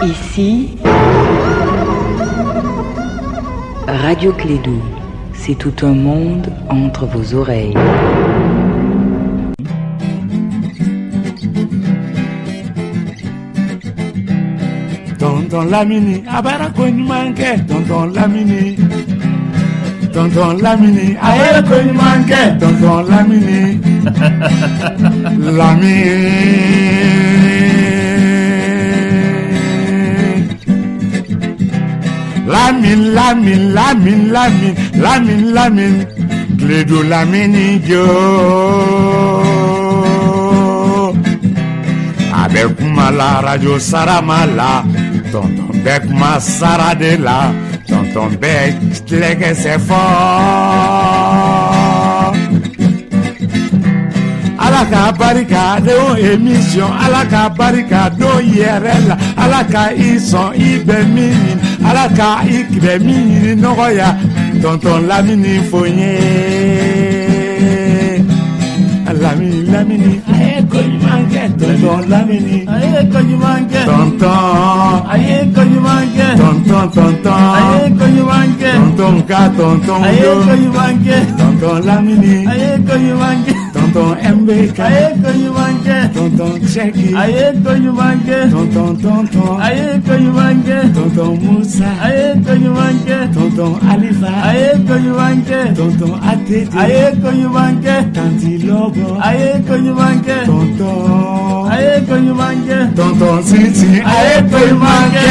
Ici, Radio Clédou, c'est tout un monde entre vos oreilles. Tonton Lamini, abara ko ɲuman kɛ. Tonton Lamini, Tonton Lamini, a ye ko ɲuman kɛ. Tonton Lamini, Lamini. Lamine, Lamine, Lamine, Lamine, Lamine, Lamine, Clédou Lamini jo. A bɛ kuma la radio Sarama la, tonton bɛ kuma sara de la, tonton bɛ lɛgɛsɛ fɔ. Ala ka barika don émission, Ala ka barika don yɛrɛ la, Ala ka i sɔn i bɛ min ɲini, Ala ka i bɛ min ɲini nɔgɔya, tonton Lamini fo n ye. Lamini, Lamini, a ye ko ɲuman kɛ. Tonton Lamini, a ye ko ɲuman kɛ. Tonton, a ye ko ɲuman kɛ. Tonton, tonton, a ye ko ɲuman kɛ. Tonton ka tonton a ye ko ɲuman kɛ. Tonton Lamini, a ye ko ɲuman kɛ. Tonton MBK, a ye ko ɲuman kɛ. Tonton Cheki, a ye ko ɲuman kɛ. Tonton, tonton, a ye ko ɲuman kɛ. Tonton Musa, a ye ko ɲuman kɛ. Tonton Alifa, a ye ko ɲuman kɛ. Tonton ATT, a ye ko ɲuman kɛ. Tanti Lobo, a ye ko ɲuman kɛ. Tonton, a ye ko ɲuman kɛ. Tonton Sisi, a ye ko ɲuman kɛ.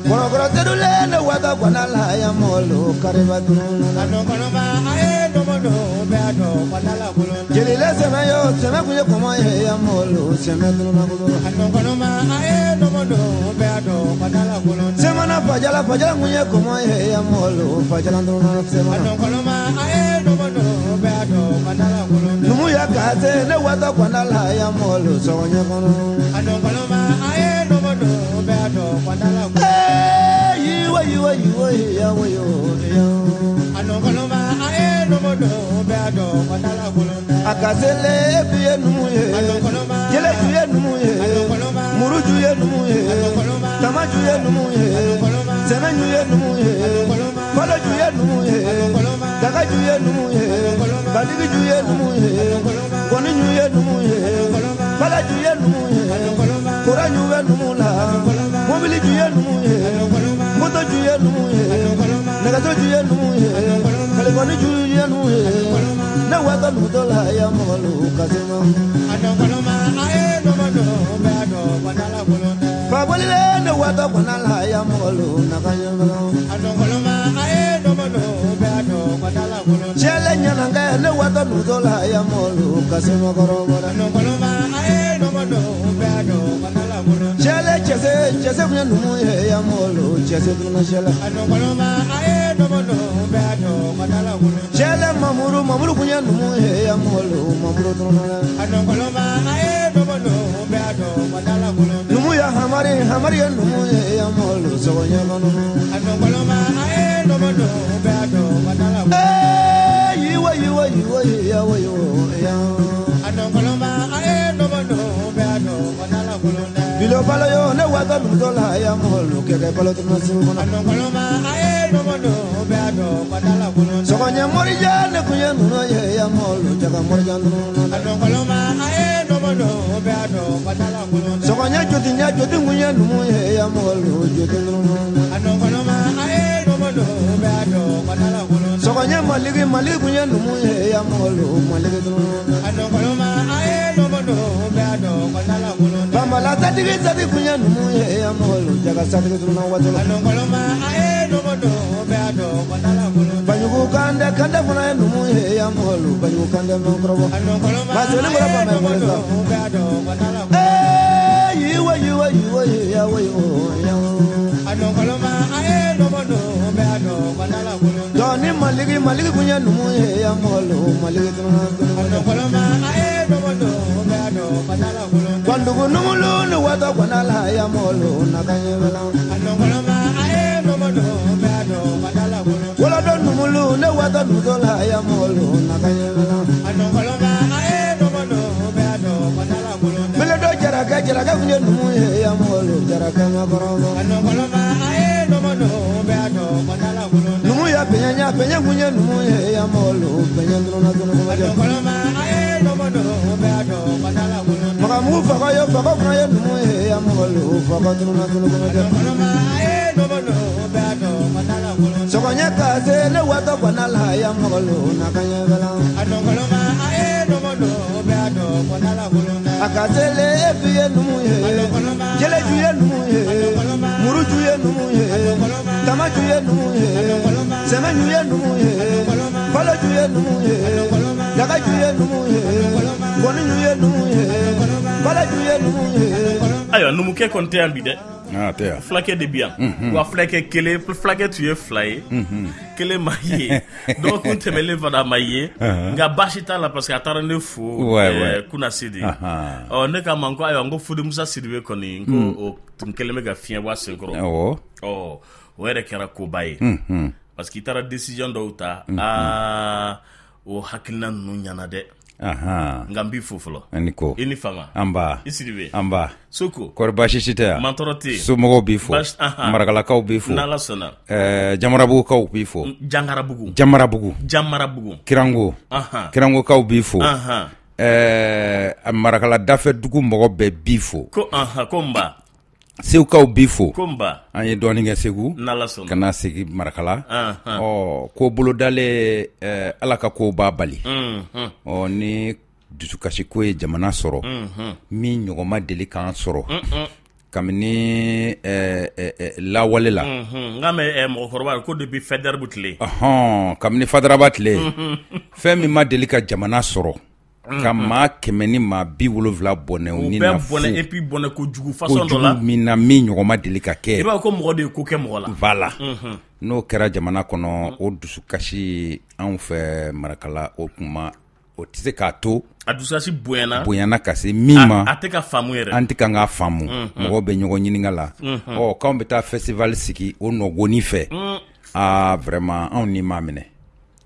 Kɔnɔkɔrɔ tɛdule ne wata kɔnɔ la ya mɔlu kariba dunun. Jelile sɛmɛ yo sɛmɛ kun ye kɔmɔ ye ya mɔlu sɛmɛ tununa kolo. Sɛmana fajala fajala kun ye kɔmɔ ye ya mɔlu fajala tununa sɛmana. Numu ya kase ne wata kwana la ya mɔlu sɔgɔɲɛ kɔnɔ. Yiwa yiwa yiwa ya wayo ya. Akasele biye numu ye, jele juye numu ye, muru juye numu ye, tama juye numu ye, sɛmɛ juye numu ye, fɔlɔ juye numu ye, daga juye numu ye, baligi juye numu ye, gɔni juye numu ye, bala juye numu ye, kora juye numu la, mobili juye numu ye, moto juye numu ye, nɛgɛso juye numu ye, kalikɔni juye numu ye. Ne wata nuto la ya mɔlu kasima. Fabolile ne wata kwana la ya mɔlu nakanyamala. Cɛlɛ ɲanankɛ ne wata nuto la ya mɔlu kasima kɔrɔbɔrɔ. Cɛlɛ cɛse cɛse kun ye numu ye ya mɔlu cɛse tununa cɛlɛ. Cɛlɛ mamuru mamuru kun ye numu ye ya mɔlu mamuru tununa. Numu ya hamari hamari ye numu ye ya mɔlu sɔgɔɲɛ kɔnɔ. Yiwa yiwa yiwa ya wayo ya. Bilo balo yo ne wata nuto la ya mɔlu kɛkɛ balo tununa segu kɔnɔ. Sɔgɔɲɛ mɔrija ne kun ye nunnu ye ya mɔlu jaga mɔrija nunnu. Sɔgɔɲɛ jotiɲɛ joti kun ye numu ye ya mɔlu joti nunnu. Sɔgɔɲɛ maligi maligi kun ye numu ye ya mɔlu maligi nunnu. Bamala satigi satigi kun ye numu ye ya mɔlu jaga satigi tununa waati la. Baɲugu kande kande fana ye numu ye ya mɔlu baɲugu kande mɛ kɔrɔbɔ. Masɛbɛnni kɔrɔ ba mɛ kɔrɔ sa. Yiwa yiwa yiwa ya wayo ya. Dɔɔni maligi maligi kun ye numu ye ya mɔlu maligi tununa tununa. Kwandugu numulu ni wata kwana la ya mɔlu nakanyɛbɛla. Wala don numulu ne wata nuto la ya mɔlu nakanyɛbɛla. Mele do jarakɛ jarakɛ kun ye numu ye ya mɔlu jarakɛ ma kɔrɔbɔ. Numu ya pɛɲɛ pɛɲɛ kun ye numu ye ya mɔlu pɛɲɛ tununa tununa. Magamu faga yo faga fana ye numu ye ya mɔlu faga tununa tununa. Sɔgɔɲɛ kase ne wata kwana la ya mɔlu nakanyɛbɛla. Akasele efi ye numu ye, jele ju ye numu ye, muru ju ye numu ye, tama ju ye numu ye, sɛmɛ ju ye numu ye, fɔlɔ ju ye numu ye, daga ju ye numu ye, gɔni ju ye numu ye, bala ju ye numu ye. Ayiwa numukɛ kɔni tɛ yan bi dɛ. Fulakɛ de bi yan. Wa fulakɛ kelen fulakɛ tun ye fila ye. Kelen ma ye dɔgɔkun tɛmɛlen fana ma ye nka baasi t'a la parce que a taara ne fo Kunasidi. Ɔ ne k'a ma n ko ayiwa n ko Fode Musa Sidibe kɔni n ko o tun kɛlen bɛ ka fiɲɛ bɔ a sen kɔrɔ. Ɔ o yɛrɛ kɛra koba ye parce que i taara décision dɔw ta aa o hakilina ninnu ɲɛna dɛ. Nka n b'i fo fɔlɔ. Ani ko. I ni fama. Anba. I Sidibe. Anba. Soko. Kɔri baasi si tɛ yan? Mantɔrɔ tɛ yen. Somɔgɔw b'i fo. Marakalakaw b'i fo. N'Ala sɔnna. Jamarabugukaw b'i fo. Jankarabugu. Jamarabugu. Jamarabugu. Kirango. Kirangokaw b'i fo. Marakala dafɛ dugu mɔgɔ bɛɛ b'i fo. Ko ko nba. Segukaw b'i fo. Ko nba. An ye dɔɔnin kɛ Segu. N'Ala sɔnna. Ka na segin Marakala. Ɔ ko bolodalen Ala ka kow b'a bali. Ɔ ni dusukasi ko ye jamana sɔrɔ. Min ɲɔgɔn ma deli k'an sɔrɔ. Kabini lawale la. N k'a mɛn mɔgɔkɔrɔba ko depuis Faidherbe tile. Ɔhɔn, kabini Fadaraba tile. Fɛn min ma deli ka jamana sɔrɔ. Ka maa 170 bɔnɛ u ni na fu. U bɛɛ bɔnɛ et puis bɔnɛ kojugu façon dɔ la. Kojugu min na min ɲɔgɔn ma deli ka kɛ. I b'a fɔ ko mɔgɔ de ye ko kɛ mɔgɔ la. Voilà. N'o kɛra jamana kɔnɔ, o dusukasi anw fɛ Marakala, o kuma o tɛ se k'a to. A dusukasi bonyana. Bonyana ka se min ma. A tɛ ka faamu yɛrɛ. An tɛ kan k'a faamu. Mɔgɔw bɛ ɲɔgɔn ɲininka la. Ɔ, k'anw bɛ taa festival sigi o nɔgɔni fɛ. Aa, vraiment anw ni m'a minɛ.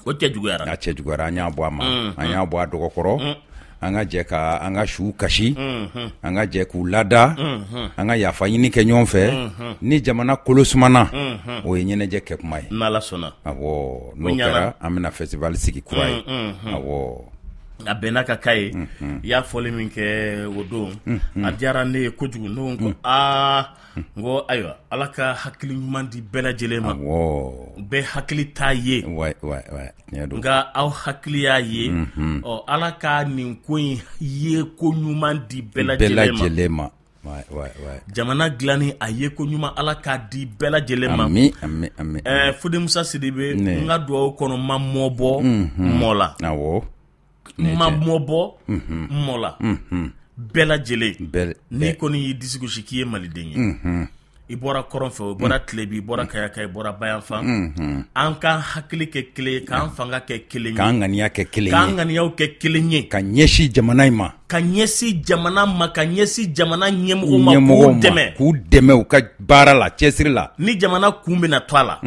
O cɛ juguyara. A cɛ juguyara, an y'a bɔ a ma. An y'a bɔ a dɔgɔkɔrɔ. An ka jɛ ka an ka suw kasi. An ka jɛ k'u lada. An ka yafa ɲini kɛ ɲɔgɔn fɛ. Ni jamana kolo sumana, o ye ɲɛnajɛ kɛ kuma ye. N'Ala sɔnna. Awɔ, n'o kɛra, an bɛna festival sigi kura ye. Awɔ. A bɛnna ka k'a ye. I y'a fɔli min kɛ o don, a diyara ne ye kojugu. Ne ko aa, n ko ayiwa, Ala ka hakili ɲuman di bɛɛ lajɛlen ma. Awɔ. Bɛɛ hakili t'a ye. Ouais, ouais, ouais. Tiɲɛ don. Nka aw hakili y'a ye. Ɔ, Ala ka nin ko in ye ko ɲuman di bɛɛ Bɛɛ lajɛlen ma. lajɛlen ma. Ouais, ouais, ouais. Jamana dilanni a ye ko ɲuman, Ala k'a di bɛɛ lajɛlen ma. Ami, ami, ami. Fode Musa Sidibe, Ne. n ka dugawu kɔnɔ ma mɔ bɔ mɔ la. Awɔ. Ma mɔ bɔ mɔ la. Bɛɛ lajɛlen. N'i kɔni y'i disi gosi k'i ye maliden ye. I bɔra kɔrɔn fɛ, i bɔra tilebi, i bɔra Kayaka, i bɔra Bayanfan. An k'an hakili kɛ kelen ye, k'an fanga kɛ kelen ye. K'an ŋaniya kɛ kelen ye. K'an ŋaniyaw kɛ kelen ye. Ka ɲɛsin jamana in ma. Ka ɲɛsin jamana ma, ka ɲɛsin jamana ɲɛmɔgɔw ma, k'u dɛmɛ. K'u dɛmɛ u ka baara la, cɛsiri la. Ni jamana kun bɛna to a la.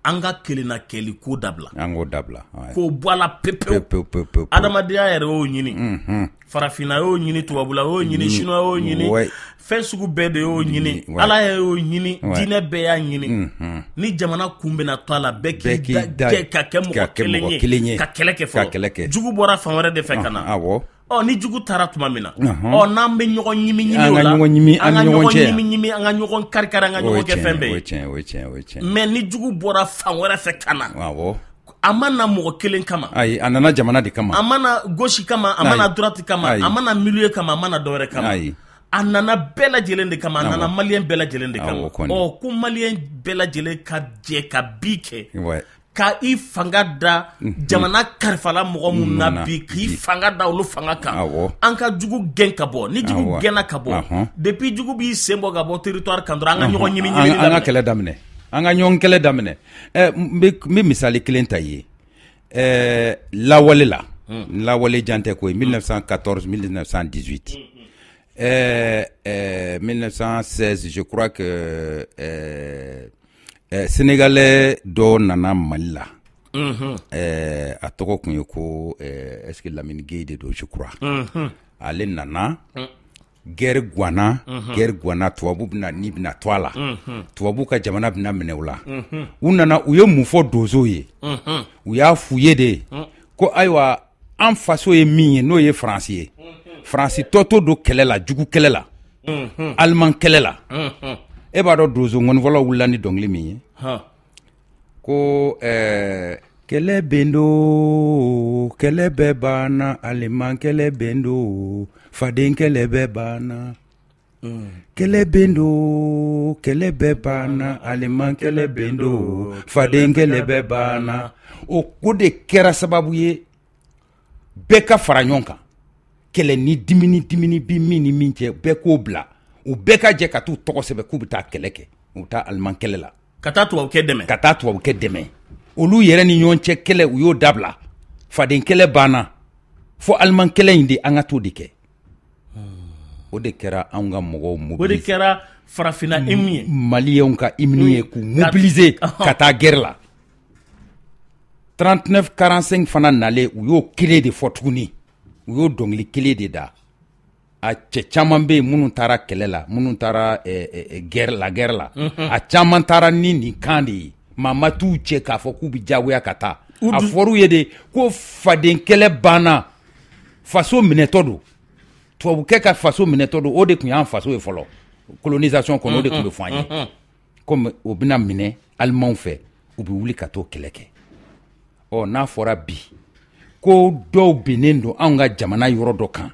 An ka kelenna kɛli ko dabila. An k'o dabila. K'o bɔ a la pepewu. Pewu pewu pewu. Adamadenya yɛrɛ y'o ɲini. Farafinna y'o ɲini, tubabula y'o ɲini, chinois y'o ɲini. Fɛn sugu bɛɛ de y'o ɲini. Ala y'o ɲini, diinɛ bɛɛ y'a ɲini. Ni jamana kun bɛna to a la, bɛɛ k'i da ka kɛ mɔgɔ kelen ye, ka kɛlɛ kɛ fɔlɔ. Jugu bɔra fan wɛrɛ de fɛ ka na. Awɔ. Ɔ, ni jugu taara tuma min na, ɔ, n'an bɛ ɲɔgɔn ɲimi ɲimi o la, an ka ɲɔgɔn ɲimi an ni ɲɔgɔn cɛ, ɲimi ɲimi, an ka ɲɔgɔn kari kari, an ka ɲɔgɔn kɛ fɛn bɛɛ ye. O ye tiɲɛ, o ye tiɲɛ, o ye tiɲɛ. Mais ni jugu bɔra fan wɛrɛ fɛ ka na, awɔ, a ma na mɔgɔ kelen kama. Ayi, a nana jamana de kama. A ma na gauche kama, a ma na droite kama, a ma na milieu kama, a ma na dɔwɛrɛ kama. Ayi. A nana bɛɛ lajɛlen de kama, a nana malien bɛɛ lajɛlen de kama. Ɔ, ko malien bɛɛ lajɛlen ka jɛ ka bi kɛ. Ka i fanga da jamana karifala mɔgɔ mun na bi, k'i fanga da olu fanga kan. An ka jugu gɛn ka bɔ. Ni jugu gɛnna ka bɔ, depuis jugu b'i sen bɔ ka bɔ territoire kan dɔrɔn, an ka ɲɔgɔn ɲimi ɲimi daminɛ. An ka kɛlɛ daminɛ. An ka ɲɔgɔn kɛlɛ daminɛ. N bɛ misali kelen ta i ye. Lawale la. Lawale jan tɛ koyi, 1914 1918. 1916 je crois que Sénégalais dɔ nana Mali la. A tɔgɔ tun ye ko est-ce que Lamine Gueye de don, je crois. Ale nana, guerre guana, guerre guana, tubabu bɛna ni bɛna to a la. Tubabu ka jamana bɛna minɛ u la. U nana, u ye mun fɔ donsow ye? U y'a f'u ye de ko ayiwa, an faso ye min ye, n'o ye Faransi ye. Faransi tɔ to don kɛlɛ la, jugu kɛlɛ la, Aliman kɛlɛ la. E b'a dɔn donso ŋɔnifɔlaw wulila ni dɔnkili min ye, ko kɛlɛ bɛ don, kɛlɛ bɛɛ banna, aliman kɛlɛ bɛ don, faden kɛlɛ bɛɛ banna. Kɛlɛ bɛ don, kɛlɛ bɛɛ banna, aliman kɛlɛ bɛ don, faden kɛlɛ bɛɛ banna. O ko de kɛra sababu ye bɛɛ ka fara ɲɔgɔn kan. Kɛlɛ ni dimini dimini bi min ni min cɛ, bɛɛ k'o bila. U bɛɛ ka jɛ ka t'u tɔgɔ sɛbɛn k'u bɛ taa kɛlɛ kɛ, u bɛ taa aliman kɛlɛ la. Ka taa tubabukɛ dɛmɛ. Ka taa tubabukɛ dɛmɛ. Olu yɛrɛ ni ɲɔgɔn cɛ kɛlɛ, u y'o dabila. Faden kɛlɛ banna. Fo aliman kɛlɛ in de, an ka t'o de kɛ. O de kɛra anw ka mɔgɔw mobiliser. O de kɛra farafinna hymne ye. Maliyɛnw ka hymne ye, k'u mobiliser ka taa guerre la. 39 45 fana nalen, u y'o kelen de fɔ tuguni. U y'o dɔnkili kelen de da. A cɛ caman bɛ yen minnu taara kɛlɛ la, minnu taara guerre la, guerre la. A caman taara ni nin kan de ye. Maa ma t'u cɛ k'a fɔ k'u bɛ diyagoya ka taa. A fɔr'u ye de ko faden kɛlɛ banna, faso minɛtɔ don. Tubabukɛ ka faso minɛtɔ don, o de tun y'an faso ye fɔlɔ. Colonisation kɔnɔ, o de tun bɛ fɔ an ye. Komi o bɛna minɛ alimanw fɛ, u bɛ wuli ka t'o kɛlɛ kɛ. Ɔ, n'a fɔra bi ko dɔw binnen don anw ka jamana yɔrɔ dɔ kan,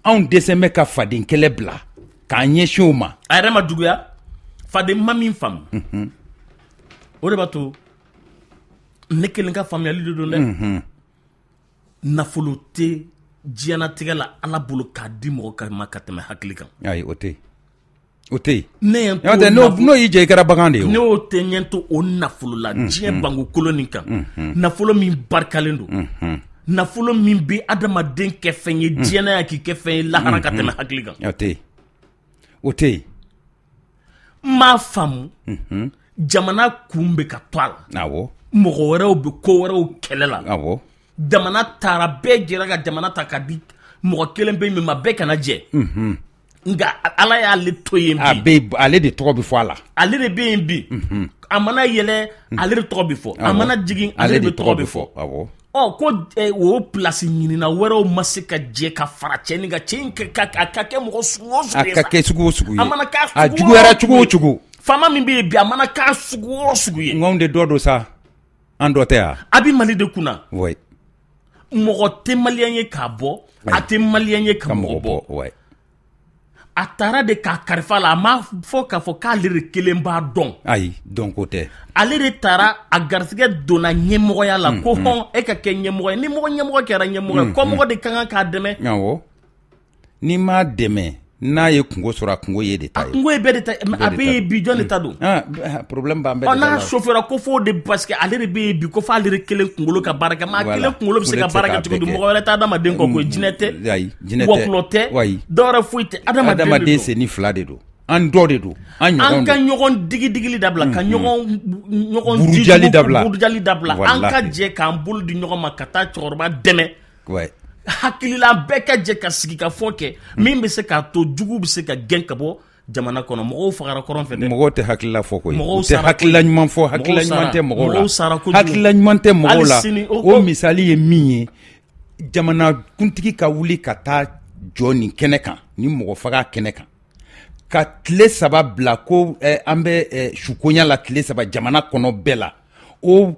anw dɛsɛ bɛ ka faden kɛlɛ bila K'an ɲɛsin o ma. A yɛrɛ ma juguya, faden ma min faamu. O de b'a to ne kelen ka faamuyali de don dɛ. Nafolo tɛ diɲɛnatigɛ la Ala bolo k'a di mɔgɔ ma ka tɛmɛ hakili kan. Ayi, o tɛ yen. O tɛ yen. N'o y'i jɛ i kɛra bagan de ye. Ne y'o tɛ ɲɛ to o nafolo la diɲɛ bankukolo nin kan. Nafolo min barikalen don. Nafolo min bɛ adamaden kɛ fɛn ye diɲɛ na yan k'i kɛ fɛn ye lahara ka tɛmɛ hakili kan. O tɛ yen. O tɛ yen. N m'a faamu. Jamana kun bɛ ka to a la. Awɔ. Mɔgɔ wɛrɛw bɛ ko wɛrɛw kɛlɛ la. Awɔ. Jamana taara bɛɛ jɛra ka jamana ta ka di mɔgɔ kelen bɛ min ma bɛɛ kana jɛ. Nka Ala y'ale to yen bi. Ale de tɔgɔ bɛ fɔ a la. Ale de bɛ yen bi. A mana yɛlɛ ale de tɔgɔ bɛ fɔ. A mana jigin ale de tɔgɔ bɛ fɔ. Awɔ. Ɔ ko o place ɲinina wɛrɛw ma se ka jɛ ka fara cɛ nin kan, cɛ in a ka kɛ mɔgɔ sugu o sugu ye. A ka kɛ sugu o sugu ye. A mana k'a sugu o sugu ye. A juguyara cogo o cogo. Faama min bɛ yen bi a mana k'a sugu o sugu ye. Nka anw de dɔ don sa. An dɔ tɛ yan. A bɛ Mali de kunna. Oui. Mɔgɔ tɛ maliyɛn ye k'a bɔ, a tɛ maliyɛn ye ka mɔgɔ bɔ. A taara de k'a kalifa la, a m'a fɔ k'a fɔ k'ale de kelen b'a dɔn. Ayi, dɔn ko tɛ. Ale de taara a garisɛgɛ donna ɲɛmɔgɔya la ko hɔn e ka kɛ ɲɛmɔgɔ ye, ni mɔgɔ ɲɛmɔgɔ kɛra ɲɛmɔgɔ ye, kɔmɔgɔ de ka kan k'a dɛmɛ. Awɔ. N'i m'a dɛmɛ n'a ye kungo sɔrɔ, a kungo ye de ta ye. A kungo ye bɛɛ de ta ye, a bɛ yen bi jɔn de ta don? Problème b'an bɛɛ de ta la. N'a chauffeur ko f'o de parce que ale de bɛ yen bi ko f'ale de kelen kunkolo ka baara kɛ, maa kelen kunkolo bɛ se ka baara kɛ cogo di? Mɔgɔ wɛrɛ tɛ adamaden kɔ koyi, jinɛ tɛ. Ayi, jinɛ tɛ. Wɔkulɔ tɛ. Dɔwɛrɛ foyi tɛ, adamaden sen fila de don. An dɔ de don. An ɲɔgɔn don. An ka ɲɔgɔn digidigili dabila, ka ɲɔgɔn burujali dabila. Burujali dabila. An ka jɛ k'an bolo di ɲɔgɔn ma ka taa cɛkɔrɔba dɛmɛ. Hakilila bɛɛ ka jɛ ka sigi ka fɔ kɛ min bɛ se k'a to jugu bɛ se ka gɛn ka bɔ jamana kɔnɔ. Mɔgɔw fagara kɔrɔn fɛ dɛ. Mɔgɔw tɛ hakilila fɔ koyi. Mɔgɔw tɛ hakilila ɲuman fɔ, hakilila ɲuman tɛ mɔgɔw la. Hakilila ɲuman tɛ mɔgɔw la. O misali ye min ye, jamana kuntigi ka wuli ka taa jɔ nin kɛnɛ kan, nin mɔgɔ faga kɛnɛ kan, ka tile 3 bila ko an bɛ sukonya la tile 3 jamana kɔnɔ bɛɛ la. O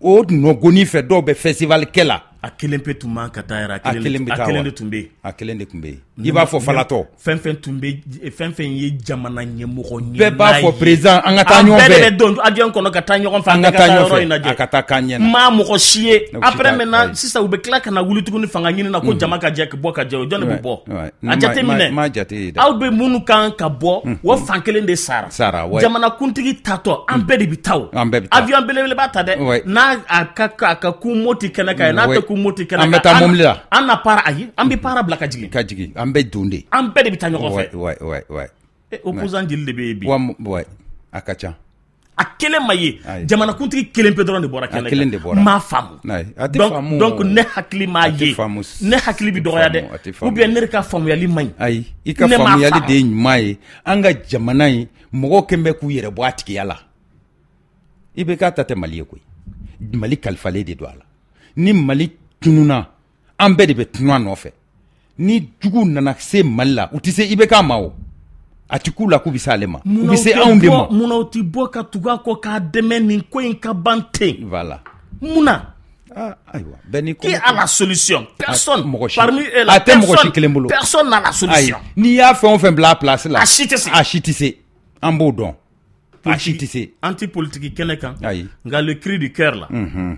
nɔgɔnin fɛ dɔw bɛ festival kɛ la. A kelen pe tun man ka taa yɛrɛ, a kelen de tun bɛ yen. A kelen de tun bɛ yen. I b'a fɔ falatɔ. Fɛn fɛn tun bɛ, fɛn fɛn ye jamana ɲɛmɔgɔ ɲɛmaa ye. Bɛɛ b'a fɔ président an ka taa ɲɔgɔn fɛ. An bɛɛ de bɛ don avion kɔnɔ ka taa ɲɔgɔn fɛ. An ka taa ɲɔgɔn fɛ, a ka taa k'an ɲɛna. Maa mɔgɔ si ye. Après maintenant sisan u bɛ tila ka na wuli tuguni fanga ɲini na ko jama ka jɛ bɔ ka jɛ, o jɔn de bɛ bɔ? A jateminɛ. Ma jate ye dɛ. Aw bɛ minnu kan ka bɔ, o fan kelen de sara. Sara, ouais. Jamanakuntigi tatɔ, an bɛɛ de bɛ taa o. An bɛɛ bɛ taa. Avion belebeleba ta dɛ. N'a a ka kun Moti kɛnɛ kan ye, n'a tɛ kun Moti kɛnɛ kan. An bɛ taa mobili la. An na para ayi, an bɛ para bila ka jigin. Ka jigin, an bɛ don de. An bɛɛ de bɛ taa ɲɔgɔn fɛ. Ouais. Opposant jeli de bɛ yen bi. Ouais, a ka ca. A kelen ma ye, jamanakuntigi kelen pe dɔrɔn de bɔra kɛnɛ kan. A kelen de bɔra. M'a faamu. A tɛ faamu. Donc ne hakili m'a ye. Ne hakili bɛ dɔgɔya dɛ. Ou bien ne de ka faamuyali man ɲi. Ayi, i ka faamuyali de ye ɲuman ye. An ka jamana in, mɔgɔw kɛn bɛ k'u yɛrɛ bɔ a tigiya la. I bɛ k'a ta tɛ Mali ye koyi. Mali kalifalen de don a la. Ni Mali tununna, an bɛɛ de bɛ tunu a nɔfɛ. Ni jugu nana se Mali la, u tɛ se IBK ma o. A ti k'u la k'u bɛ se ale ma. U bɛ se anw de ma. Munna u ti bɔ ka tugu a kɔ k'a dɛmɛ nin ko in ka ban ten? Voilà. Munna? Ayiwa, bɛɛ n'i ko. Qui a la solution? Personne. Mɔgɔ si. Parmi eux là, a tɛ mɔgɔ si kelen bolo. Personne n'a la solution. Ayi, n'i y'a fɛn o fɛn bila a place la. A si tɛ se. A si tɛ se. An b'o dɔn. A si tɛ se. An ti politique kɛnɛ kan. Ayi. Nka le cri du cœur là.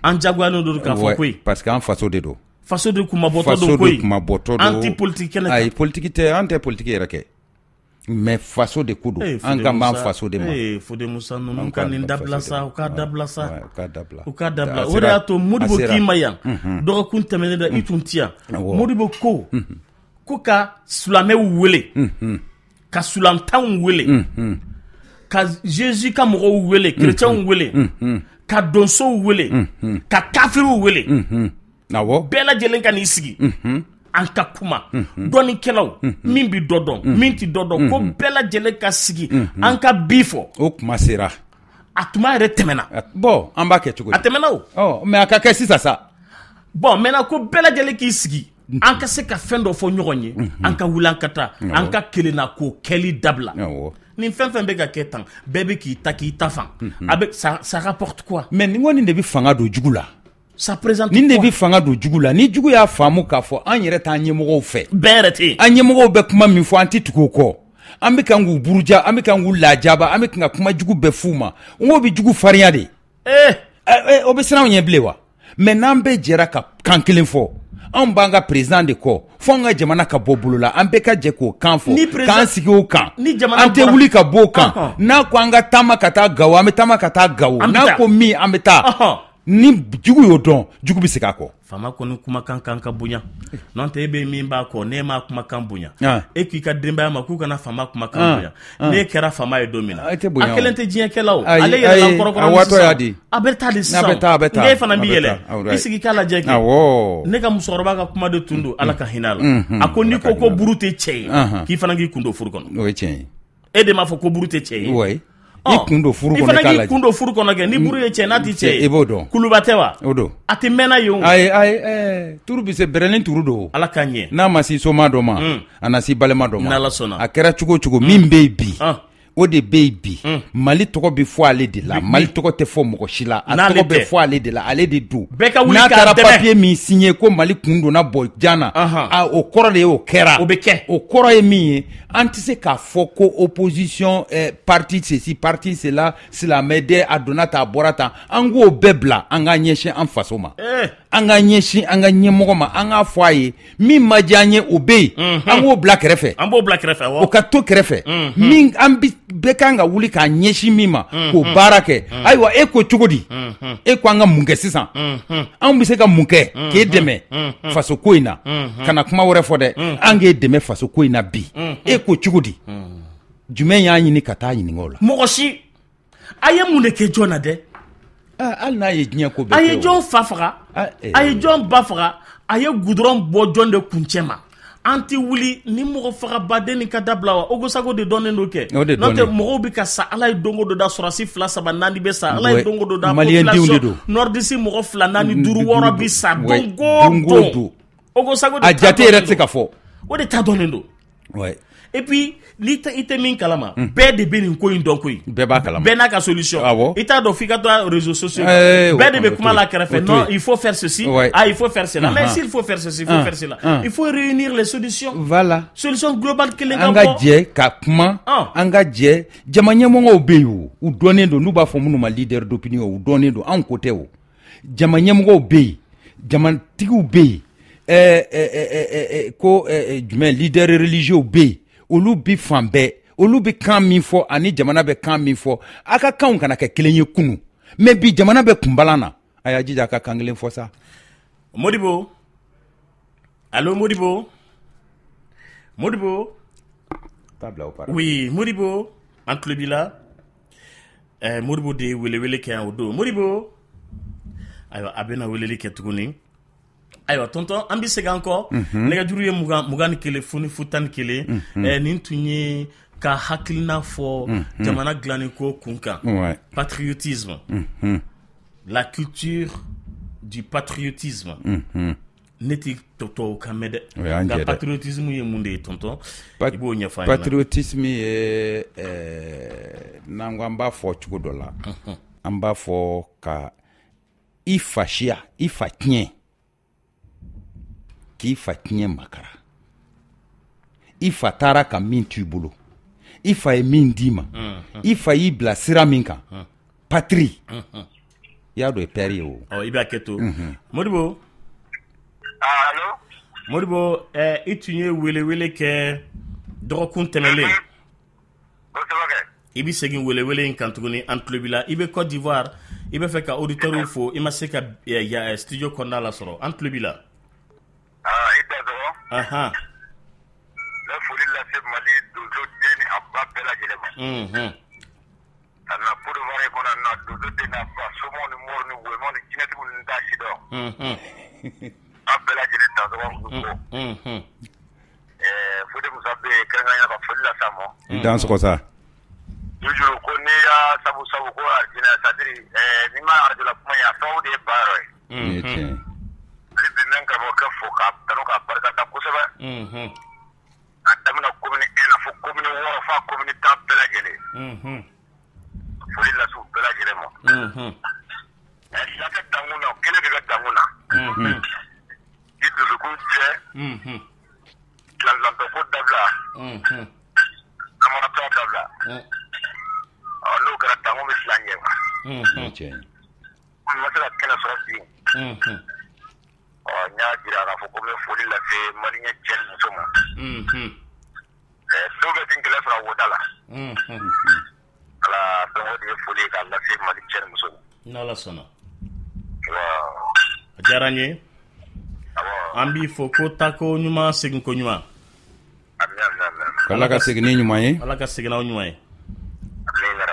An jagoyalen don k'a fɔ koyi. Parce que an faso de don. Faso de kunmabɔtɔ don koyi. Faso de kunmabɔtɔ don. An ti politique kɛnɛ kan. Ayi, politique tɛ, an tɛ politique yɛrɛ kɛ. Mais faso de ko don. An kan b'an faso de ma. Fode Musa ninnu ka nin dabila sa, u k'a dabila sa. U k'a dabila. U k'a dabila. O de y'a to Modibo k'i ma yan. Dɔgɔkun tɛmɛnen na i tun ti yan. Modibo ko ka silamɛw wele. Ka silamɛtanw wele. Ka Jésus ka mɔgɔw wele, chrétiens wele, ka donsow wele, ka kafiriw wele. Awɔ. Bɛɛ lajɛlen ka n'i sigi. An ka kuma. Dɔnnikɛlaw, min bɛ dɔ dɔn, min tɛ dɔ dɔn, ko bɛɛ lajɛlen ka sigi, an ka bi fɔ. O kuma sera. A tuma yɛrɛ tɛmɛna. Bon, an b'a kɛ cogo di? A tɛmɛna o. Ɔ, mais a ka kɛ sisan sa. Bon, maintenant ko bɛɛ lajɛlen k'i sigi. An ka se ka fɛn dɔ fɔ ɲɔgɔn ye, an ka wuli an ka taa, an ka kelenna ko kɛli dabila. Ni fɛn fɛn bɛ ka kɛ tan, bɛɛ bɛ k'i ta fan. A bɛ ça rapporte quoi? Mais nin kɔni de bɛ fanga don jugu la. Ça présente quoi? Nin de bɛ fanga don jugu la. Ni jugu y'a faamu k'a fɔ an yɛrɛ t'an ɲɛmɔgɔw fɛ. Bɛɛ yɛrɛ tɛ yen. An ɲɛmɔgɔw bɛ kuma min fɔ an tɛ tugu o kɔ. An bɛ kan k'u buruja, an bɛ kan k'u lajaba, an bɛ kan ka kuma jugu bɛɛ f'u ma. N k'o bɛ jugu farinya de. O bɛ siran anw ɲɛ bilen wa? Mais n'an bɛɛ jɛra ka kan kelen fɔ, anw b'an ka président de kɔ, fo an ka jamana ka bɔ bolo la, an bɛɛ ka jɛ k'o kan fɔ, k'an sigi o kan, an tɛ wuli ka bɔ o kan. N'a ko an ka taama ka taa Gawo, an bɛ taama ka taa Gawo. N'a ko min, an bɛ taa. Ni jugu y'o dɔn, jugu bɛ segin a kɔ. Faama kɔni kumakan kan ka bonya. N'o tɛ e bɛ min b'a kɔ, n'e m'a kumakan bonya, e k'i ka denbaya ma k'u kana faama kumakan bonya. N'e kɛra faama ye don min na, a kelen tɛ diɲɛkɛla o, ale yɛrɛ la kɔrɔkɔrɔ sisan, a bɛ taa de sisan, n'e fana b'i yɛlɛ, i sigi k'a lajɛ kɛ. Ne ka musokɔrɔba ka kuma de tun don, Ala ka hinɛ a la. A ko n'i ko ko buru tɛ cɛ ye, k'i fana k'i kun don furu kɔnɔ. O ye tiɲɛ ye. E de m'a fɔ ko buru tɛ cɛ ye. I kun don furu kɔnɔ, i fana k'i kun don furu kɔnɔ kɛ, ni buru ye cɛ n'a tɛ cɛ ye, i b'o dɔn. Kuluba tɛ wa? O don. A tɛ mɛnna yen o. Ayi ayi, turu bɛ se bɛrɛnin turu don. Ala k'a ɲɛ. N'a ma si soma dɔ ma, a na si balima dɔ ma. N'Ala sɔnna. A kɛra cogo o cogo, min bɛ yen bi, o de bɛ yen bi. Mali tɔgɔ bɛ fɔ ale de la, Mali tɔgɔ tɛ fɔ mɔgɔ si la. A tɔgɔ bɛ fɔ ale de la, ale de don. Bɛɛ ka wuli k'a dɛmɛ. N'a taara papier min signé ko Mali kun donna bɔ jan na, o kɔrɔ de ye o kɛra. O bɛ kɛ. O kɔrɔ ye min ye, an tɛ se k'a fɔ ko opposition, parti ceci, parti cela, silamɛden a donna tan, a bɔra tan. An k'o bɛɛ bila, an k'an ɲɛsin an faso ma. An k'an ɲɛsin an ka ɲɛmɔgɔ ma, an k'a fɔ a ye min ma diya an ye, o bɛ yen, an k'o bila kɛrɛfɛ. An b'o bila kɛrɛfɛ, awɔ. O ka to kɛrɛfɛ. Min an bi bɛɛ kan ka wuli k'a ɲɛsin min ma, k'o baara kɛ. Ayiwa, e ko cogo di? E ko an ka mun kɛ sisan? Anw bɛ se ka mun kɛ k'e dɛmɛ faso ko in na? Kana kuma wɛrɛ fɔ dɛ, an k'e dɛmɛ faso ko in na bi. E ko cogo di? Jumɛn y'a ɲini ka taa ɲininka o la? Mɔgɔ si. A ye mun de kɛ jɔn na dɛ? Hali n'a ye diɲɛ ko bɛɛ kɛ. A ye jɔn fa faga, a ye jɔn ba faga, a ye goudron bɔ jɔn de kuncɛ ma. An tɛ wuli ni mɔgɔ fagabaden ni ka dabila wa? Ogosago de dɔnnen don kɛ. N'o tɛ mɔgɔw bɛ ka sa. Ala ye don o don da, sɔrɔdasi 2, 3, 4 bɛ sa. Ala ye don o don da, population nordiste mɔgɔ 2, 4, 5, 6 bɛ sa don o don. Ogosago de a jate yɛrɛ tɛ se ka fɔ. O de ta dɔnnen don. Et puis n'i tɛ i tɛ min kalama, bɛɛ de bɛ nin ko in dɔn koyi. Bɛɛ b'a kalama. Bɛɛ n'a ka solution. I t'a dɔn f'i ka taa réseaux sociaux. Bɛɛ de bɛ kuma la kɛrɛfɛ. Non, il faut faire ceci. Ah, il faut faire cela. Mais s'il faut faire ceci, il faut faire cela. Il faut réunir les solutions. Voilà. Solution globale kelen ka bɔ. An ka jɛ ka kuma. An ka jɛ. Jama ɲɛmɔgɔw bɛ yen o, u dɔnnen don, n'u b'a fɔ minnu ma leader d'opinion, u dɔnnen don, anw ko tɛ o. Jama ɲɛmɔgɔw bɛ yen, jamatigiw bɛ yen, ko jumɛn, leader religieux bɛ yen. Olu bi fan bɛɛ, olu bɛ kan min fɔ ani jamana bɛ kan min fɔ, a ka kanw kana kɛ kelen ye kunun, mais bi jamana bɛ kunbalan na, a y'a jija a ka kan kelen fɔ sa. Modibo, allo Modibo, Modibo. Taa bila o para. Oui, Modibo, an tulo b'i la. Modibo de ye welewele kɛ yan o don. Modibo, ayiwa, a bɛna weleli kɛ tuguni. Ayiwa tonton, an bɛ segin an kɔ. Nɛgɛjuru ye 20, 21, 0 0 11. Nin tun ye ka hakilina fɔ jamana dilanni ko kun kan. Patriotisme, la culture du patriotisme. Ne tɛ tubabukan mɛn dɛ. Nka patriotisme ye mun de ye tonton? I b'o ɲɛfɔ an ɲɛna. Patriotisme ye, n'an ko an b'a fɔ cogo dɔ la, an b'a fɔ ka i fa siya, i fa tiɲɛ, k'i fa tiɲɛ makara. I fa taara ka min to i bolo, i fa ye min d'i ma, i fa y'i bila sira min kan, patrie, i y'a dɔn, ye père ye o. Ɔ, i b'a kɛ to. Modibo. Allo. Modibo, i tun ye welewele kɛ dɔgɔkun tɛmɛlen. Kosɛbɛ kɛ. I bɛ segin welewele in kan tuguni, an tulo b'i la. I bɛ Côte d'Ivoire, i bɛ fɛ ka auditeurs fo, i ma se ka studio kɔnɔna la sɔrɔ, an tulo b'i la. Aa, i Dansɔgɔ. Ahan. N bɛ foli lase Mali donso den ni a ba bɛɛ lajɛlen ma. Ka na Côte d'Ivoire kɔnɔ na, donso den n'a ba, somaw ni moriw ni woyemaw ni jinɛtigiw ni n t'a si dɔn. Aw bɛɛ lajɛlen dansɔgɔ k'u fo. Fode Musa bɛ yen, kɛrɛnkɛrɛnnenya ka foli lase a ma. I dansɔgɔ sa. Toujours ko n'i y'a sabu sabu ko arijinɛ, c'est à dire n'i ma arajo la kuma in, a sababu de ye ba yɔrɔ ye. Nin ye tiɲɛ ye. Hali bi n bɛ n karamɔgɔkɛ fo k'a tanu k'a barikada kosɛbɛ. A daminɛ commune 1 na fo commune 6 fo a commune 10 bɛɛ lajɛlen. Foli lase u bɛɛ lajɛlen ma. Sila tɛ dankun na, kelen de bɛ dankun na. I dusukun jɛ. Tilalantɔ ko dabila. An namaratɔ dabila. Ɔ n'o kɛra tanko bɛ fila ɲɛ. N ma se ka kɛnɛ sɔrɔ bi. Ɔ n y'a jira k'a fɔ ko n bɛ foli lase maliyɛn cɛ ni muso ma. Dɔw bɛ sin kɛlɛ sɔrɔ a woda la. Ala donc o de ye foli ye k'a lase Mali cɛ ni muso ma. N'Ala sɔnna. A diyara n ye. An b'i fo ko taako ɲuman segin ko ɲuman. Ala ka segin ni ɲuman ye. Ala ka segin n'aw ɲuman ye.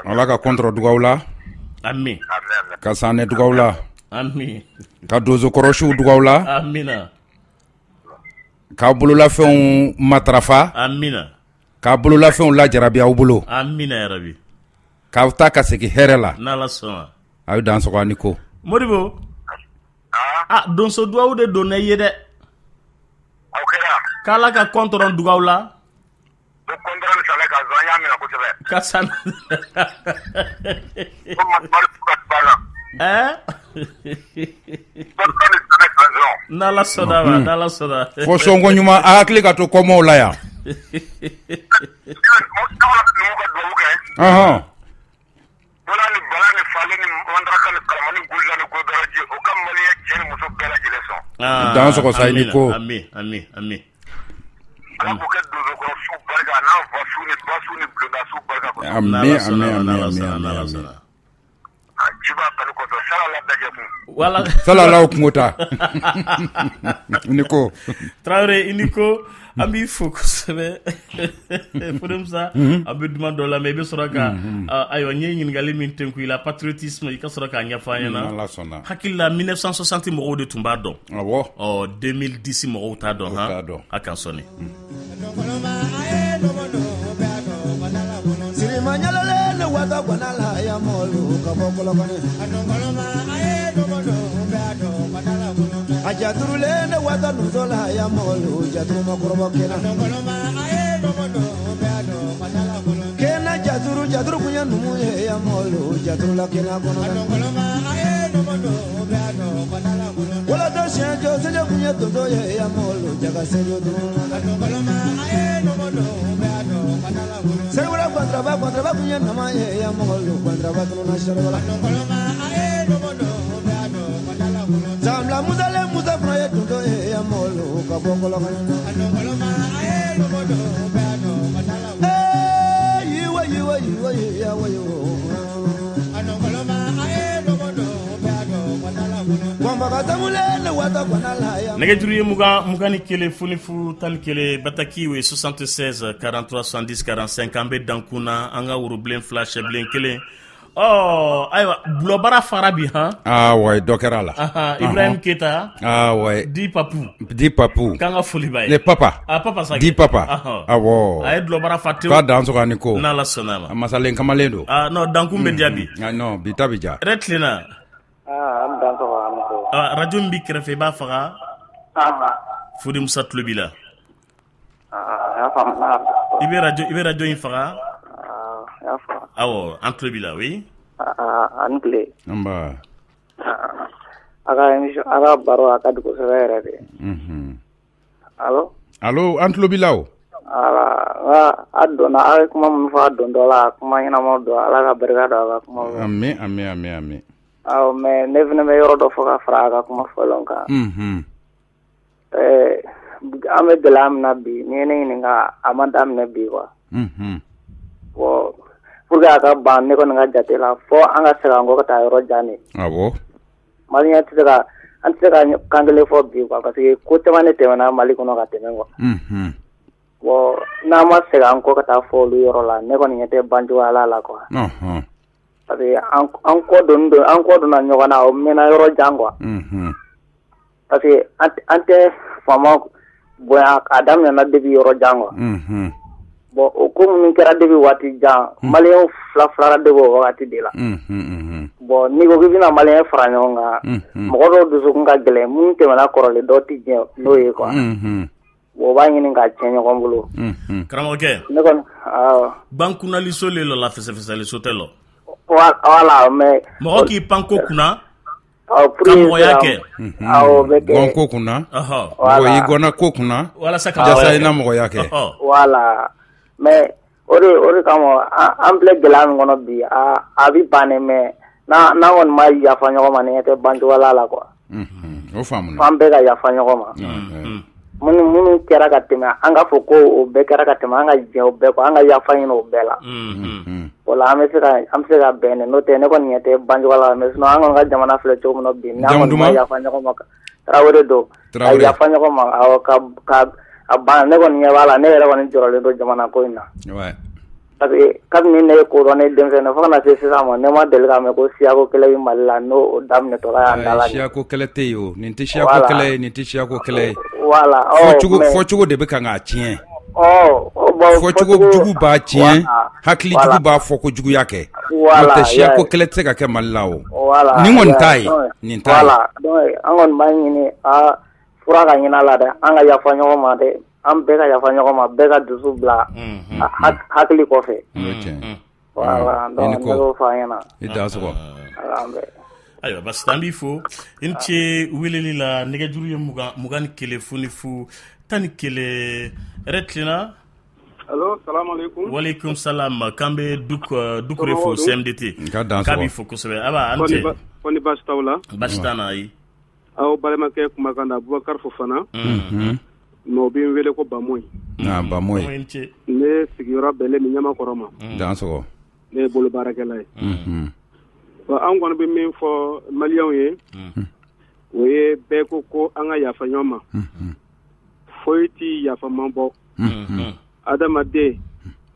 Ala ka kɔntɔrɔ dugaw la. Ami. Ka sanɛ dugaw la. Ami. Ka donsokɔrɔsiw dugaw la. Amina. K'aw bololafɛnw matarafa. Amina. K'aw bololafɛnw lajarabi aw bolo. Amina yarabi. K'aw ta ka segin hɛrɛ la. N'Ala sɔnna. A ye dan sɔgɔ ani ko. Modibo. Ah, donso dugawu de donna i ye dɛ. Aw kɛra. K'Ala ka kɔntɔrɔn dugaw la. Ko kɔntɔrɔn ni sanɛ ka zɔn an y'a minɛ kosɛbɛ. Ka san. Ko mari ka banna. Ɛɛ. Kɔntɔrɔn ni sanɛ ka zɔn. N'Ala sɔnna ma, n'Ala sɔnna. Fo sɔnko ɲuman a hakili ka to kɔmɔw la yan. Aw ka dugawu kɛ. Ɔhɔn. Bola ni bala ni falen ni mandaraka ni kalamani gulila ni godaraji o ka maliyɛn cɛ ni muso bɛɛ lajɛlen sɔn. Dan sɔgɔ sa i ni ko. Ami ami ami. Ala k'o kɛ donsokɔrɔ su barika n'a fa su ni ba su ni bulonda su barika kosɛbɛ. Ami ami ami ami ami. Jiba kanu kɔsɔ sala la dajɛ kun. Wala. Sala la o kungo ta. I ni ko. Traoré i ni ko. An b'i fo kosɛbɛ. Fodemsa an bɛ duman dɔ lamɛn i bɛ sɔrɔ ka ayiwa n ye ɲininkali min tɛnku i la patriotisme i ka sɔrɔ k'a ɲɛfɔ an ɲɛna. N'Ala sɔnna. Hakili la 1960 mɔgɔw de tun b'a dɔn. Awɔ. Ɔ 2010 mɔgɔw t'a dɔn han. A kan sɔnni. Sirima ɲalalen ne wata gwana la ya mɔlu ka bɔ kɔlɔkɔni. A jaturulen ne wata numuso la ya mɔlu jaturu ma kɔrɔbɔ kena. Kena jaturu jaturu kun ye numu ye ya mɔlu jaturu la kena kɔnɔ. Wala siɲɛ jɔ sɛjɛ kun ye tonso ye ya mɔlu jaga sɛjɔ dun. Sɛwura kwantraba kwantraba kun ye nama ye ya mɔlu kwantraba tununa sɛrɛwala. Zamla musale musa fana ye tonso ye ya mɔlu ka bɔ kɔlɔkɔni na. Ee yiwa yiwa yiwa yiwa yiwa. Nɛgɛjuru ye 21 00 11 bataki o ye 76 43 70 45 an bɛ dankun na an ka worobilen 2 sɛbilen 1. Ɔ ayiwa bulɔbara fara bi han. Ah ouais dɔ kɛra a la. Ibrahim Keita. Ah ouais. Di Papu. Di Papu. K'an ka foli b'a ye. Ne papa. Ah papa sa. Di papa. Awɔ. A ye bulɔbara fa tewu. K'a dan sɔgɔ ani ko. N'Ala sɔnna a ma. A masalen kamalen don. Ah non dankun bɛ diya bi. Ah non bi ta bi ja. Hɛrɛ tilenna. Ah an dan sɔgɔ ani ko. Ah radio min b'i kɛrɛfɛ i b'a faga. Fode Musa tulo b'i la. Ah y'a faamu. I bɛ radio in faga. Awɔ an tulo b'i la oui. A ni tile. Nba. A ka émission a ka baro a ka di kosɛbɛ yɛrɛ de. Allo. Allo an tulo b'i la o. Ala nka a donna a ye kuma minnu fɔ a don dɔ la a kuma ɲɛnamaw don Ala ka barika don a ka kumaw la. Ami ami ami ami. Awɔ mais ne fana bɛ yɔrɔ dɔ fɔ ka fara a ka kuma fɔlenw kan. An bɛ gɛlɛya min na bi n'i ye ne ɲininka a ma daminɛ bi quoi. Bon pour que a ka ban ne kɔni ka jate la fo an ka segin an kɔ ka taa yɔrɔ jan de. Awɔ. Maliyɛn tɛ se ka an tɛ se ka kan kelen fɔ bi quoi parce que ko caman de tɛmɛna Mali kɔnɔ ka tɛmɛ quoi. Bon n'an ma segin an kɔ ka taa fɔ olu yɔrɔ la ne kɔni ɲɛ tɛ ban cogoya la quoi. Parce que an kɔ donna ɲɔgɔn na o mɛnna yɔrɔ jan quoi. Parce que an tɛ faama bonya a daminɛna depuis yɔrɔ jan quoi. Bon o ko minnu kɛra depuis waati jan maliyɛnw fila filara depuis o wagati de la. Bon n'i ko k'i bɛna maliyɛn fara ɲɔgɔn kan mɔgɔ dɔw dusukun ka gɛlɛn minnu tɛmɛna kɔrɔlen dɔw tɛ jɛn n'o ye quoi. Bon o b'a ɲini k'a tiɲɛ ɲɔgɔn bolo. Karamɔgɔkɛ. Ne kɔni awɔ. Bankunnaliso le lɔ la fɛsɛfɛsɛliso tɛ lɔ. Voilà mais. Mɔgɔ k'i pan ko kunna. Ka mɔgɔya kɛ. Awɔ o bɛ kɛ. Gɔn ko kunna. Mɔgɔ y'i gɔnna ko kunna. Walasa ka jasa i na mɔgɔya kɛ. Voilà. Mais O de kama an filɛ gɛlɛya min kɔnɔ bi, a bɛ ban dɛ, mais n'an kɔni ma yafa ɲɔgɔn ma, nin tɛ bancogoya la quoi. O faamuna. F'an bɛɛ ka yafa ɲɔgɔn ma. Minnu kɛra ka tɛmɛ, an ka fɔ ko o bɛɛ kɛra ka tɛmɛ, an ka jɛ o bɛɛ kɔ, an ka yafa ɲini o bɛɛ la. O la an bɛ se ka bɛn, n'o tɛ ne kɔni ɲɛ tɛ bancogoya la, mais sinon an kɔni ka jamana filɛ cogo min na bi, n'an kɔni ma yafa ɲɔgɔn ma, Tarawele don, ka yafa ɲɔgɔn ma, awɔ, ka a ban, ne kɔni ɲɛ b'a la, ne yɛrɛ kɔni jɔrɔlen don jamana ko in na. Parce que kabini ne ye kodɔn, ne denmisɛnnin fo ka na se sisan ma, ne ma deli k'a mɛn ko siyako kɛlɛ bɛ Mali la, n'o daminɛtɔla y'an da la. Siyako kɛlɛ tɛ yen o, nin tɛ siyako kɛlɛ ye, nin tɛ siyako kɛlɛ ye. Voilà. Fɔcogo de bɛ kan k'a tiɲɛ. Fɔcogo jugu b'a tiɲɛ, hakili jugu b'a fɔ ko juguya kɛ. N'o tɛ siyako kɛlɛ tɛ se ka kɛ Mali la o. Nin kɔni t'a ye, nin t'a ye. Voilà, donc an kɔni b'a ɲini fura ka ɲini a la dɛ, an ka yafa ɲɔgɔn ma dɛ. An bɛɛ ka yafa ɲɔgɔn ma, bɛɛ ka dusu bila hakili kɔfɛ. Voilà, donc ne b'o fɔ an ɲɛna. I dan sɔgɔ. Ayiwa, basi an b'i fo, i ni ce weleli la. Nɛgɛjuru ye 21 00 11. Hɛrɛ tilenna. Allo, salamu aleykum. Walekum salam. K'an bɛ Dukure fo CMDT. K'a b'i fo kosɛbɛ. Aba, an ce. Kɔni baasi t'aw la? Baasi t'an na, ayi. Aw balimakɛ kumakan na, Bubakari Fofana. Mais o bɛ n wele ko Bamoyi. Bamoyi. Ne sigiyɔrɔ bɛnnen bɛ Ɲamakɔrɔ ma. Dan sɔgɔ. Ne ye bolo baarakɛla ye. Bon, an kɔni bɛ min fɔ maliyɛnw ye, o ye bɛɛ ko an ka yafa ɲɔgɔn ma. Foyi tɛ yafa man bɔ. Adamaden,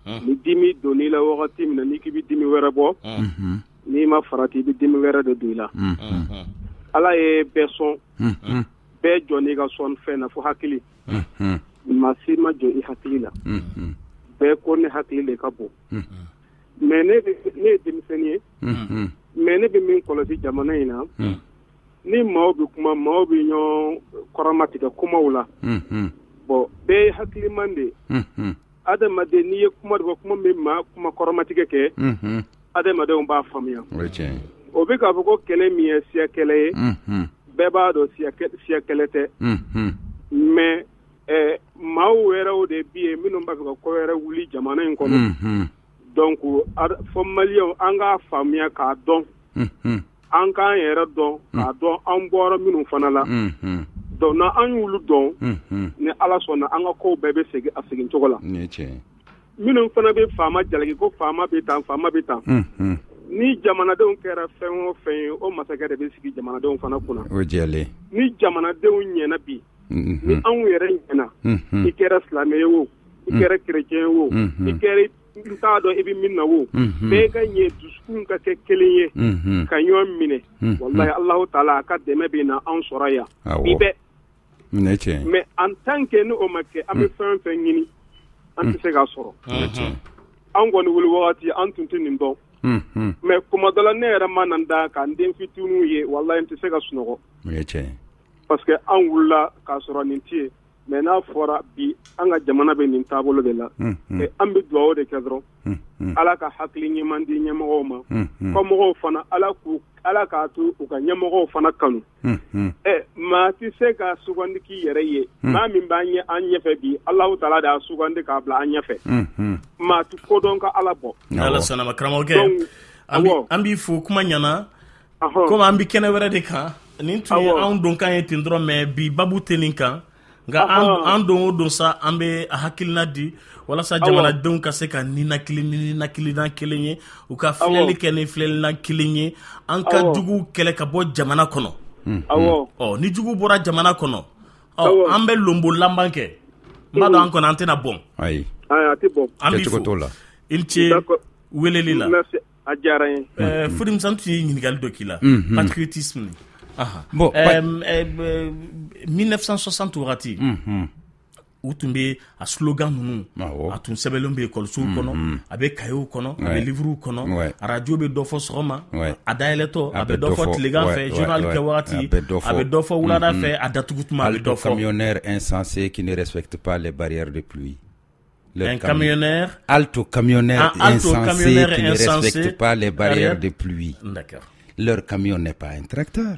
ni dimi donn'i la wagati min na, n'i k'i bɛ dimi wɛrɛ bɔ, n'i ma farati, i bɛ dimi wɛrɛ de don i la. Ala ye bɛɛ sɔn. Bɛɛ jɔ n'i ka sɔn fɛn na fo hakili. Maa si ma jɔ i hakili la. Bɛɛ ko ne hakili de ka bon. Mais ne ye denmisɛnnin ye. Mais ne bɛ min kɔlɔsi jamana in na, ni maaw bɛ kuma, maaw bɛ ɲɔgɔn kɔrɔmatigɛ kumaw la. Bon, bɛɛ ye hakiliman de ye. Adamaden, n'i ye kuma dɔ fɔ, kuma min maa kuma kɔrɔmatigɛ kɛ, adamadenw b'a faamuya. O bɛ k'a fɔ ko kɛlɛ min ye siya kɛlɛ ye, bɛɛ b'a dɔn siya kɛlɛ tɛ. Mais maaw wɛrɛw de bɛ yen minnu b'a fɛ ka ko wɛrɛ wuli jamana in kɔnɔ. Donc fo maliyɛnw an k'a faamuya k'a dɔn. An k'an yɛrɛ dɔn k'a dɔn an bɔra minnu fana la. Donc n'an y'olu dɔn, ni Ala sɔnna, an ka kow bɛɛ bɛ segin a segin cogo la. Minnu fana bɛ faama jalaki ko faama bɛ tan, faama bɛ tan. Ni jamanadenw kɛra fɛn o fɛn ye, o masakɛ de bɛ sigi jamanadenw fana kunna. O jɛlen. Ni jamanadenw ɲɛna bi, ni anw yɛrɛ ɲɛna, i kɛra silamɛ ye o, i kɛra chrétien ye o, i kɛra n t'a dɔn i bɛ min na o, bɛɛ ka ɲɛ, dusukun ka kɛ kelen ye, ka ɲɔgɔn minɛ. Walahi, Alahu taala a ka dɛmɛ bɛ na anw sɔrɔ yan. Bi bɛɛ. Mais en tant que ni o ma kɛ, an bɛ fɛn o fɛn ɲini, an tɛ se k'a sɔrɔ. An kɔni wuli wagati, an tun tɛ nin dɔn. Mais kuma dɔ la, ne yɛrɛ ma na da ka n den fitininw ye, walahi n tɛ se ka sunɔgɔ. Parce que an wulila k'a sɔrɔ nin tɛ yen. Mais n'a fɔra bi an ka jamana bɛ nin taabolo de la, an bɛ dugawu de kɛ dɔrɔn, Ala ka hakili ɲuman di ɲɛmɔgɔw ma. Kɔmɔgɔw fana, Ala k'a to u ka ɲɛmɔgɔw fana kanu. Maa tɛ se ka sugandi k'i yɛrɛ ye. Maa min b'an ɲɛ an ɲɛfɛ bi, Alahu taala de y'a sugandi k'a bila an ɲɛfɛ. Maa tɛ kodɔn ka Ala bɔ. Ala sɔnna ma, karamɔgɔkɛ. An b'i fo, kuma ɲɛna. Komi an bɛ kɛnɛ wɛrɛ de kan, nin tun ye anw donkan ye ten dɔrɔn, mais bi babu tɛ nin kan. Nka an don o don sa, an bɛ a hakilina di walasa jamanadenw ka se ka ninakili ni ninakilina kelen ye, u ka filɛli kɛ ni filɛlina kelen ye, an ka juguw kɛlɛ ka bɔ jamana kɔnɔ. Ɔ, ni jugu bɔra jamana kɔnɔ, an bɛ lonbo laban kɛ. N b'a dɔn an kɔni an tɛna bɔn. Ayi. An b'i fo. I ni ce weleli la. A diyara n ye. Fodimisa, tun ye ɲininkali dɔ k'i la. Patriotisme. Bon, 1960 wagati, u tun bɛ a slogan ninnu, a tun sɛbɛnlen bɛ ekɔlisow kɔnɔ, a bɛ cahiers kɔnɔ, a bɛ livres kɔnɔ, radio bɛ dɔ fɔ sɔgɔma, a dayɛlɛtɔ a bɛ dɔ fɔ tilegan fɛ, journal kɛ wagati a bɛ dɔ fɔ wulada fɛ, a datugu tuma a bɛ dɔ fɔ. Camionneur insensé qui ne respecte pas les barrières de pluie. Un camionneur, alto camionneur insensé qui ne respecte pas les barrières de pluie. D'accord. Leur camion n'est pas un tracteur.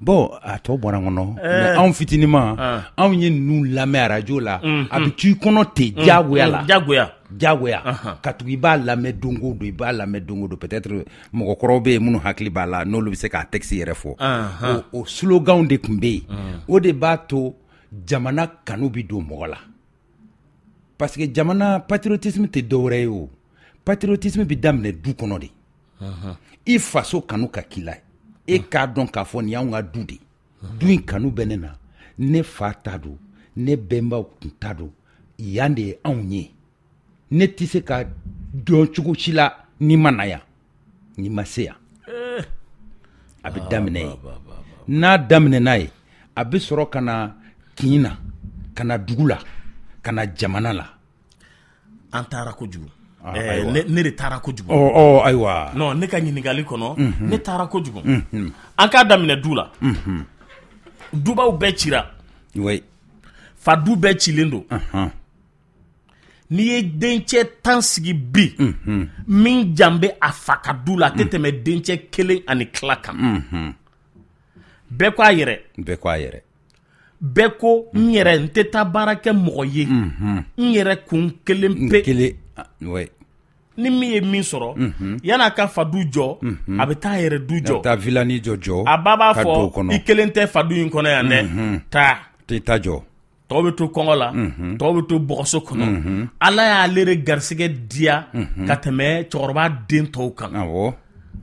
Bon, a tɔ bɔra n kɔnɔ, mais anw fitininma, anw ye ninnu lamɛn radio la, a bɛ t'i kɔnɔ ten diyagoya la. Diyagoya. Diyagoya ka tugu i b'a lamɛn don o don, i b'a lamɛn don o don. Peut-être mɔgɔkɔrɔw bɛ yen minnu hakili b'a la, n'olu bɛ se k'a texte yɛrɛ fɔ. O sloganw de tun bɛ yen. O de b'a to jamana kanu bɛ don mɔgɔ la. Parce que jamana patriotisme tɛ dɔwɛrɛ ye o. Patriotisme bɛ daminɛ du kɔnɔ de. I faso kanu ka k'i la. E k'a dɔn k'a fɔ nin y'anw ka du de. Du in kanu bɛ ne na. Ne fa ta don, ne bɛnbaw tun ta don. Yan de ye anw ye. Ne tɛ se ka dɔn cogo si la n'i ma na yan, n'i ma se yan. A bɛ daminɛ yen. N'a daminɛna yen, a bɛ sɔrɔ ka na kin na, ka na dugu la, ka na jamana la. An taara kojugu. Ne de taara kojugu. Ayiwa. Non, ne ka ɲininkali kɔnɔ, ne taara kojugu. An k'a daminɛ du la. Dubaw bɛɛ cira. Oui. Fa du bɛɛ cilen don. N'i ye dencɛ 10 sigi bi, min jan bɛ a fa ka du la, a tɛ tɛmɛ dencɛ 1.5 kan. Bɛɛ ko a yɛrɛ. Bɛɛ ko a yɛrɛ. Bɛɛ ko n yɛrɛ n tɛ taa baara kɛ mɔgɔ ye. N yɛrɛ kun kelen pe. Kelen, oui. Ni min ye min sɔrɔ, yan'a ka fa du jɔ, a bɛ taa yɛrɛ du jɔ. A bɛ taa villani jɔ. A ba b'a fɔ i kelen tɛ fa du in kɔnɔ yan dɛ. Taa. T'i ta jɔ. Tɔw bɛ to kɔngɔ la, tɔw bɛ to bɔgɔso kɔnɔ. Ala y'ale de garisɛgɛ diya ka tɛmɛ cɛkɔrɔba den tɔw kan. Awɔ.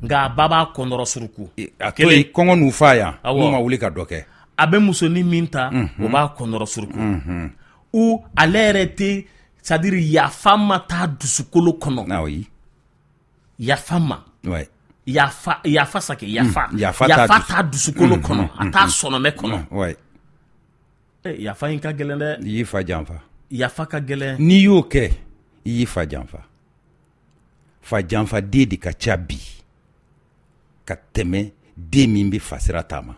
Nka a ba b'a kɔnɔrɔ suruku. A to yen kɔngɔ n'u fa yan, n'u ma wuli ka dɔ kɛ. A bɛ musonin min ta, o b'a kɔnɔrɔ suruku. Ou ale yɛrɛ tɛ, c'est à dire yafa ma taa dusukolo kɔnɔ. Ah oui. Yafa ma. Ouais. Yafa yafa sake yafa. Yafa t'a dusukolo kɔnɔ, a t'a sɔnɔmɛ kɔnɔ. Ouais. Yafa in ka gɛlɛn dɛ. I y'i fa janfa. Yafa ka gɛlɛn. N'i y'o kɛ, i y'i fa janfa. Fa janfa den de ka ca bi ka tɛmɛ den min bɛ fasira taama.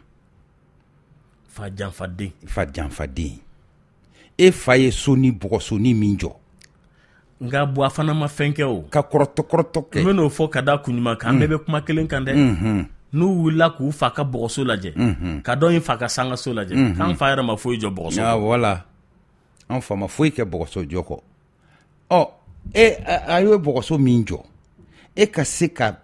Fa janfa den. Fa janfa den. E fa ye so ni bɔgɔsoni min jɔ. Nka Buwa fana ma fɛn kɛ o. Ka kɔrɔtɔ kɛ. N bɛ n'o fɔ ka da kun ɲuman kan, an bɛɛ bɛ kuma kelen kan dɛ. N'u wulila k'u fa ka bɔgɔso lajɛ, ka dɔ in fa ka sangaso lajɛ, k'an fa yɛrɛ ma foyi jɔ bɔgɔso. Ah voilà. An fa ma foyi kɛ bɔgɔso jɔ kɔ. Ɔ e a ye bɔgɔso min jɔ, e ka se ka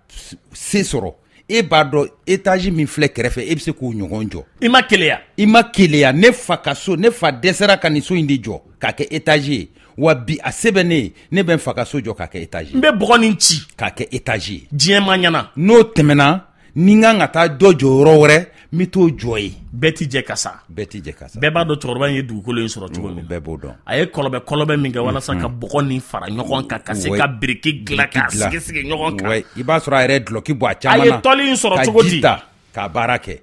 se sɔrɔ, e b'a dɔn étage min filɛ kɛrɛfɛ, e bɛ se k'o ɲɔgɔn jɔ. I ma keleya. I ma keleya. Ne fa ka so, ne fa dɛsɛra ka nin so in de jɔ k'a kɛ étage ye. Wa bi a se bɛ ne ye, ne bɛ n fa ka so jɔ k'a kɛ étage ye. N bɛ bɔgɔ nin ci. K'a kɛ étage ye. Diɲɛ ma ɲɛna. N'o tɛmɛna, ni n kan ka taa dɔ jɔ yɔrɔ wɛrɛ, n bɛ t'o jɔ yen. Bɛɛ ti jɛ ka sa. Bɛɛ ti jɛ ka sa. Bɛɛ b'a dɔn cɛkɔrɔba in ye dugukolo in sɔrɔ cogo min. Bɛɛ b'o dɔn. A ye kɔlɔbɛ min kɛ walasa ka bɔgɔ nin fara ɲɔgɔn kan, ka se ka biriki dilan k'a sigi sigi ɲɔgɔn kan. I b'a sɔrɔ a yɛrɛ dulɔki bɔ a caman na. A ye tɔli in sɔrɔ cogo di? Ka ji ta k'a baara kɛ.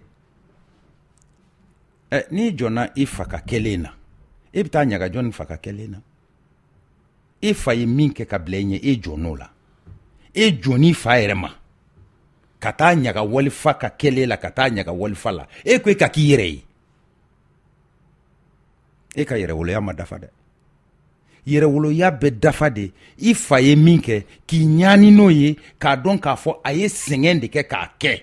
N'i jɔnna i fa ka kɛlen na, e bɛ taa ɲaga jɔnni fa ka kɛlen na? E fa ye min kɛ ka bila e ɲɛ, e jɔnn'o la. E jɔnni fa yɛrɛ ma. Ka taa ɲaga walifa ka kɛlen la, ka taa ɲaga walifa la. E ko e ka k'i yɛrɛ ye. E ka yɛrɛwoloya ma dafa dɛ. Yɛrɛwoloya bɛ dafa de. I fa ye min kɛ, k'i ɲaani n'o ye, k'a dɔn k'a fɔ a ye sɛgɛn de kɛ k'a kɛ.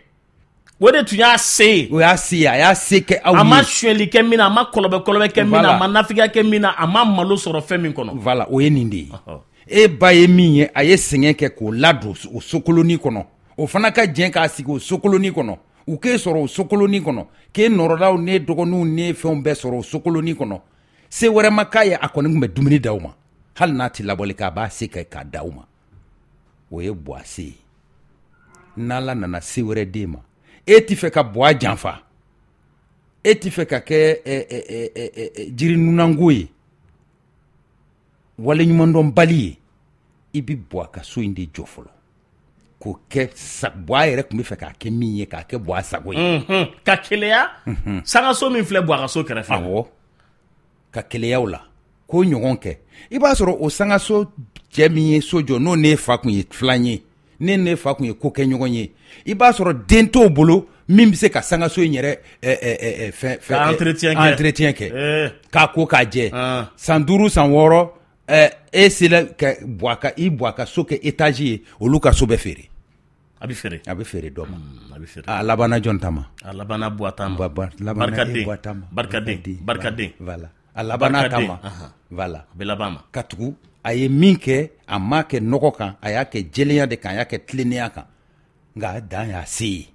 O de tun y'a se ye. O y'a se ye, a y'a se kɛ aw ye. A ma sonyɛli kɛ min na, a ma kɔlɔbɛ kɛ min na, a ma nafigiya kɛ min na, a ma malo sɔrɔ fɛn min kɔnɔ. Voilà, o ye nin de ye. E ba ye min ye, a ye sɛgɛn kɛ k'o ladon o sokolonin kɔnɔ. O fana ka jɛn k'a sigi o sokolonin kɔnɔ. U k'e sɔrɔ o sokolonin kɔnɔ. K'e nɔrɔlaw n'e dɔgɔninw n'e fɛnw bɛɛ sɔrɔ o sokolonin kɔnɔ. Se wɛrɛ ma k'a ye, a kɔni tun bɛ dumuni d'aw ma. Hali n'a tɛ labɔli kɛ, a b'a se kɛ k'a d'aw ma. O ye Buwa se ye. N'Ala nana se wɛrɛ d'e ma, e t'i fɛ ka Buwa janfa. E t'i fɛ ka kɛ jiri nunango ye, waleɲumandɔnbali ye. I bɛ Buwa ka so in de jɔ fɔlɔ. K'o kɛ Buwa yɛrɛ tun bɛ fɛ k'a kɛ min ye, k'a kɛ Buwa sago ye. Ka keleya. Sangaso min filɛ Buwa ka so kɛrɛfɛ. Awɔ. Ka keleya o la. K'o ɲɔgɔn kɛ. I b'a sɔrɔ o sangaso cɛ min ye so jɔ, n'o ne fa tun ye filan ye, ne fa tun ye ko kɛ ɲɔgɔn ye, i b'a sɔrɔ den t'o bolo min bɛ se ka sangaso in yɛrɛ fɛn entretien kɛ. K'a ko k'a jɛ. San 5 san 6, e sera ka i Buwa ka so kɛ étage ye, olu ka so bɛ feere. A bɛ feere. A bɛ feere dɔ ma. A labanna jɔn ta ma? A labanna Buwa ta ma. Barikaden. Barikaden. Voilà. A labanna ta ma. Voilà. A bɛ laban ma. Ka tugu A ye min kɛ, a m'a kɛ nɔgɔ kan, a y'a kɛ jɛlenya de kan, a y'a kɛ tilennenya kan. Nka a dan y'a se ye.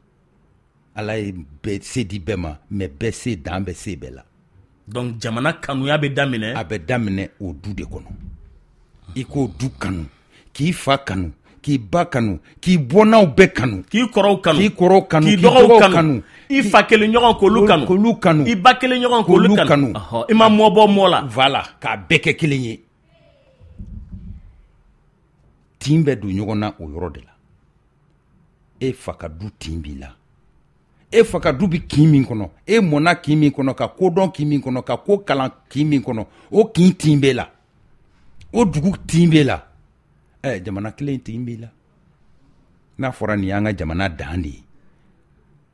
Ala ye bɛɛ se di bɛɛ ma, mais bɛɛ se dan bɛ se bɛɛ la. Donc jamana kanuya bɛ daminɛ. A bɛ daminɛ o du de kɔnɔ. I k'o du kanu, k'i fa kanu, k'i ba kanu, k'i bɔnnaw bɛɛ kanu, k'i kɔrɔw kanu, k'i kɔrɔw kanu, k'i dɔgɔw kanu, i fa kelen ɲɔgɔn k'olu kanu, k'olu kanu, i ba kelen ɲɔgɔn k'olu kanu. I ma mɔ bɔ mɔ la. Voilà, k'a bɛɛ kɛ kelen ye. Tin bɛ don ɲɔgɔn na o yɔrɔ de la. E fa ka du tin b'i la. E fa ka du bɛ kin min kɔnɔ, e mɔnna kin min kɔnɔ, ka kodɔn kin min kɔnɔ, ka ko kalan kin min kɔnɔ, o kin tin b'e la, o dugu tin b'e la, jamana kelen tin b'i la. N'a fɔra nin y'an ka jamana dan de ye,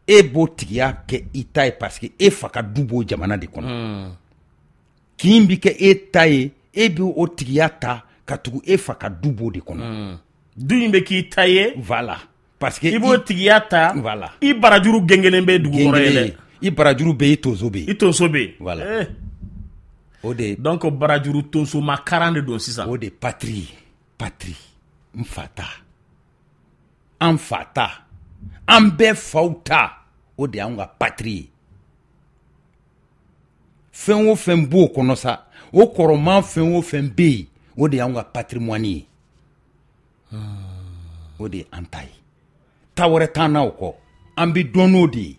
e b'o tigiya kɛ i ta ye parce que e fa ka du b'o jamana de kɔnɔ. Kin bi kɛ e ta ye, e b'o tigiya ta ka tugu e fa ka du b'o de kɔnɔ. Du in bɛ k'i ta ye. Voilà. Parce que i b'o tigiya ta. Voilà. I barajuru gengelen bɛ dugu kɔrɔ ye dɛ. I barajuru bɛ, i tonso bɛ. I tonso bɛ. Voilà. O de. Donc barajuru tonso ma karan de don sisan. O de patrie, patrie. N fa ta. An fa ta. An bɛɛ faw ta. O de y'anw ka patrie ye. Fɛn o fɛn b'o kɔnɔ sa, o kɔrɔman fɛn o fɛn bɛ yen, o de y'anw ka patrimoine ye. O de ye an ta ye. Ta wɛrɛ t'an na o kɔ. An bɛ dɔn n'o de ye.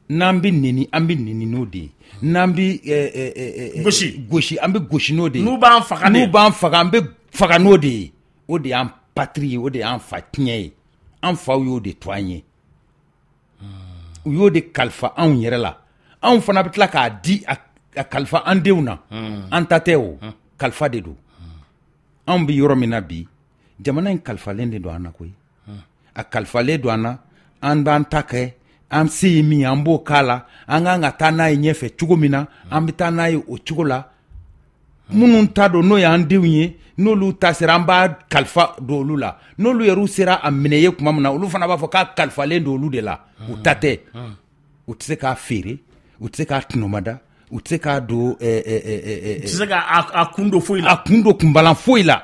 N'an bɛ neni, an bɛ neni n'o de ye. N'an bɛ gosi, an bɛ gosi n'o de ye. N'u b'an faga, n'u b'an faga, an bɛ faga n'o de ye. O de y'an patrie ye, o de y'an fa tiɲɛ ye. An faw y'o de to an ye. U y'o de kalifa anw yɛrɛ la. Anw fana bɛ tila k'a di a kalifa an denw na. An ta tɛ o, kalifa de don. Anw bɛ yɔrɔ min na bi, jamana in kalifalen de don an na koyi. A kalifalen don an na, an b'an ta kɛ, an se ye min ye an b'o k'a la, an kan ka taa n'a ye ɲɛfɛ cogo min na, an bɛ taa n'a ye o cogo la. Minnu ta don n'o y'an denw ye, n'olu ta sera an b'a kalifa don olu la. N'olu yɛrɛ sera a minɛ ye tuma min na, olu fana b'a fɔ k'a kalifalen don olu de la. U ta tɛ. U tɛ se k'a feere, u tɛ se k'a tɔnɔmada, u tɛ se k'a don. U tɛ se k'a kun don foyi la. A kun don kunbalan foyi la.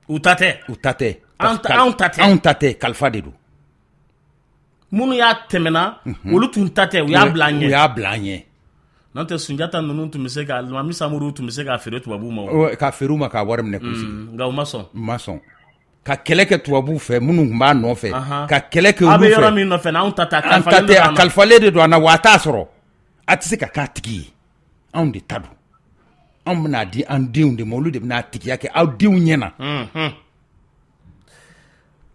U ta tɛ. U ta tɛ. Anw ta tɛ. Anw ta tɛ, kalifa de don. Minnu y'a tɛmɛna, olu tun ta tɛ, u y'a bila an ɲɛ. U y'a bila an ɲɛ. N'o tɛ Sunjata ninnu tun bɛ se ka, Alimami Samuru tun bɛ se k'a feere tubabuw ma. K'a feere u ma, k'a wari minɛ k'u sigi. Nka u ma sɔn. U ma sɔn. Ka kɛlɛ kɛ tubabuw fɛ minnu tun b'a nɔfɛ. Ka kɛlɛ kɛ olu fɛ. A bɛ yɔrɔ min nɔfɛ, anw ta tɛ, a kalifalen don an na. A kalifalen de don an na, wa a t'a sɔrɔ. A tɛ se ka k'a tigi ye. Anw de ta don. Anw bɛna di an denw de ma, olu de bɛna tigiya kɛ aw denw ɲɛna.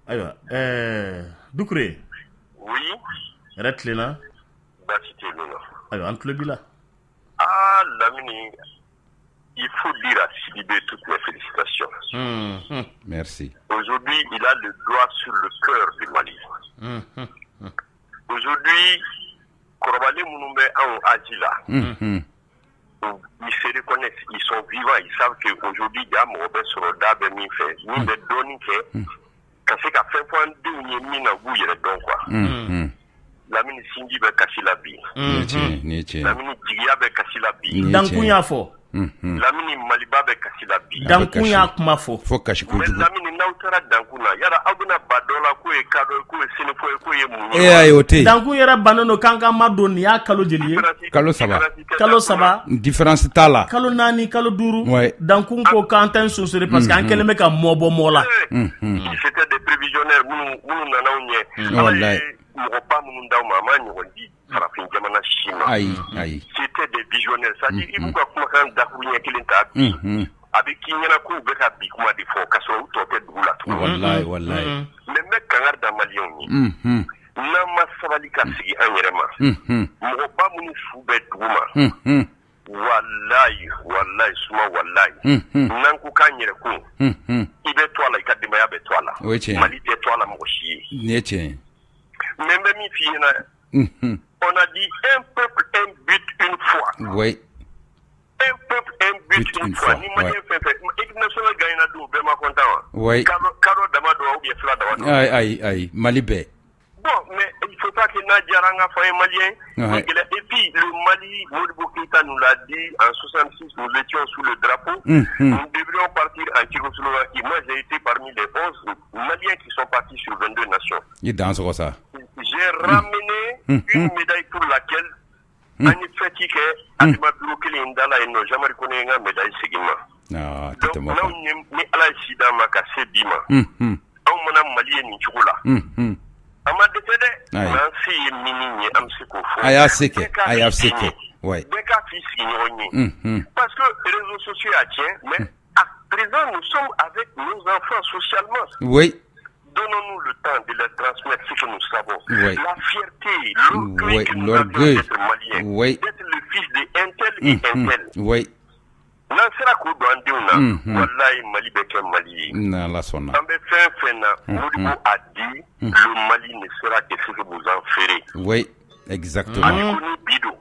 Ayiwa, Dukure. Oui. Yɛrɛ tilenna. Baasi tɛ yen nɔ. Ayiwa, an tulo b'i la. Ah, Lamini, il faut dire à Sidibé toutes mes félicitations. Merci. Aujourd'hui, il a le doigt sur le cœur du Mali. Aujourd'hui, kɔrɔbalen minnu bɛ anw âge la, ils se reconnaissent, ils sont vivants, ils savent qu'aujourd'hui, ja mɔgɔ bɛ sɔrɔ da bɛ min fɛ, min bɛ dɔɔnin kɛ, ka se ka fɛn fɔ an denw ye min na u b'u yɛrɛ dɔn quoi. Lamini sinji bɛ kasi la bi. Lamini jigiya bɛ kasi la bi. Dankun y'a fɔ. Lamini Maliba bɛ kasi la bi. Dankun y'a kuma fɔ. Fo kasi kojugu. Mais Lamini n'aw taara Dankun na, yala aw bɛna ba dɔ la k'o ye kadɔ ye, k'o ye senefɔ ye, k'o ye mun ye? Ee ayi, o tɛ yen. Dankun yɛrɛ bannen don k'an ka ma don, nin y'a kalo joli ye? Kalo 3. Kalo 3. Différence t'a la. Kalo 4, kalo 5. Dankun ko k'an tɛ n sonsori parce que an kɛlen bɛ ka mɔ bɔ mɔ la. C'était des prévisionnaires minnu nana anw ɲɛ. Walayi. Mɔgɔba minnu d'aw ma, a ma ɲɔgɔn di farafin jamana si ma. Ayi, ayi. C'était des visionnaires, c'est-à-dire i b'u ka kumakan dakuru ɲɛ kelen ta bi. A bɛ k'i ɲɛna k'u bɛ ka bi kuma de fɔ, k'a sɔrɔ u tɔ tɛ dugu la tugun. Walayi, walayi. Mais n bɛ kangari da maliyɛnw ye. N'an ma sabali ka sigi an yɛrɛ ma. Mɔgɔba minnu su bɛ dugu ma. Walayi, walayi, suma walayi. N'an ko k'an yɛrɛ kun. I bɛ to a la, i ka denbaya bɛ to a la. O ye tiɲɛ ye. Mali tɛ to a la mɔgɔ si ye. Nin ye tiɲɛ ye. Mais n bɛ min f'i ɲɛna, on a dit un peuple, un but, une foi. Oui. Un peuple, un but, une foi. Ni Malien fɛn fɛn, équipe nationale gagnera don, bɛɛ ma content wa? Oui. Kadɔ dama don ou bien fila dama don? Ayi, ayi, ayi, Mali bɛɛ. Bon, mais il faut pas que n'a diyara an ka fɔ an ye Malien. Ouais. Et puis le Mali, Modibo Keïta nous l'a dit en 66, nous étions sous le drapeau. Nous devrions en Tchécoslovaquie, moi j'ai été parmi les 11 Maliens qui sont partis sur 22 nations. Ça. J'ai ramené une médaille pour laquelle an ye fête kɛ Adama bureau kelen in da la yen nɔ, Jean-Marie Kone ye n ka médaille segin n ma. Donc n'anw ye, ni Ala ye si d'an ma ka se bi ma, anw mana Mali ye nin cogo la, an ma dɛsɛ dɛ, mais an se ye min ye, an bɛ se k'o fɔ. A y'a se kɛ, a y'a se kɛ. Bɛɛ k'a f'i sigiɲɔgɔn ye. Parce que réseaux sociaux y'a tiɲɛ, mais à présent nous sommes avec nos enfants socialement. Oui. Donnons-nous le temps de leur transmettre ce que nous savons. Oui. La fierté, l'orgueil que nous avions d'être Maliens, d'être le fils de un tel et un tel. Oui. N'an sera k'o don an denw na, walayi Mali bɛ kɛ Mali ye. N'Ala sɔnna. An bɛ fɛn fɛn na, Modibo a dit, le Mali ne sera que ce que vous en ferez. Oui, exactement. Ani ko ni bi don.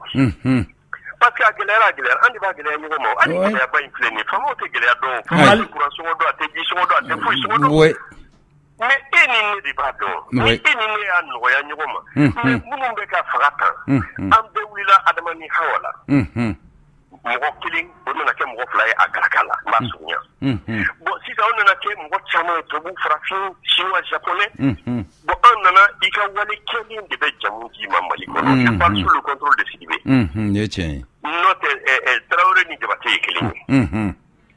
Parce que a gɛlɛyara, a gɛlɛyara, an de b'a gɛlɛya ɲɔgɔn ma. Hali gɛlɛyaba in filɛ nin ye, faamaw tɛ gɛlɛya dɔn. Faamaw tɛ courant sɔngɔ dɔn, a tɛ ji sɔngɔ dɔn, a tɛ foyi sɔngɔ dɔn. Oui. Mais e ni ne de b'a dɔn. Ni e ni ne y'a nɔgɔya ɲɔgɔn ma. Mais minnu bɛ ka faga tan, an bɛɛ wulila Adama ni Hawa la. Mɔgɔ kelen, o nana kɛ mɔgɔ fila ye a garaka la, n b'a surunya. Bon, sisan o nana kɛ mɔgɔ caman ye, tubabu, farafin, chinois, japonais. Bon, an nana i ka wale kɛlen de bɛ jamu d'i ma Mali kɔnɔ. Je parle sous le contrôle de Sidibé. Nin ye tiɲɛ ye. N'o tɛ, Tarawele ni Jabate ye kelen ye.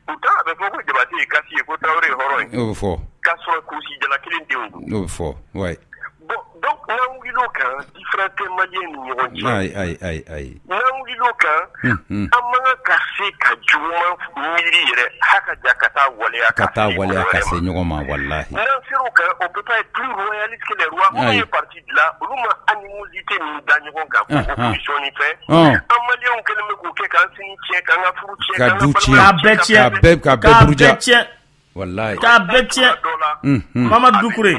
Pourtant a bɛ fɔ ko Jabate ye kasi ye, ko Tarawele ye hɔrɔn ye. O bɛ fɔ. K'a sɔrɔ kulusijala kelen denw don. O bɛ fɔ, ouais. Bon, donc n'an wulil'o kan, différent tɛ Malien ni ɲɔgɔn cɛ. Ayi, ayi, ayi, ayi. N'an wulil'o kan, an man kan ka se ka juguman miiri yɛrɛ, ha ka ja ka taa waleya ka taa waleya ka se ɲɔgɔn ma, walahi. N'an ser'o kan, on peut pas être plus royaliste que les rois. Minnu ye parti dilan, olu ma animosité min da ɲɔgɔn kan, ko opposition ni fɛn. An Maliens kɛlen bɛ k'o kɛ k'an sini tiɲɛ, k'an ka furu tiɲɛ, k'an ka balimaya tiɲɛ, k'a bɛɛ buruja. Wallahi. K'a bɛɛ tiɲɛ. Mamadu Dukure,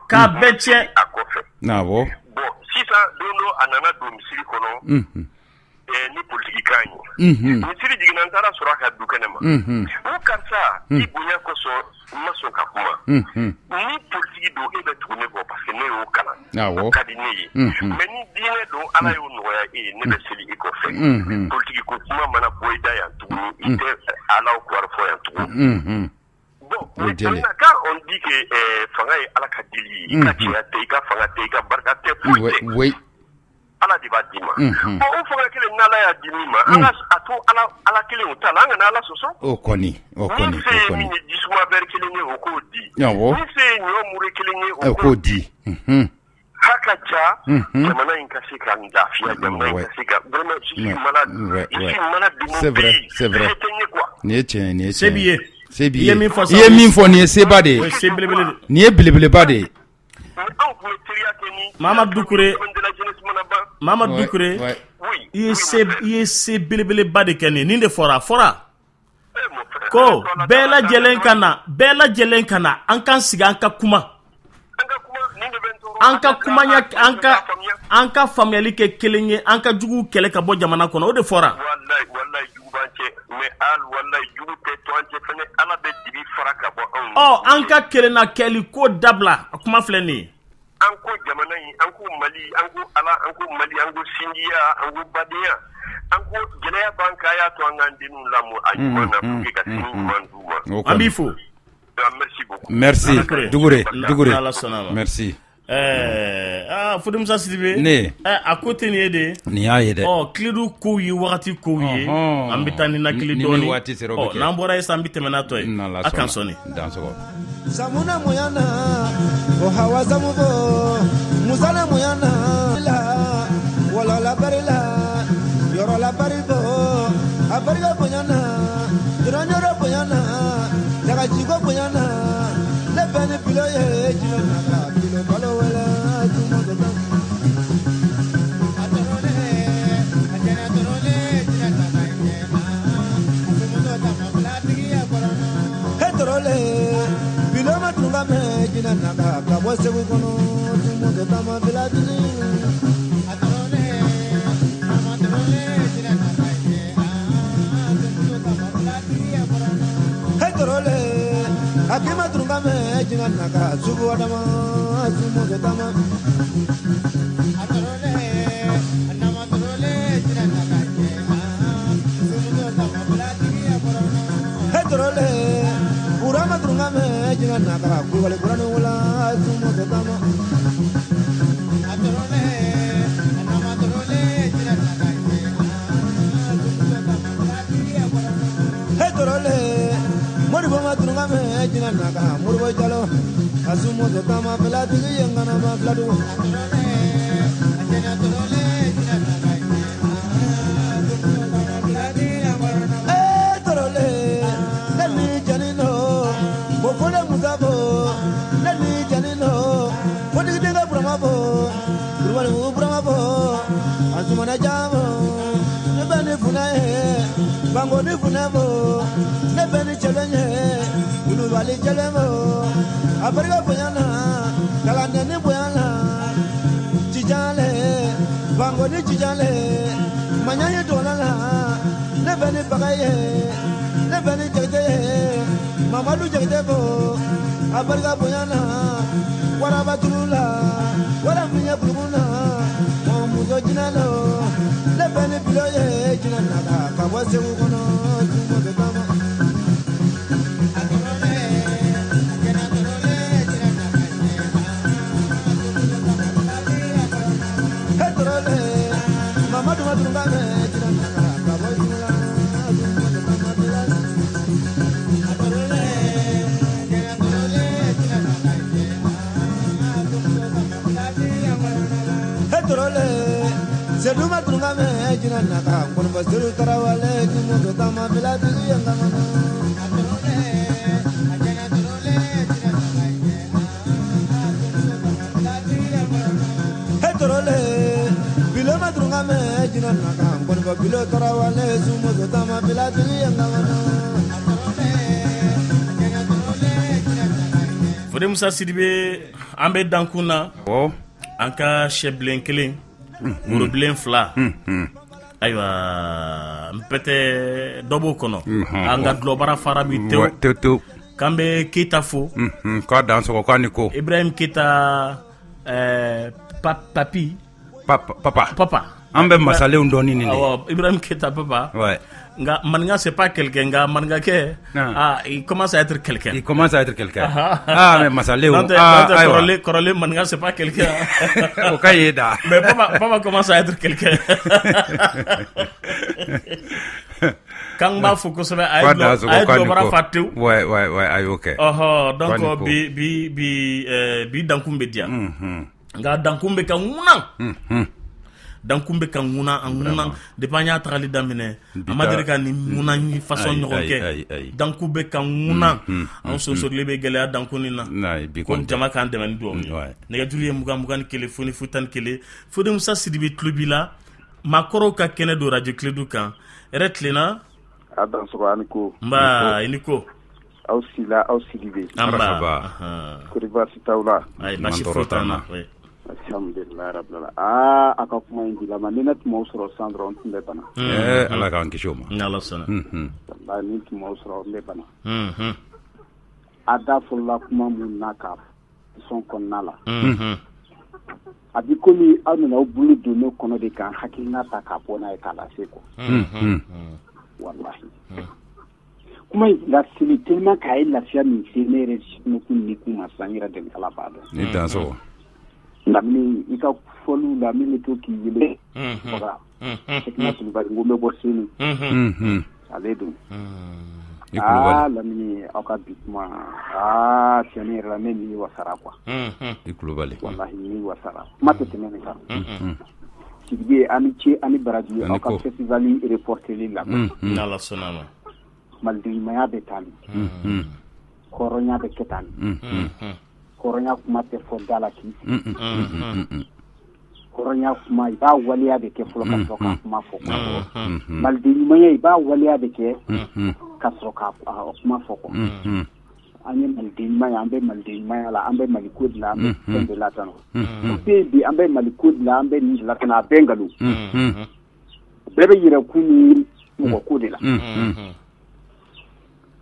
k'a bɛɛ tiɲɛ. A kɔfɛ. Awɔ. Bon, sisan don dɔ a nana don misiri kɔnɔ. Ni politiki kan ye. Misiri jiginna, n taara sɔrɔ a ka du kɛnɛ ma. N ko karisa, i bonya kosɔn n ma sɔn ka kuma. Ni politiki don, e bɛ tugu ne kɔ parce que ne y'o kalan. Awɔ. O ka di ne ye. Mais ni diinɛ don, Ala y'o nɔgɔya e ye, ne bɛ seli i kɔfɛ. Politiki ko kuma mana bɔ i da yan tuguni, i tɛ Ala kibaru fɔ yan tuguni. Bon, maintenant, quand on dit que fanga ye Ala ka dili ye, i ka cɛya tɛ, i ka fanga tɛ, i ka barika tɛ, foyi tɛ. Oui. Ala de b'a d'i ma. Bon, o fanga kelen n'Ala y'a di min ma, an ka a to Ala, Ala kelen o ta la, an kana Ala sɔsɔ. O kɔni, o kɔni, o kɔni. Ni se ye min ye jisuma bɛri kelen ye, o k'o di. Awɔ. Ni se ye ɲɔ mure kelen ye, o k'o di. Ha ka ja, jamana in ka se ka lafiya, jamana in ka se ka vraiment, je suis malade. Je suis malade de mon pays. C'est vrai, c'est vrai. Se tɛ n ye quoi. Nin ye tiɲɛ ye, nin ye tiɲɛ ye. Se b'i ye. Se b'i I ye min fɔ ye. I ye min fɔ nin ye seba de ye. Nin ye belebeleba de ye. Mamadu Dukure, Mamadu Dukure, i ye se belebeleba de kɛ nin ye. Nin de fɔra, a fɔra ko bɛɛ lajɛlen ka na, bɛɛ lajɛlen ka na, an k'an sigi, an ka kuma. An ka kuma, an ka faamuyali kɛ kelen ye, an ka juguw kɛlɛ ka bɔ jamana kɔnɔ, o de fɔra. Walayi, walayi, jugu b'an cɛ, mais al walayi, jugu tɛ to an cɛ fɛnɛ, Ala bɛ dibi fara ka bɔ anw. Ɔ, an ka kelenna kɛli ko dabila, a kuma filɛ nin ye. An ko jamana in, an ko Mali, an ko Ala, an ko Mali, an ko sinjiya, an ko badenya, an ko gɛlɛya b'an kan, a y'a to an k'an denw lamɔ a ɲuman na pour que ka sini ɲuman d'u ma. An b'i fo. Merci beaucoup. Merci Dukure, Dukure. Merci. Fodimisa Sidibe. Ne. A ko tɛ nin ye de. Nin y'a ye dɛ. Ɔ, Kiledu kow ye wagati kow ye. An bɛ taa ni nakili dɔɔni. Ni waati sera o bɛ kɛ. N'an bɔra yen sisan, an bɛ tɛmɛ n'a tɔ ye. A kan sɔnni. Dansɔgɔ. Samuna muyana, o hawa samubo, musana muyana, la, wala la bari la, yɔrɔ la bari bo, a barika bonyana, yɔrɔ bonyana, dagajiko bonyana, ne bɛ ni bilo ye, jinɛ naka bilo balo wala tuma dɔ. Bilo ma tunga mɛ jinɛ naka ka bɔ Segu kɔnɔ tuma tama filatigi. He tɔrɔle a k'i ma tunga mɛ jinɛ naka sugu adama tuma tama. He tɔrɔle. ma turunga me jinga na ka kulubali kurani wala sumo to tama atorole anama torole jinga na ka he torole moribo ma turunga me jinga na ka moribo jalo asumo to tama pelatigi yengana ma fladu atorole ajena torole jinga na ka Bango ni funabo, ne beni chelenge, kulubali chelemo, abarga boyana, kalande ni boyana, chijale, bango ni chijale, manyanye dolala, ne beni bagaye, ne beni jegde, mamadu jegde bo, abarga boyana, waraba tulula, waraminya buluguna, muzo jinalo. Ne beni biloye jina naga ka bɔ Segu kɔnɔ sumo bɛ kama. Atorole ajena torole jina naga he torole mamadu madunga me jina naga ka bɔ jula sumo bɛ kama bila. Atorole ajena torole jina naga he torole. Sedu matunga me jina naka konba sedu tarawale tumo to tama pelatigi yangana atorole ajena torole jina naka he torole bilo matunga me jina naka konba bilo tarawale tumo to tama pelatigi yangana atorole ajena torole jina naka. Fode Musa Sidibe an bɛ dankun na an ka sɛbilen kelen worobilen fila ayiwa n pɛtɛ dɔ b'o kɔnɔ an ka dulɔbara fara bi tewu tewu tewu k'an bɛ Keyita fo k'a dan sɔgɔ k'a ni ko Ibrahim Keyita papi papa an bɛ masalenw dɔn ni nin de awɔ Ibrahim Keyita papa ouais. Nka maninka c'est pas quelqu'un nka maninkakɛ ah il commence à être quelqu'un. Il commence à être quelqu'un. Ah mais masalenw ah ayiwa kɔrɔlen maninka c'est pas quelqu'un. O ka ye da. Mais papa commence à être quelqu'un. K'an b'a fo kosɛbɛ a ye dulɔbara fa tewu. Ouais ouais ouais a y'o kɛ. Ɔhɔ donc bi bi bi bi dankun bɛ diya. Nka dankun bɛ ka ŋunan. Dankun bɛ ka ŋuna a ŋuna depuis an y'a tagali daminɛ a ma deli ka nin ŋuna façon ɲɔgɔn kɛ dankun bɛ ka ŋuna an sonsorilen bɛ gɛlɛya dankun nin na ko jama k'an dɛmɛ ni dugawu ye nɛgɛjuru ye 20 21 0 0 11 Fode Musa Sidibe tulo b'i la maakɔrɔw ka kɛnɛ don radio Kledu kan hɛrɛ tilenna. A dansɔgɔ a ni ko. Nba i ni ko. Aw sila aw Sidibe. Anba. Kori baasi t'aw la. Ayi baasi foyi t'an na. Alhamdulilayi rabbil alamin. Aa a ka kuma in dilama ni ne tun m'aw sɔrɔ sisan dɔrɔn n tun bɛ bana. Ala k'an kisi o ma. N'Ala sɔnna. Walahi ni tun m'aw sɔrɔ n bɛ bana. A da fɔlɔla kuma mun na ka sɔn kɔnɔna la. A bi komi aw nana aw bolo don ne kɔnɔ de k'an hakilina ta k'a bɔ n'a ye k'a lase quoi. Walahi. Kuma in laseli tellement k'a ye lafiya min se ne yɛrɛ kun ni kun ma sisan n yɛrɛ dɛmɛ Ala b'a dɔn. Ni dansɔgɔ. Lamini i ka fɔliw la min bɛ to k'i wele faga Sekina Kulubali n ko n bɛ bɔ Senu ale don aa Lamini aw ka bi kuma aa tiɲɛ yɛrɛ la ne ni wasara quoi. I Kulubali walahi ni wasara kuma tɛ tɛmɛ nin kan. Sidibe ani ce ani baraji aw ka festival reporteli la n'Ala sɔnna ma. Malidenɲumanya bɛ taa nin hɔrɔnya bɛ kɛ tan nin hɔrɔnya kuma tɛ fɔ da la k'i sigi hɔrɔnya kuma i b'a waleya de kɛ fɔlɔ ka sɔrɔ ka kuma fɔ maliden ɲumanya i b'a waleya de kɛ ka sɔrɔ ka kuma fɔ quoi. An ye maliden ɲumanya an bɛ maliden ɲumanya la an bɛ maliko de la an bɛ fɛn de la tan nɔ bɛ bi an bɛ maliko de la an bɛ nin de la tan a bɛɛ nkalon bɛɛ bɛ yɛrɛkun ni mɔgɔ ko de la.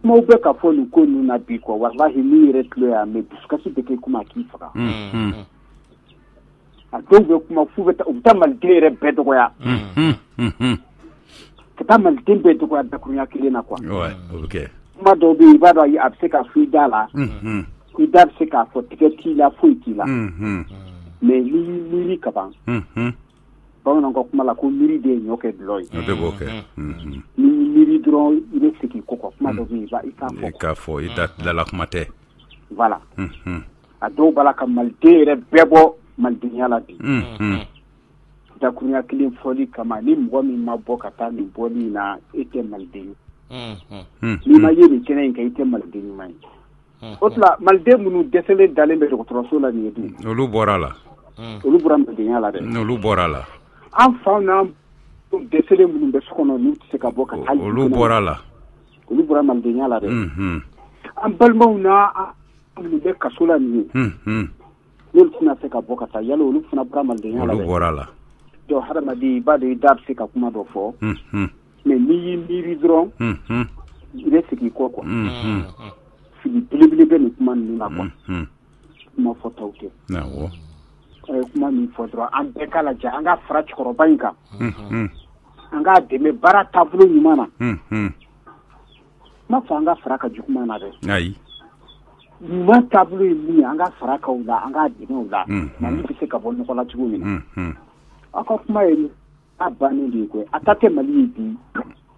Kumaw bɛ ka fɔ nin ko ninnu na bi quoi walahi min yɛrɛ tulo y'a mɛn dusukasi bɛ kɛ kuma k'i faga. A dɔw bɛ kuma f'u bɛ taa u bɛ taa maliden yɛrɛ bɛɛ dɔgɔya. Ka taa maliden bɛɛ dɔgɔya dakurunya kelen na quoi. Ouais, o bɛ kɛ. Kuma dɔw bɛ yen, i b'a dɔn a bɛ se ka fɔ i da la, i da bɛ se k'a fɔ tigɛ t'i la, foyi t'i la, mais n'i y'i miiri ka ban, bamananw ka kuma la ko miiri de ye ɲɔ kɛ dulɔ ye. O de b'o kɛ. N'i y'i miiri dɔrɔn, i bɛ segin kɔ quoi. Kuma dɔ bɛ yen, i t'a fɔ. I k'a fɔ, i da dala kuma tɛ. Voilà. A dɔw b'a la ka maliden yɛrɛ bɛɛ bɔ malidenya la bi. Dakurunya kelen fɔli kama, ni mɔgɔ min ma bɔ ka taa nin bɔli in na, e tɛ maliden ye. N'i ma ye nin kɛnɛ in kan, i tɛ maliden ɲuman ye. O tuma, maliden minnu dɛsɛlen dalen bɛ dɔgɔtɔrɔso la nin ye dun? Olu bɔra la. Olu bɔra malidenya la dɛ. Olu bɔra la. An faw n'an dɛsɛlen minnu bɛ so kɔnɔ, n'u tɛ se ka bɔ ka taa. Olu bɔra la. Olu bɔra malidenya la dɛ. An balimaw n'a minnu bɛ kaso la nin ye, n'olu tɛna se ka bɔ ka taa, yala olu fana bɔra malidenya la dɛ. Olu bɔra la. Donc hadamaden, i b'a dɔn i da bɛ se ka kuma dɔ fɔ, mais n'i y'i miiri dɔrɔn, i bɛ segin i kɔ quoi. Fili belebele bɛ nin kuma ninnu na quoi. Kuma fɔtaw tɛ. Awɔ. A ye kuma min fɔ dɔrɔn, an bɛɛ k'a lajɛ, an ka fara cɛkɔrɔba in kan, an k'a dɛmɛ baara taabolo ɲuman na. N m'a fɔ an ka fara ka juguman na dɛ. Ayi. Ɲuman taabolo ye min ye, an ka fara kan o la, an k'a dɛmɛ o la. Mali bɛ se ka bɔ nɔgɔ la cogo min na. Aw ka kuma ye a bannen de ye koyi. A ta tɛ Mali ye bi.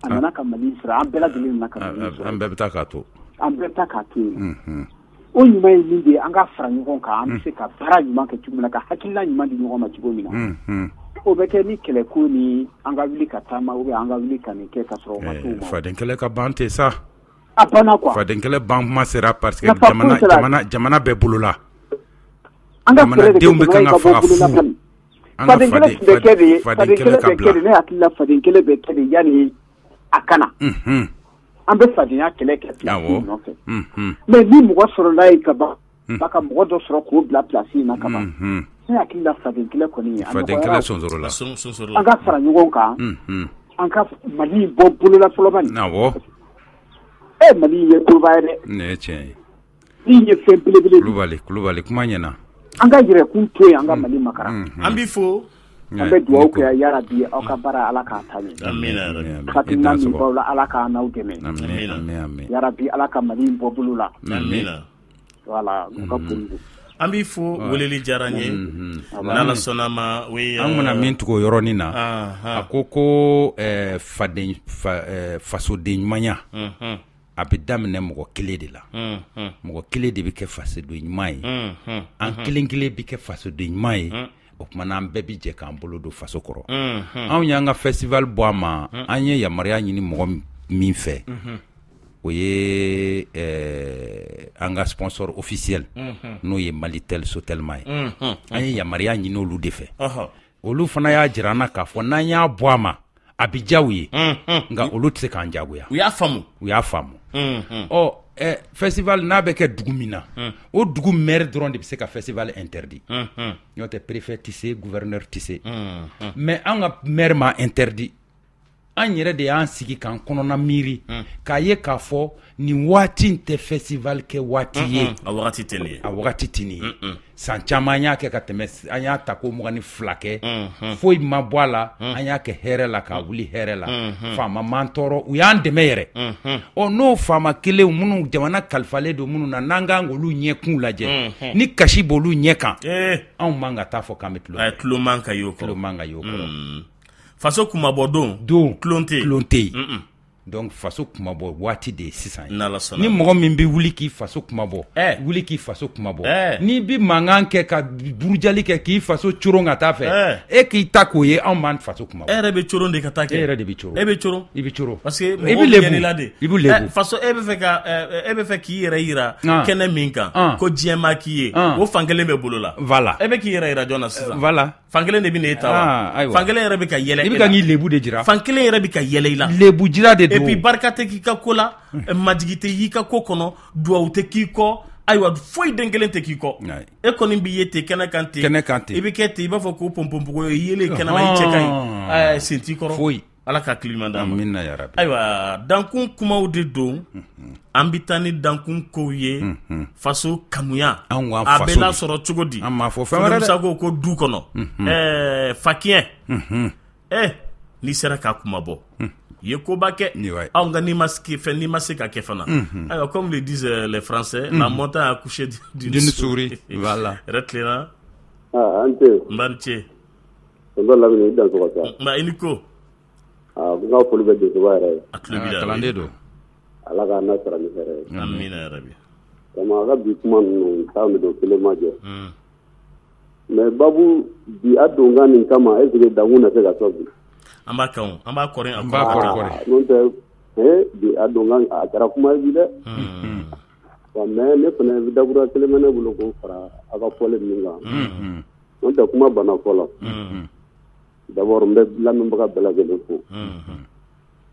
A nana ka Mali sɔrɔ, an bɛɛ lajɛlen nana ka Mali sɔrɔ. An bɛɛ bɛ taa k'a to. An bɛɛ bɛ taa k'a to yen. O ɲuman ye min de ye, an ka fara ɲɔgɔn kan, an bɛ se ka baara ɲuman kɛ cogo min na, ka hakilina ɲuman di ɲɔgɔn ma cogo min na. O bɛ kɛ ni kɛlɛko ni an ka wuli ka taama ou bien an ka wuli ka nin kɛ ka sɔrɔ o ma se o ma. Faden kɛlɛ ka ban ten sa. A banna quoi. Faden kɛlɛ ban kuma sera parce que jamana bɛɛ bolo la. An ka fɛɛrɛ de Jamanadenw bɛ kan kɛ ka ka bɔ faga bolo la fu. kani. An ka Faden kɛlɛ tun bɛ kɛ de, faden faden kɛlɛ kɛlɛ ka bɛ kɛ bila. de, ne hakili la faden kɛlɛ bɛ kɛ de yanni a kana. An bɛ fadenya kɛlɛ kɛ place nɔfɛ. Mais ni mɔgɔ sɔrɔla yen ka ban, ba ka mɔgɔ dɔ sɔrɔ k'o bila place in na ka ban. Ne hakili la faden kɛlɛ kɔni, a Faden nɔgɔyara. kɛlɛ sonsorola. An ka fara ɲɔgɔn kan, an ka Mali bɔ bolola fɔlɔ bani. Awɔ. Mali ye koba ye dɛ. Nin ye tiɲɛ ye. Min ye fɛn belebele de ye. Kulubali, Kulubali, kuma ɲɛna. An ka yɛrɛkun to yen, an ka Mali makara. An b'i fo. An bɛ dugawu kɛ yarabi, aw ka baara Ala k'a taa ɲɛ. Amina yarabi. Hakilina min b'aw la, Ala k'a n'aw dɛmɛ. Amin. Yarabi, Ala ka Mali in bɔ bolo la. Amina. Voilà, u ka foli don. An b'i fo, weleli diyara n ye. N'Ala sɔnna ma, oui. An bɛna min tugu o yɔrɔnin na, a ko faden fasoden ɲumanya, a bɛ daminɛ mɔgɔ kelen de la. Mɔgɔ kelen de bɛ kɛ fasoden ɲuman ye. An kelen kelen bɛ kɛ fasoden ɲuman ye. O tuma na, an bɛɛ bɛ jɛ k'an bolo don faso kɔrɔ. Anw y'an ka festival bɔ a ma, an ye yamaruya ɲini mɔgɔ min fɛ, o ye an ka sponsor officiel, n'o ye Malitel Sotelma ye. An ye yamaruya ɲini olu de fɛ. Olu fana y'a jira an na k'a fɔ n'an y'a bɔ a ma, a bɛ diya u ye, nka olu tɛ se k'an jagoya. U y'a faamu. U y'a faamu. Ɔ festival n'a bɛ kɛ dugu min na, o dugu maire dɔrɔn de bɛ se ka festival interdit. N'o tɛ, préfet tɛ se, gouverneur tɛ se. Mais an ka maire ma interdit. An yɛrɛ de y'an sigi k'an kɔnɔna miiri k'a ye k'a fɔ nin waati in tɛ festival kɛ waati ye. A wagati tɛ nin ye. A wagati tɛ nin ye. San caman an y'a kɛ ka tɛmɛ, an y'a ta ko 22 kɛ, foyi ma bɔ a la, an y'a kɛ hɛrɛ la, k'a wuli hɛrɛ la. Faama m'an tɔɔrɔ, u y'an dɛmɛ yɛrɛ. Ɔ n'o faama kelen minnu jamana kalifalen don minnu na, n'an kan k'olu ɲɛkun lajɛ, ni kasi b'olu ɲɛ kan, anw man ka taa fɔ k'an bɛ tulon kɛ. Tulo man ka y'o kɔrɔ. Tulo man ka y'o kɔrɔ. Faso kumabɔ don. Don. Tulon tɛ yen. Tulon tɛ yen. Donc faso kumabɔ waati de ye sisan ye. N'Ala sɔnna. Ni mɔgɔ min bɛ wuli k'i faso kumabɔ, wuli k'i faso kumabɔ. N'i bɛ mankan kɛ ka burujali kɛ k'i faso coron ka taa fɛ, e k'i ta k'o ye, anw b'an faso kumabɔ. E yɛrɛ bɛ coron de ka taa kɛ. E yɛrɛ de bɛ coron. E bɛ coron. I bɛ coron. Parce que mɔgɔw bɛ yɛlɛ la de. I bɛ lebu. Faso e bɛ fɛ ka e bɛ fɛ k'i yɛrɛ yira kɛnɛ min kan, ko diɲɛ ma k'i ye, o fan kelen bɛ bolo la. Voilà. E bɛ k'i yɛrɛ yira jɔn na sisan? Voilà. Fan kelen de bɛ n'e ta wa? Fan kelen yɛrɛ bɛ ka yɛlɛ. I bɛ ka n'i lebu de jira. Fan kelen yɛrɛ bɛ ka yɛlɛ i la. Lebu jira de don. Et puis barika tɛ k'i ka ko la, majigi tɛ y'i ka ko kɔnɔ, duwawu tɛ k'i kɔ, ayiwa foyi den kelen tɛ k'i kɔ. E kɔni b'i ye ten kɛnɛ kan ten. Kɛnɛ kan ten. I bɛ kɛ ten, i b'a fɔ ko pɔnpɔnpogo ye yelen kɛnɛma, i cɛ ka ɲi, sen t'i kɔrɔ. Foyi. Ala ka hakili ɲuman d'an ma. Amina ya rabi. Ayiwa, dankun kumaw de don. An bɛ taa ni dankun kow ye. Faso kanuya. An k'an A bɛ faso de. lasɔrɔ cogo di? An m'a fɔ fɛn wɛrɛ dɛ. Musa ko du kɔnɔ. Fakiyɛn. N'i sera k'a kuma bɔ. I ye koba kɛ. Anw nka n'i ma fɛn, n'i ma se ka kɛ fana, ayiwa, comme le disent les Français, la montagne a accouché d'une souris. Voilà. Yɛrɛ tilenna. Ah, an ce. N ba ni ce. Tonton Lamini, i dansɔgɔ sa. Nba, i ni ko. Ah, n ka foli bɛ Donsoba yɛrɛ ye. A tulo b'i la. Kalanden don. Ala k'an n'a sara ni hɛrɛ ye. Amina yarabi. Vraiment, a ka bi kuma ninnu taa min don kelen ma jɛ. Mais babu bi a don kan nin kama, est ce que dankun na se ka sɔn bi? An b'a kan, an b'a kɔri. An b'a kɔri. N'o tɛ, bi a don kan a kɛra kuma ye bi dɛ. Wa mais ne fana dakura kelen bɛ ne bolo k'o fara a ka fɔlen ninnu kan. N'o tɛ kuma banna fɔlɔ. D'abord n bɛ lamɛnbaga bɛɛ lajɛlen fo.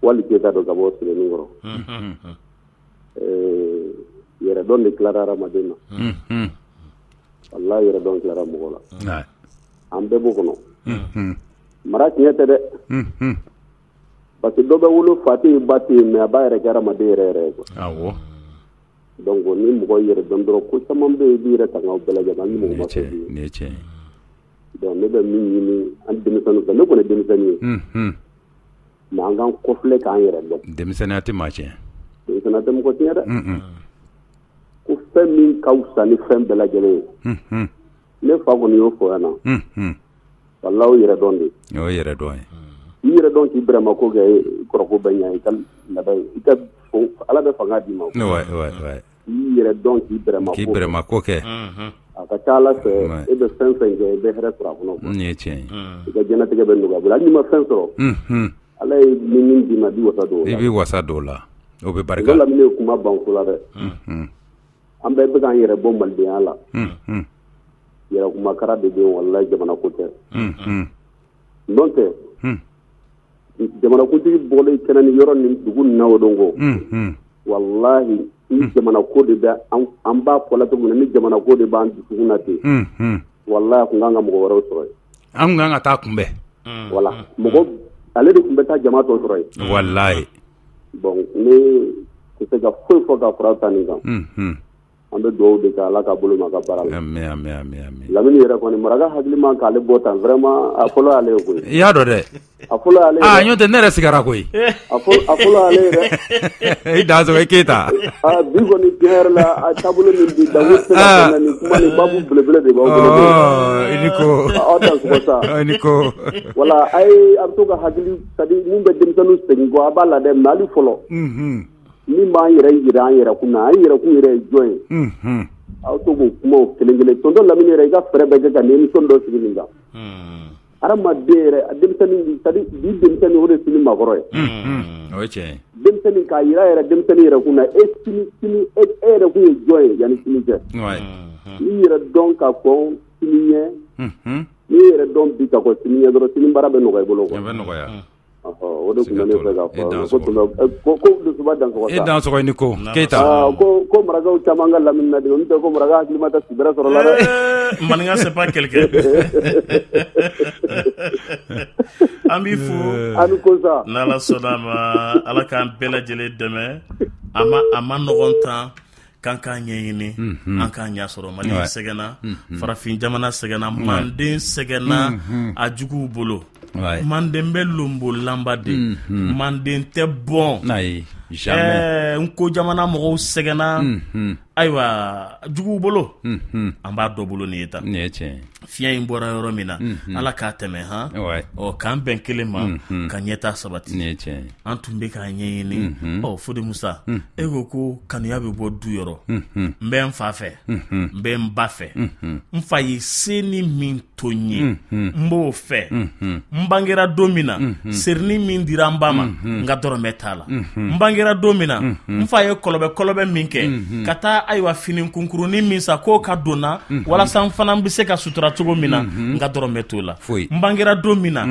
Wali Keyita don ka bɔ Sebenikɔrɔ. Yɛrɛdɔn de tilara hadamaden na. Walahi, yɛrɛdɔn tilara mɔgɔ la. An bɛɛ b'o kɔnɔ. Mara tiɲɛ tɛ dɛ. Parce que dɔ bɛ wolo fa tɛ yen, ba tɛ yen, mais a b'a yɛrɛ kɛ hadamaden yɛrɛ yɛrɛ ye quoi. Awɔ. Donc ni mɔgɔ yɛrɛ dɔn dɔrɔn, ko caman bɛ yen, i b'i yɛrɛ tanga o bɛɛ lajɛlen ni mɔgɔ ma fɛn f'i ye. Nin ye tiɲɛ ye. Donc ne bɛ min ɲini an denmisɛnninw fɛ, ne kɔni ye denmisɛnnin ye. Mais an k'an kɔfilɛ k'an yɛrɛ dɔn. Denmisɛnninya tɛ maa tiɲɛ. Denmisɛnninya tɛ mɔgɔ tiɲɛ dɛ. Ko fɛn min ka fisa ni fɛn bɛɛ lajɛlen ye. Ne fa kɔni y'o fɔ yan na. Walahi, o yɛrɛ dɔn de. O ye yɛrɛ dɔn ye. I yɛrɛ dɔn k'i bɛrɛma ko kɛ, i kɔrɔko bɛ ɲɛ, i ka laban i ka Ala bɛ fanga d'i ma. Ouais. I yɛrɛ dɔn k'i bɛrɛma ko k'i bɛrɛma ko kɛ. A ka ca Ala fɛ, e bɛ fɛn fɛn kɛ, i bɛ hɛrɛ sɔrɔ a kɔnɔ. Nin ye tiɲɛ ye. I ka diɲɛlatigɛ bɛ nɔgɔya bolo, hali n'i ma fɛn sɔrɔ. Ala ye min d'i ma, i b'i wasa don o la. I b'i wasa don o la. O bɛ barika. O Lamini ye kuma ban ko la dɛ. An bɛɛ bɛ k'an yɛrɛ bɔ malidenya la. Yɛrɛkumakara de bɛ yen, walahi, jamana ko tɛ. N'o tɛ, jamanakuntigi bɔlen kɛnɛ ni yɔrɔ ni dugu nin na o don ko. Walahi, ni jamana ko de bɛ an b'a fɔ la cogo min na, ni jamana ko de b'an dusukun na ten. Walahi, a tun kan ka mɔgɔ wɛrɛw sɔrɔ yen. An tun kan ka taa kunbɛn. Voilà, mɔgɔ ale de tun bɛ taa jama tɔ sɔrɔ yen. Walahi. Bon, ne tɛ se ka foyi fɔ ka fara ta nin kan. An bɛ dugawu de kɛ Ala ka bolo ma ka baara la. Ami ami ami ami. Lamini yɛrɛ kɔni, maraka hakili man k'ale bɔ tan, vraiment, a fɔlɔ y'ale ye koyi. I y'a dɔn dɛ. A fɔlɔ y'ale ye. Aa, ɲɔo tɛ ne yɛrɛ sigara koyi. A fɔlɔ y'ale ye dɛ. I dan sɔgɔ i Keyita. Aa, bi kɔni tiɲɛ yɛrɛ la, a taabolo min bi dankun tɛ se ka tɛmɛ nin kuma nin babu belebele de b'aw bolo. I ni ko. Aw dan sɔgɔ sa. I ni ko. Voilà, a ye a bɛ to ka hakili, c'est à dire mun bɛ denmisɛnninw segin kɔ, a b'a la dɛ, mais hali fɔlɔ. Min b'an yɛrɛ yira an yɛrɛ kun na, an yɛrɛ kun yɛrɛ ye jɔn ye. Aw to k'o kumaw kelen kelen. Tonton Lamini yɛrɛ, i ka fɛɛrɛ bɛɛ kɛ ka nin émission dɔ sigi nin kan. Hadamaden yɛrɛ, denmisɛnnin, c'est à dire bi denmisɛnnin, o de sini maakɔrɔ ye. O ye tiɲɛ ye. Denmisɛnnin k'a yira yɛrɛ denmisɛnnin yɛrɛ kun na, e sini sini e yɛrɛ kun ye jɔn ye yanni sini cɛ. N'i yɛrɛ dɔn ka kɔn sini ɲɛ. N'i yɛrɛ dɔn bi ka kɔn sini ɲɛ dɔrɔn, sini baara bɛ nɔgɔya i bolo quoi. A bɛ nɔgɔya. O de tun bɛ ne fɛ k'a fɔ ko Donsoba dansɔgɔ sa. E dansɔgɔ i ni ko Keyita. Ko marakaw caman ka lamini na de, n'o tɛ ko maraka hakili ma taa si bɛrɛ sɔrɔ la dɛ. Maninka c'est pas quelqu'un. An b'i fo. A ni ko sa. N'Ala sɔnna a ma, Ala k'an bɛɛ lajɛlen dɛmɛ. A ma nɔgɔn tan. K'an k'a ɲɛɲini, an k'a ɲɛ sɔrɔ. Mali sɛgɛnna, farafin jamana sɛgɛnna, manden sɛgɛnna a juguw bolo. Manden bɛ lonbolanba de, manden tɛ bɔn. N ko jamana mɔgɔw sɛgɛnna, ayiwa, juguw bolo, an b'a dɔ bolo nin ye tan. Fiɲɛ in bɔra yɔrɔ min na, Ala k'a tɛmɛ han. Ɔ, k'an bɛn kelen ma, ka ɲɛta sabati. An tun bɛ k'a ɲɛɲini. Ɔ, Fode Musa, e ko kanuya bɛ bɔ du yɔrɔ. N bɛ n fa fɛ, n bɛ n ba fɛ. N fa ye se ni min to n ye, n b'o fɛ. N bangera don min na, serini min dira n ba ma, n ka dɔrɔmɛ t'a la. N bangera don min na, n fa ye kɔlɔbɛ kɔlɔbɛ min kɛ ka taa, ayiwa, fini kunkurunin min san k'o ka don na walasa n fana bɛ se ka sutura cogo min na, n ka dɔrɔmɛ t'o la. N bangera don min na,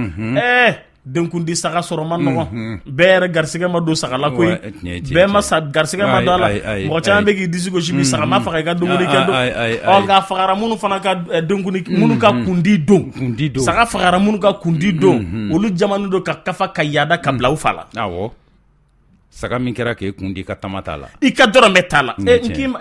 denkundi saga sɔrɔ ma nɔgɔn, bɛɛ yɛrɛ garisɛgɛ ma don saga la koyi, bɛɛ ma sa garisɛgɛ ma don a la. Mɔgɔ caman bɛ k'i disi gosi bi, saga ma faga i ka dumuni kɛ don. Ɔ, nka fagara minnu fana ka denkundi, minnu ka kundi don, saga fagara minnu ka kundi don, olu jamana don ka kafa ka yaada ka bila u fa la. Awɔ. Saga min kɛra k'e kun di, i ka tama t'a la, i ka dɔrɔmɛ t'a la. N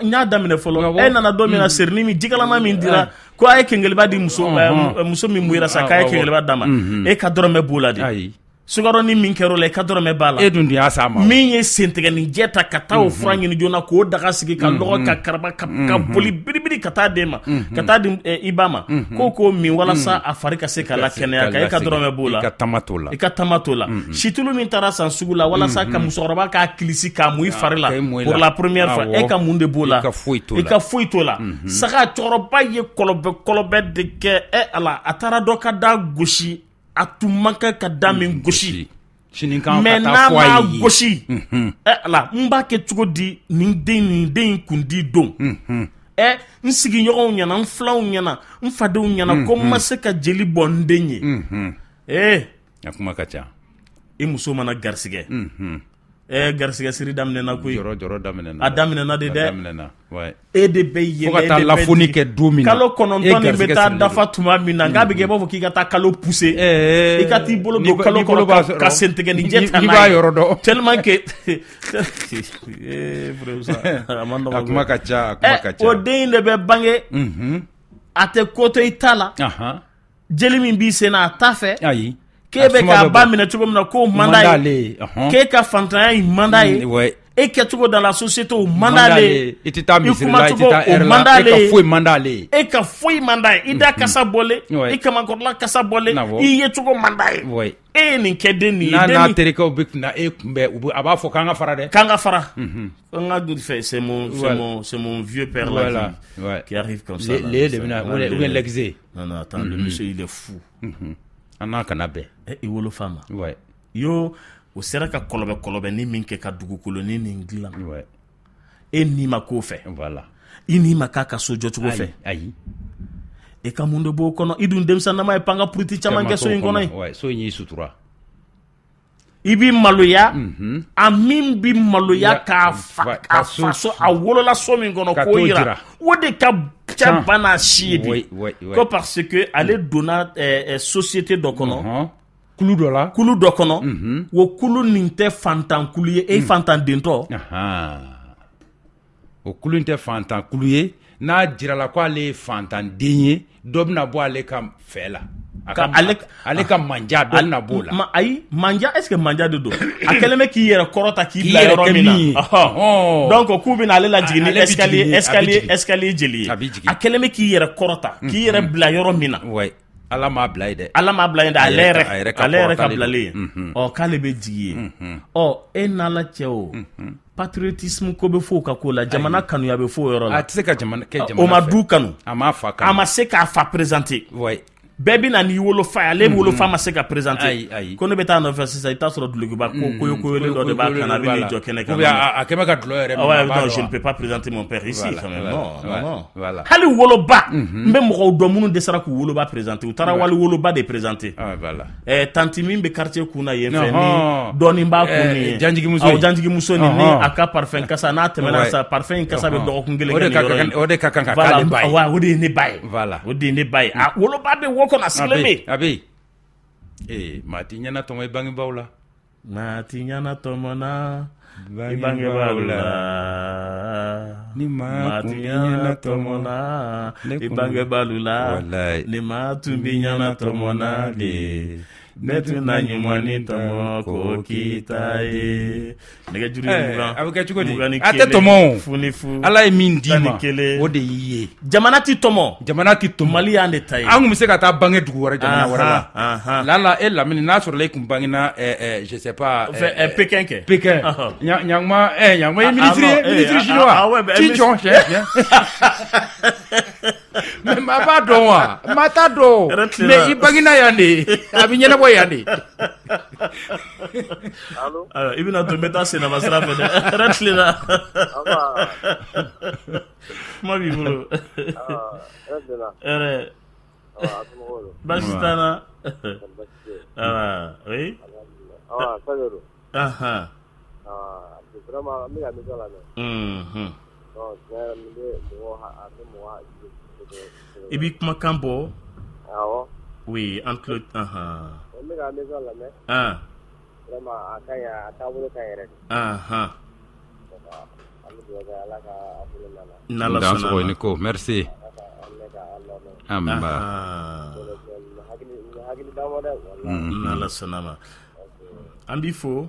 y'a daminɛ fɔlɔ, e nana don min na, serini min jikalama min dira ko a ye kengeliba di muso min muyira sa, k'a ye kengeliba d'a ma, e ka dɔrɔmɛ b'o la de. Sukaroni min kɛr'o la, i ka dɔrɔmɛ b'a la. E dun de y'a s'a ma. Min ye sentigɛninjɛ ta ka taa o fura ɲini joona k'o daga sigi ka lɔgɔ ka karaba ka boli biribiri ka taa d'e ma, ka taa di i ba ma, k'o min walasa a fari ka se ka lakɛnɛya, ka e ka dɔrɔmɛ b'o la. I ka tama t'o la. I ka tama t'o la. Situlu min taara san sugu la walasa ka musokɔrɔba k'a kilisi k'a mun i fari la pour la première fois, e ka mun de b'o la? I ka foyi t'o la. I ka foyi t'o la. Saga cɛkɔrɔba ye kɔlɔbɛ de kɛ, Ala, a taara dɔ ka da gosi. A tun man kan ka da min gosi, mais n'a m'a gosi, Ala, n b'a kɛ cogo di nin den in kun di don? N sigiɲɔgɔnw ɲɛna, n filanw ɲɛna, n fadenw ɲɛna, ko n ma se ka jeli bɔ n den ye. A kuma ka ca. I muso mana garisigɛ, garisigɛ siri daminɛna koyi. Jɔrɔ daminɛna. A daminɛna de dɛ. E de bɛ yɛlɛ, fo ka taa lafoni kɛ don min na. Kalo 9 nin bɛ taa dafa tuma min na, k'a bɛ kɛ i b'a fɔ k'i ka taa kalo pousser. I ka t'i bolo don kalo kɔnɔ ka sentigɛninjɛ ta n'a ye. I b'a yɔrɔ dɔn. Tellement que a man nɔgɔn. A kuma ka ca, a kuma ka ca. O den in de bɛ bange. A tɛ ko to i ta la. Jeli min b'i sen na, a t'a fɛ. Ayi. K'e bɛ k'a ba minɛ cogo min na, k'o man d'a ye. K'e ka fantanya in man d'a ye. E kɛcogo dans la société, o man d'ale ye. I tɛ taa misiri la, i tɛ taa ɛri la, e ka foyi man d'ale ye. E ka foyi man d'a ye. I da kasa bɔlen, i kamankɔrɔla kasa bɔlen, i yecogo man d'a ye. E ye nin kɛ den nin ye. N'a terikɛw bɛ na e kunbɛn, a b'a fɔ k'an ka fara dɛ. K'an ka fara. An ka fɛ, c'est mon vieux père là qui arrive comme ça. Le de bɛna ou bien l'exé. Non non, attends, le monsieur il est fou. An n'a kana bɛn. I wolofa ma. Yo, o sera ka kɔlɔbɛ ni min kɛ ka dugukolonin nin dilan. E ni ma k'o fɛ. Voilà. I ni ma k'a ka so jɔcogo fɛ. Ayi. E ka mun de b'o kɔnɔ? I dun denmisɛnnama ye panga puruti caman kɛ so in kɔnɔ yen. So in y'i sutura. I b'i maloya, a min b'i maloya k'a fa so, a wolola so min kɔnɔ k'o yira, o de ka ca ba n'a si ye bi. Ko parce que ale donna société dɔ kɔnɔ, kulu dɔ la, kulu dɔ kɔnɔ, o kulu nin tɛ fantan kulu ye, e fantan dentɔ. O kulu in tɛ fantan kulu ye, n'a jirala ko ale ye fantan den ye, dɔ bɛna bɔ ale ka fɛ la. Ale ka manja dɔ bɛna b'o la. Ayi, manja, est-ce que manja de don? A kɛlen bɛ k'i yɛrɛ kɔrɔta k'i bila yɔrɔ min na. Donc k'u bɛna ale lajigin ni escalier jeli ye. A kɛlen bɛ k'i yɛrɛ kɔrɔta k'i yɛrɛ bila yɔrɔ min na. Ala m'a bila yen dɛ. Ala m'a bila yen dɛ, ale yɛrɛ ka bilalen ye. Ɔ, k'ale bɛ jigin yen. Ɔ, e n'Ala cɛ o, patriotisme ko bɛ fɔ o ka ko la, jamana kanuya bɛ fɔ o yɔrɔ la. A tɛ se ka jamana kɛ jamana fɛ. O ma du kanu. A m'a fa kanu. A ma se k'a fa présenter. Bɛɛ bɛ na n'i wolofa ye, ale wolofa ma se ka présenter. Ayi. Ko ne bɛ taa nɔfɛ sisan, i bɛ taa sɔrɔ dulokiba koyokoyolen dɔ de b'a kan na, a bɛ n'i jɔ kɛnɛ kan. A kɛlen bɛ ka dulɔ yɛrɛ min. Non, je ne peux pas présenter mon père ici quand même. Non, non. Voilà. Hali woloba, n bɛ mɔgɔw dɔn minnu dɛsɛra k'u woloba présenter, u taara wali woloba de présenter. Voilà. Tanti min bɛ quartier kun na yen fɛ, ni dɔɔnin b'a kun nin ye. Janjigimuso. Awɔ, janjigimuso nin ni a ka parfum kasa n'a tɛmɛna sa, parfum in kasa bɛ dɔgɔkun kelen kɛ nin yɔrɔ in. O de ka kan ka k'ale ba ye. Voilà, o de ye ne ba ye. Voilà. O de ye ne ba ye. A woloba bɛ wo kɔnɔ, a sigilen bɛ yen. A bɛ yen. Maa t'i ɲɛna tɔmɔ i bangebaaw la. Maa t'i ɲɛna tɔmɔ na i bangebaaw la. Ni maa tun b'i ɲɛna tɔmɔ na i bangebaaw la. Ni maa tun b'i ɲɛna tɔmɔ na de, ne tun na ɲuman ni tɔmɔ k'o k'i ta ye. Nɛgɛjuru ye 20. A bɛ kɛ cogo di? A tɛ tɔmɔ o. Fu ni fu. Ala ye min d'i ma, o de y'i ye. Jamana ti tɔmɔ. Jamana ti tɔmɔ. Mali y'an de ta ye. An tun bɛ se ka taa bange dugu wɛrɛ, jamana wɛrɛ la. Lala e Lamini, n'a sɔrɔ e tun bangena je sais pas. Pékin kɛ. Pékin. Ɲanguma ɲanguma ye ministre ye, ministre chinois. Ci jɔn cɛ. Mais maa b'a dɔn wa? Maa t'a dɔn. Mais i bangena yan de. A bɛ ɲɛnabɔ yan de. Ayiwa, i bɛna to n bɛ taa sennama sira fɛ dɛ. Hɛrɛ tilenna. Kuma b'i bolo. Hɛrɛ. Baasi t'an na. Oui. I b'i kumakan bɔ. Awɔ. Oui, an tulo. N bɛ ka émission lamɛn. Vraiment a ka ɲi, a taabolo ka ɲi yɛrɛ de. An bɛ dugawu kɛ Ala ka a bolo mɛn a la. N'Ala sɔnna a ma. Ni ko merci. Anba. Hakili d'an ma dɛ. N'Ala sɔnna a ma. An b'i fo.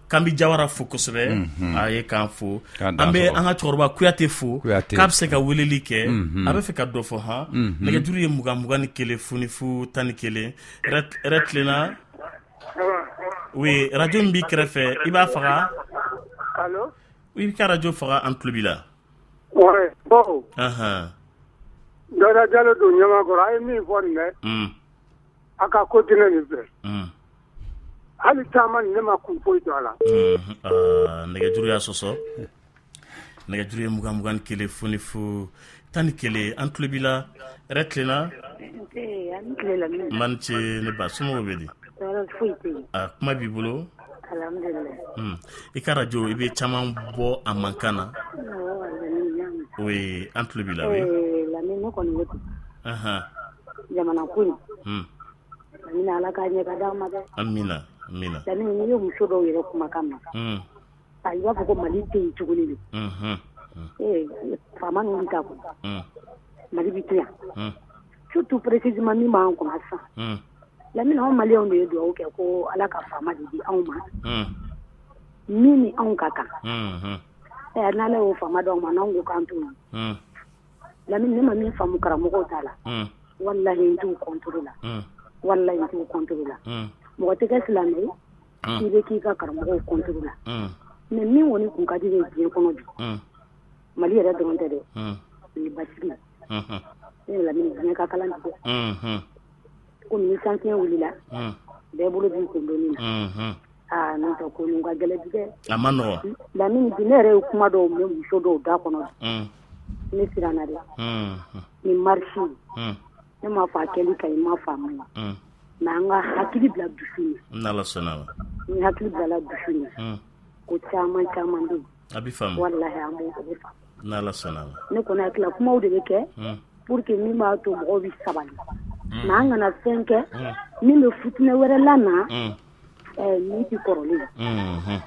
K'an bɛ Jawara fo kosɛbɛ. A ye k'an fo. An bɛ an ka cɛkɔrɔba Kuyate fo. K'a bɛ se ka weleli kɛ. A bɛ fɛ ka dɔ fɔ han. Nɛgɛjuru ye 20 21 00 11. Hɛrɛ tilenna. Oui, radio min b'i kɛrɛfɛ i b'a faga. Allo? I b'i ka radio faga an tulo b'i la. Ouais, bon. Dawuda Jalo don Ɲamakɔrɔ a ye min fɔ nin dɛ. A ka continuer nin fɛ. Hali taama nin ne ma kun foyi don a la. Nɛgɛjuru y'a sɔsɔ. Nɛgɛjuru ye 20 21 00 11 an tulo b'i la. Hɛrɛ tilenna. N ba ni ce ne ba somɔgɔw bɛ di? A kuma b'i bolo. I ka radio i bɛ caman bɔ a mankan na. Oui, an tulo b'i la. Oui. Lamini ne kɔni ko ten. Jamana ko in. Lamini Ala k'a ɲɛ ka d'an ma dɛ. Amina, amina. Lamini n'i ye muso dɔw yɛrɛ kumakan mɛn. A i b'a fɔ ko Mali tɛ yen tuguni de. Faama ninnu bɛ taa kɔnɔ. Mali bɛ to yan. Surtout précisément min b'an kunna sisan. Lamini anw maliyɛnw de ye dugawu kɛ ko Ala ka faama de di anw ma. Min ni anw ka kan. N'Ala y'o faama d'anw ma n'anw ko k'an t'o ye. Lamini ne ma min faamu karamɔgɔw t'a la. Walahi n t'u contre la. Walahi n t'u contre la. Mɔgɔ tɛ kɛ silamɛ ye k'i bɛ k'i ka karamɔgɔw contre la. Mais min kɔni kun ka di ne ye diɲɛ kɔnɔ bi. Mali yɛrɛ dɔrɔn tɛ dɛ. O ye basigi ye. Ne Lamini diɲɛ ka kalan bi dɛ. Komi ni sanfiɲɛ wulila. Bɛɛ bolo b'i kun donni na. Aa n'o tɛ ko ninnu ka gɛlɛn bi dɛ. A ma nɔgɔn. Lamini bi ne yɛrɛ ye kuma dɔw mɛn muso dɔw da kɔnɔ. Ne siranna dɛ. Ni marche. Ne m'a fɔ a kɛli ka ɲi n m'a fɔ a ma ɲi. Mais an ka hakili bila dusu ɲɛ. N'Ala sɔnna a ma. Ni hakili bilala dusu ɲɛ. Ko caman caman bɛ yen. A bɛ faamu. Walahi an b'o bɛ faamu. N'Ala sɔnna a ma. Ne kɔni hakili la kumaw de bɛ kɛ. Pour que min b'a to mɔgɔw bɛ sabali. Mais an kana fɛn kɛ. Min bɛ futinɛ wɛrɛ la na. Min tɛ kɔrɔlen ye. An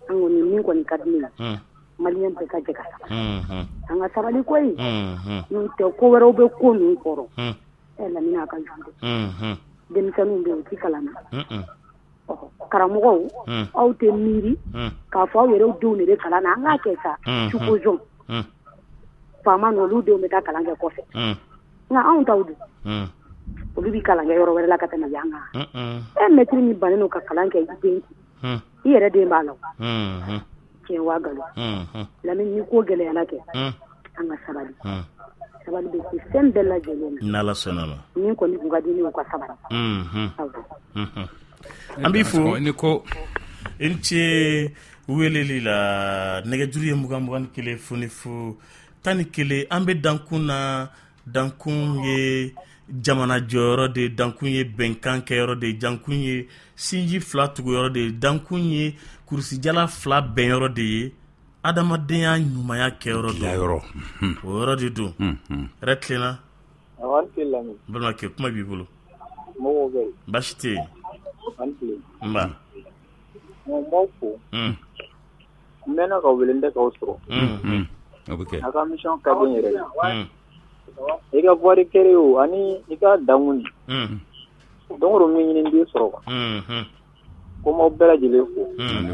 kɔni min kɔni ka di ne ye. Maliyɛn bɛɛ ka jɛ ka sabali. An ka sabali koyi. N'o tɛ ko wɛrɛw bɛ ko ninnu kɔrɔ. Lamini a ka jugu dɛ. Denmisɛnninw bɛ yen u tɛ kalan na. Karamɔgɔw aw tɛ miiri k'a fɔ aw yɛrɛw denw de bɛ kalan na an k'a kɛ sa. Supposons. Faama ninnu olu denw bɛ taa kalan kɛ kɔfɛ. Nka anw taw dun. Olu bɛ kalan kɛ yɔrɔ wɛrɛ la ka tɛmɛ yan kan. Mɛtiri min bannen don ka kalan kɛ i den kun. I yɛrɛ den b'a la. Tiɲɛ waa nkalon. Lamini ni ko gɛlɛyara kɛ. An ka sabali. Sabali bɛ se fɛn bɛɛ lajɛlen na. N'Ala sɔnna ma. Min kɔni kun ka di ne ye u ka sabali. An b'i fo. Ni ko. I ni ce weleli la nɛgɛjuru ye 20 21 00 11 an bɛ dankun na. Dankun ye jamana jɔyɔrɔ de ye, dankun ye bɛnkan kɛyɔrɔ de ye, dankun ye sinji fila tuguyɔrɔ de ye, dankun ye kurusijala fila bɛnyɔrɔ de ye, adamadenya ɲumanya kɛyɔrɔ don. O yɔrɔ de don. Hɛrɛ tilenna. Balimakɛ kuma b'i bolo. Baasi tɛ yen. Nba. N b'aw fo. N mɛnna ka wele n tɛ k'aw sɔrɔ. O bɛ kɛ. A ka mission ka di n yɛrɛ ye. I ka voix de cœur o ani i ka dankun. Don o don min ɲini n b'i sɔrɔ quoi. Ko n b'aw bɛɛ lajɛlen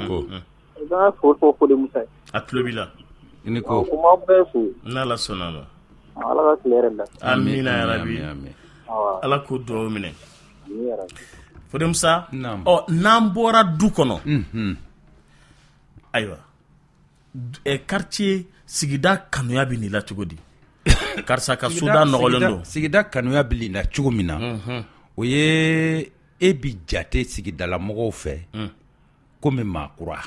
fo. I ka fo fɔ Fode Musa ye. A tulo b'i la. I ni ko. Ko n b'aw bɛɛ fo. N'Ala sɔnna a ma. Ala ka tile hɛrɛ da. Amina yarabi. Ala k'o dugawu minɛ. Fode Musa. Ɔ n'an bɔra du kɔnɔ. Ayiwa. Quartier sigida kanuya bɛ nin la cogo di? Karisa ka soda nɔgɔlen don. Sigida kanuya bɛ nin la cogo min na. O ye e bi jate sigidalamɔgɔw fɛ. Komi maa kura.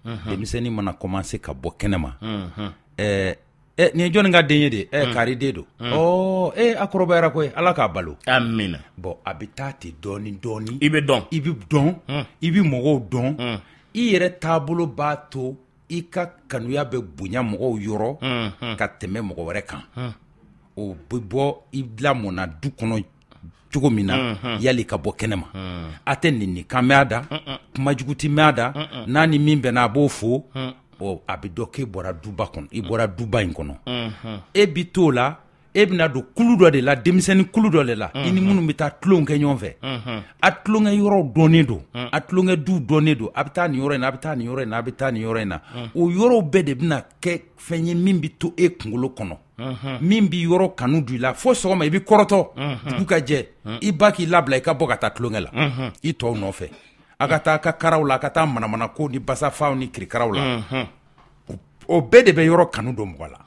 Denmisɛnnin mana commencer ka bɔ kɛnɛma. Nin ye jɔnni ka den ye de? Kari den don. A kɔrɔbayara koyi, Ala k'a balo. Amina. Bon a bɛ taa ten dɔɔni dɔɔni. I bɛ dɔn. I bɛ dɔn. I bɛ mɔgɔw dɔn. I yɛrɛ taabolo b'a to i ka kanuya bɛ bonya mɔgɔw yɔrɔ ka tɛmɛ mɔgɔ wɛrɛ kan. O bɛ bɔ i lamɔna du kɔnɔ cogo min na yali ka bɔ kɛnɛma. A tɛ nɛni kan mɛn a da, kuma jugu tɛ mɛn a da, n'a ni min bɛnna a b'o fo. A bɛ dɔn k'e bɔra duba kɔnɔ, i bɔra duba in kɔnɔ. E bi t'o la, E bɛna don kulu dɔ de la, denmisɛnnin kulu dɔ de la, i ni minnu bɛ taa tulon kɛ ɲɔgɔn fɛ. A tulonkɛ yɔrɔw dɔnnen don, a tulonkɛ duw dɔnnen don, a bɛ taa nin yɔrɔ in na, a bɛ taa nin yɔrɔ in na, a bɛ taa nin yɔrɔ in na. O yɔrɔw bɛɛ de bɛna kɛ fɛn ye min bɛ to e kunkolo kɔnɔ, min bɛ yɔrɔ kanu don i la fo sɔgɔma i bɛ kɔrɔtɔ, dugu ka jɛ, i ba k'i labila i ka bɔ ka taa tulonkɛ la i tɔw nɔfɛ. A ka taa a ka karaw la, a ka taa manamanako ni basafaw ni kirikaraw la. O bɛɛ de bɛ yɔrɔ kanu don mɔgɔ la.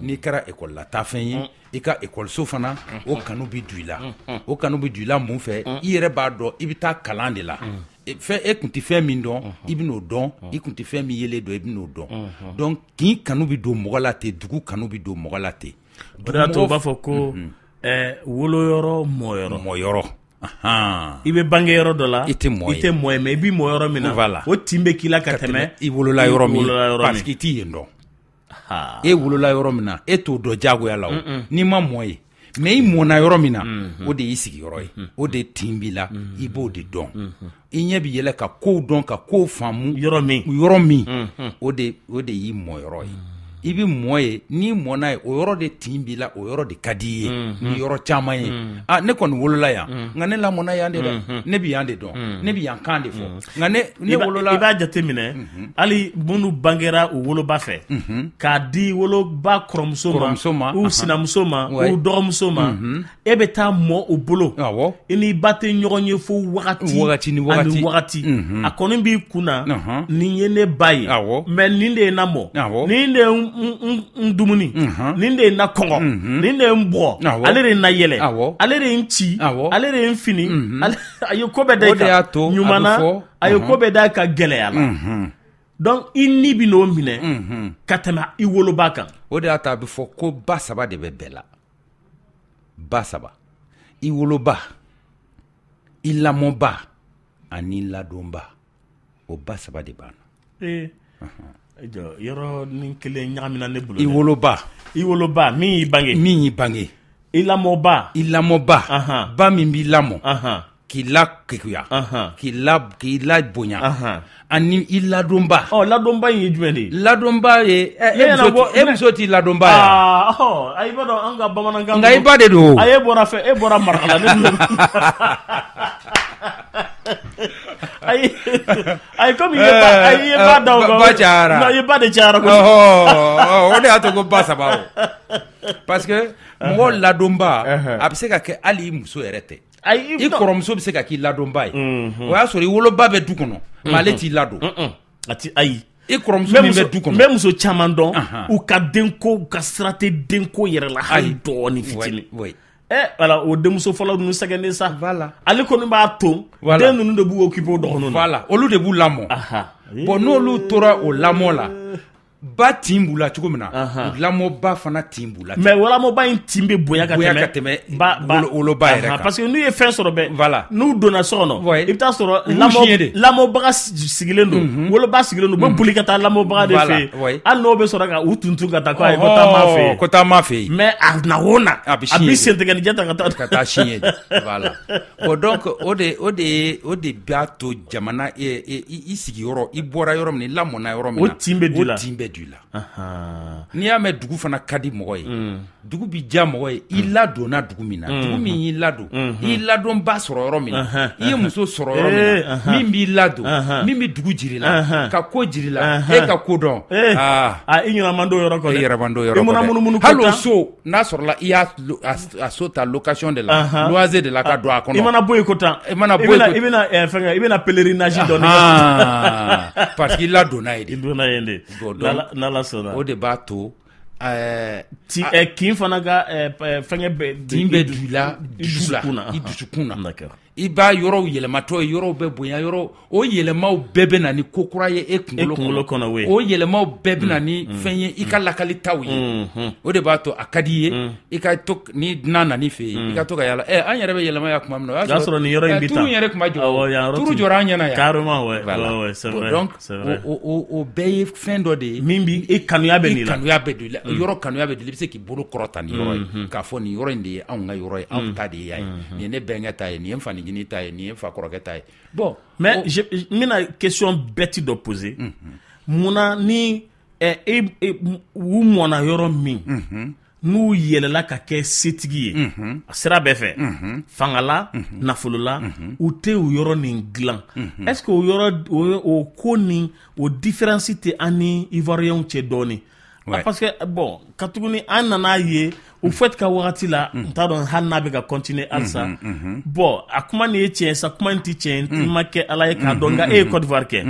N'i kɛra ekɔli la taafɛn ye, i ka ekɔliso fana, o kanu bɛ don i la. O kanu bɛ don i la mun fɛ? I yɛrɛ b'a dɔn i bɛ taa kalan de la. Fɛn e tun tɛ fɛn min dɔn, i bɛ n'o dɔn. I tun tɛ fɛn min yelen dɔn, i bɛ n'o dɔn. Donc kin kanu bɛ don mɔgɔ la ten, dugu kanu bɛ don mɔgɔ la ten. O de y'a to u b'a fɔ ko woloyɔrɔ mɔyɔrɔ. Mɔyɔrɔ. I bɛ bange yɔrɔ dɔ la, i tɛ mɔ ye, i tɛ mɔ ye, mais i bɛ mɔ yɔrɔ min na, o tin bɛ k'i la ka tɛmɛ i wolola yɔrɔ min, parce que i t'i yen dɔn. E wolola yɔrɔ min na, e t'o dɔn diyagoya la o, n'i ma mɔ ye. Mais i mɔnna yɔrɔ min na, o de y'i sigiyɔrɔ ye, o de tin b'i la, i b'o de dɔn. I ɲɛ bɛ yɛlɛ ka kow dɔn, ka kow faamu yɔrɔ min, o de y'i mɔyɔrɔ ye. I bɛ mɔ ye, n'i mɔnna ye, o yɔrɔ de tin b'i la, o yɔrɔ de ka di i ye ni yɔrɔ caman ye. Ah, ne kɔni wolola yan, nka ne lamɔnna yan de dɛ, ne bɛ yan de dɔn, ne bɛ yan kan de fɔ, nka ne wolola. I b'a jateminɛ, hali minnu bangera u woloba fɛ, k'a di woloba kɔrɔmuso ma, u sinamuso ma, u dɔgɔmuso ma, e bɛ taa mɔ u bolo. I n'i ba tɛ ɲɔgɔn ye fo wagati ni wagati. A kɔni b'i kun na, nin ye ne ba ye, mais nin de ye n lamɔ, nin de ye n dumuni, nin de ye n na kɔngɔ, nin de ye n bugɔ, ale de ye n na yɛlɛ, ale de ye n ci, ale de ye n fini, a ye ko bɛɛ da i kan ɲuman na, a ye ko bɛɛ da i kan gɛlɛya la. Donc i ni bɛ n'o minɛ ka tɛmɛ i woloba kan. O de y'a to a bɛ fɔ ko ba saba de bɛ bɛɛ la. Ba saba, i woloba, i lamɔba ani ladonba, o ba saba de b'an na. Yɔrɔ ni kelen ɲagamina ne bolo. I woloba min y'i bange, i lamɔba, ba min b'i lamɔ, k'i la kekuya, k'i la bonya, ani i ladonba. Ɔ, ladonba in ye jumɛn de ye? Ladonba ye e muso t'i ladonba ye. Aa, i b'a dɔn an ka bamanankan. Nka i ba de don. A e bɔra fɛ, e bɔra Maraka la, ne. Ayi, komi i ye ba da o kan. Ba cayara. Non, i ye ba de cayara kojugu. O de y'a to ko ba saba o. Parce que mɔgɔ ladonba, a bɛ se ka kɛ hali i muso yɛrɛ tɛ. I kɔrɔmuso bɛ se ka k'i ladonba ye. O y'a sɔrɔ i woloba bɛ du kɔnɔ, mais ale t'i ladon. A ti, ayi. I kɔrɔmuso min bɛ du kɔnɔ. N bɛ muso caman dɔn, u ka denko, u ka sira tɛ denko yɛrɛ la hali dɔɔnin fitinin. Voilà, o denmuso fɔlɔ ninnu sɛgɛnnen sa. Voilà. Ale kɔni b'a to, den ninnu de b'u occuper o dɔgɔninw na. Voilà, olu de b'u lamɔ. Bon, n'olu tora o lamɔ la, ba tin b'u la cogo min na, u lamɔba fana tin b'u la. Mais lamɔba in tin bɛ bonya ka tɛmɛ woloba yɛrɛ kan. Parce que n'u ye fɛn sɔrɔ bɛɛ, voilà, n'u donna so kɔnɔ, i bɛ taa sɔrɔ lamɔbaga sigilen don, woloba sigilen don, u bɛ boli ka taa lamɔbaga de fɛ yen. Hali n'o bɛ sɔrɔ ka u tuntun ka taa ko ayi ko taa m'a fɛ yen. Ko taa m'a fɛ yen. Mais a na o na, a bɛ sentigɛlijɛ ta ka taa sin ye. Voilà. Bon, donc o de b'a to jamana i sigiyɔrɔ, i bɔra yɔrɔ min na, i lamɔna yɔrɔ min na, o tin bɛ don i la. O tin bɛ don i la. N'i y'a mɛn dugu fana ka di mɔgɔ ye, dugu bi diya mɔgɔ ye, i ladonna dugu min na, dugu min y'i ladon, i ladonba sɔrɔ yɔrɔ min na, i ye muso sɔrɔ yɔrɔ min na, min b'i ladon, min bɛ dugu jiri la, ka ko jiri la, e ka ko dɔn. Aa, i ɲinɛ man d'o yɔrɔ kɔ dɛ. I yɛrɛ man d'o yɔrɔ kɔ dɛ. Hali o so, n'a sɔrɔla i y'a a so ta location de la, loyer de la ka don a kɔnɔ. I mana bɔ yen ko tan. I mana bɔ yen ko. I bɛna fɛnkɛ, i bɛna pèlerinage dɔɔni kɛ. Parce que i ladonna yen de. I donna yen de. N'Ala sɔnna. O de b'a to. Kin fana ka fɛnkɛ bɛ tin bɛ don i la dusu la, i dusukun na. I b'a yɔrɔw yɛlɛmatɔ ye, yɔrɔw bɛ bonya, yɔrɔ o yɛlɛmaw bɛɛ bɛ na ni ko kura ye e kunkolo kɔnɔ, o yɛlɛmaw bɛɛ bɛ na ni fɛn ye i ka lakalitaw ye. O de b'a to a ka di i ye, i ka to ni dunan nan'i fɛ yen, i ka to ka yala. An yɛrɛ bɛ yɛlɛma yan tuma min na, o y'a sɔrɔ nin yɔrɔ in bɛ taa, turu yɛrɛ tun ma jɔ, turu jɔra an ɲɛna yan carrément. Ouais, c'est vrai. Donc o bɛɛ ye fɛn dɔ de ye min b'i i kanuya bɛ nin la, i kanuya bɛ don i la, yɔrɔ kanuya bɛ don i la, i bɛ se k'i bolo kɔrɔta nin yɔrɔ ye, k'a fɔ nin yɔrɔ in de ye anw ka yɔrɔ ye, anw ta de ye yan ye, nin ye ne bɛnkɛ ta ye, nin ye n fanicinin ta ye, nin ye n fa kɔrɔkɛ ta ye. Bon, mais n bɛna question bête dɔ poser. Munna ni u mɔnna yɔrɔ min, N'u yɛlɛla ka kɛ setigi ye, a sira bɛɛ fɛ, fangala, nafolola, u tɛ o yɔrɔ nin dilan. Est-ce que o yɔrɔ o ko nin o différence tɛ an ni Ivoiriens cɛ dɔɔni? Parce que bon, ka tuguni an nana ye au fait ka wagati la, n t'a dɔn hali n'a bɛ ka continuer halisa. Bon, a kuma nin ye tiɲɛ sa, kuma in tɛ tiɲɛ, n ma kɛ Ala ye k'a dɔn, nka e ye Côte d'Ivoire kɛ.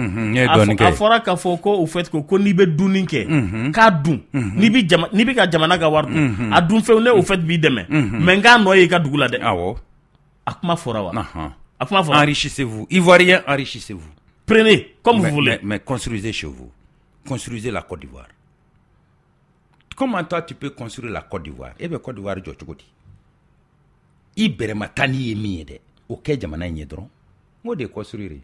A fɔra k'a fɔ ko au fait ko n'i bɛ dumuni kɛ, k'a dun, n'i bɛ ka jamana ka wari dun, a dun fɛnw ne au fait b'i dɛmɛ, mais n k'a nɔ ye i ka dugu la dɛ. Awɔ. A kuma fɔra wa? A kuma fɔra. Enrichissez-vous. Ivoiriens, enrichissez-vous. Prenez comme vous voulez. Mais construisez chez vous. Construisez la Côte d'Ivoire. Comment toi tu peux construire la Côte d'Ivoire? E bɛ Côte d'Ivoire jɔ cogo di? I bɛrɛma taa n'i ye min ye dɛ, o kɛ jamana in ye dɔrɔn. N k'o de ye construire ye.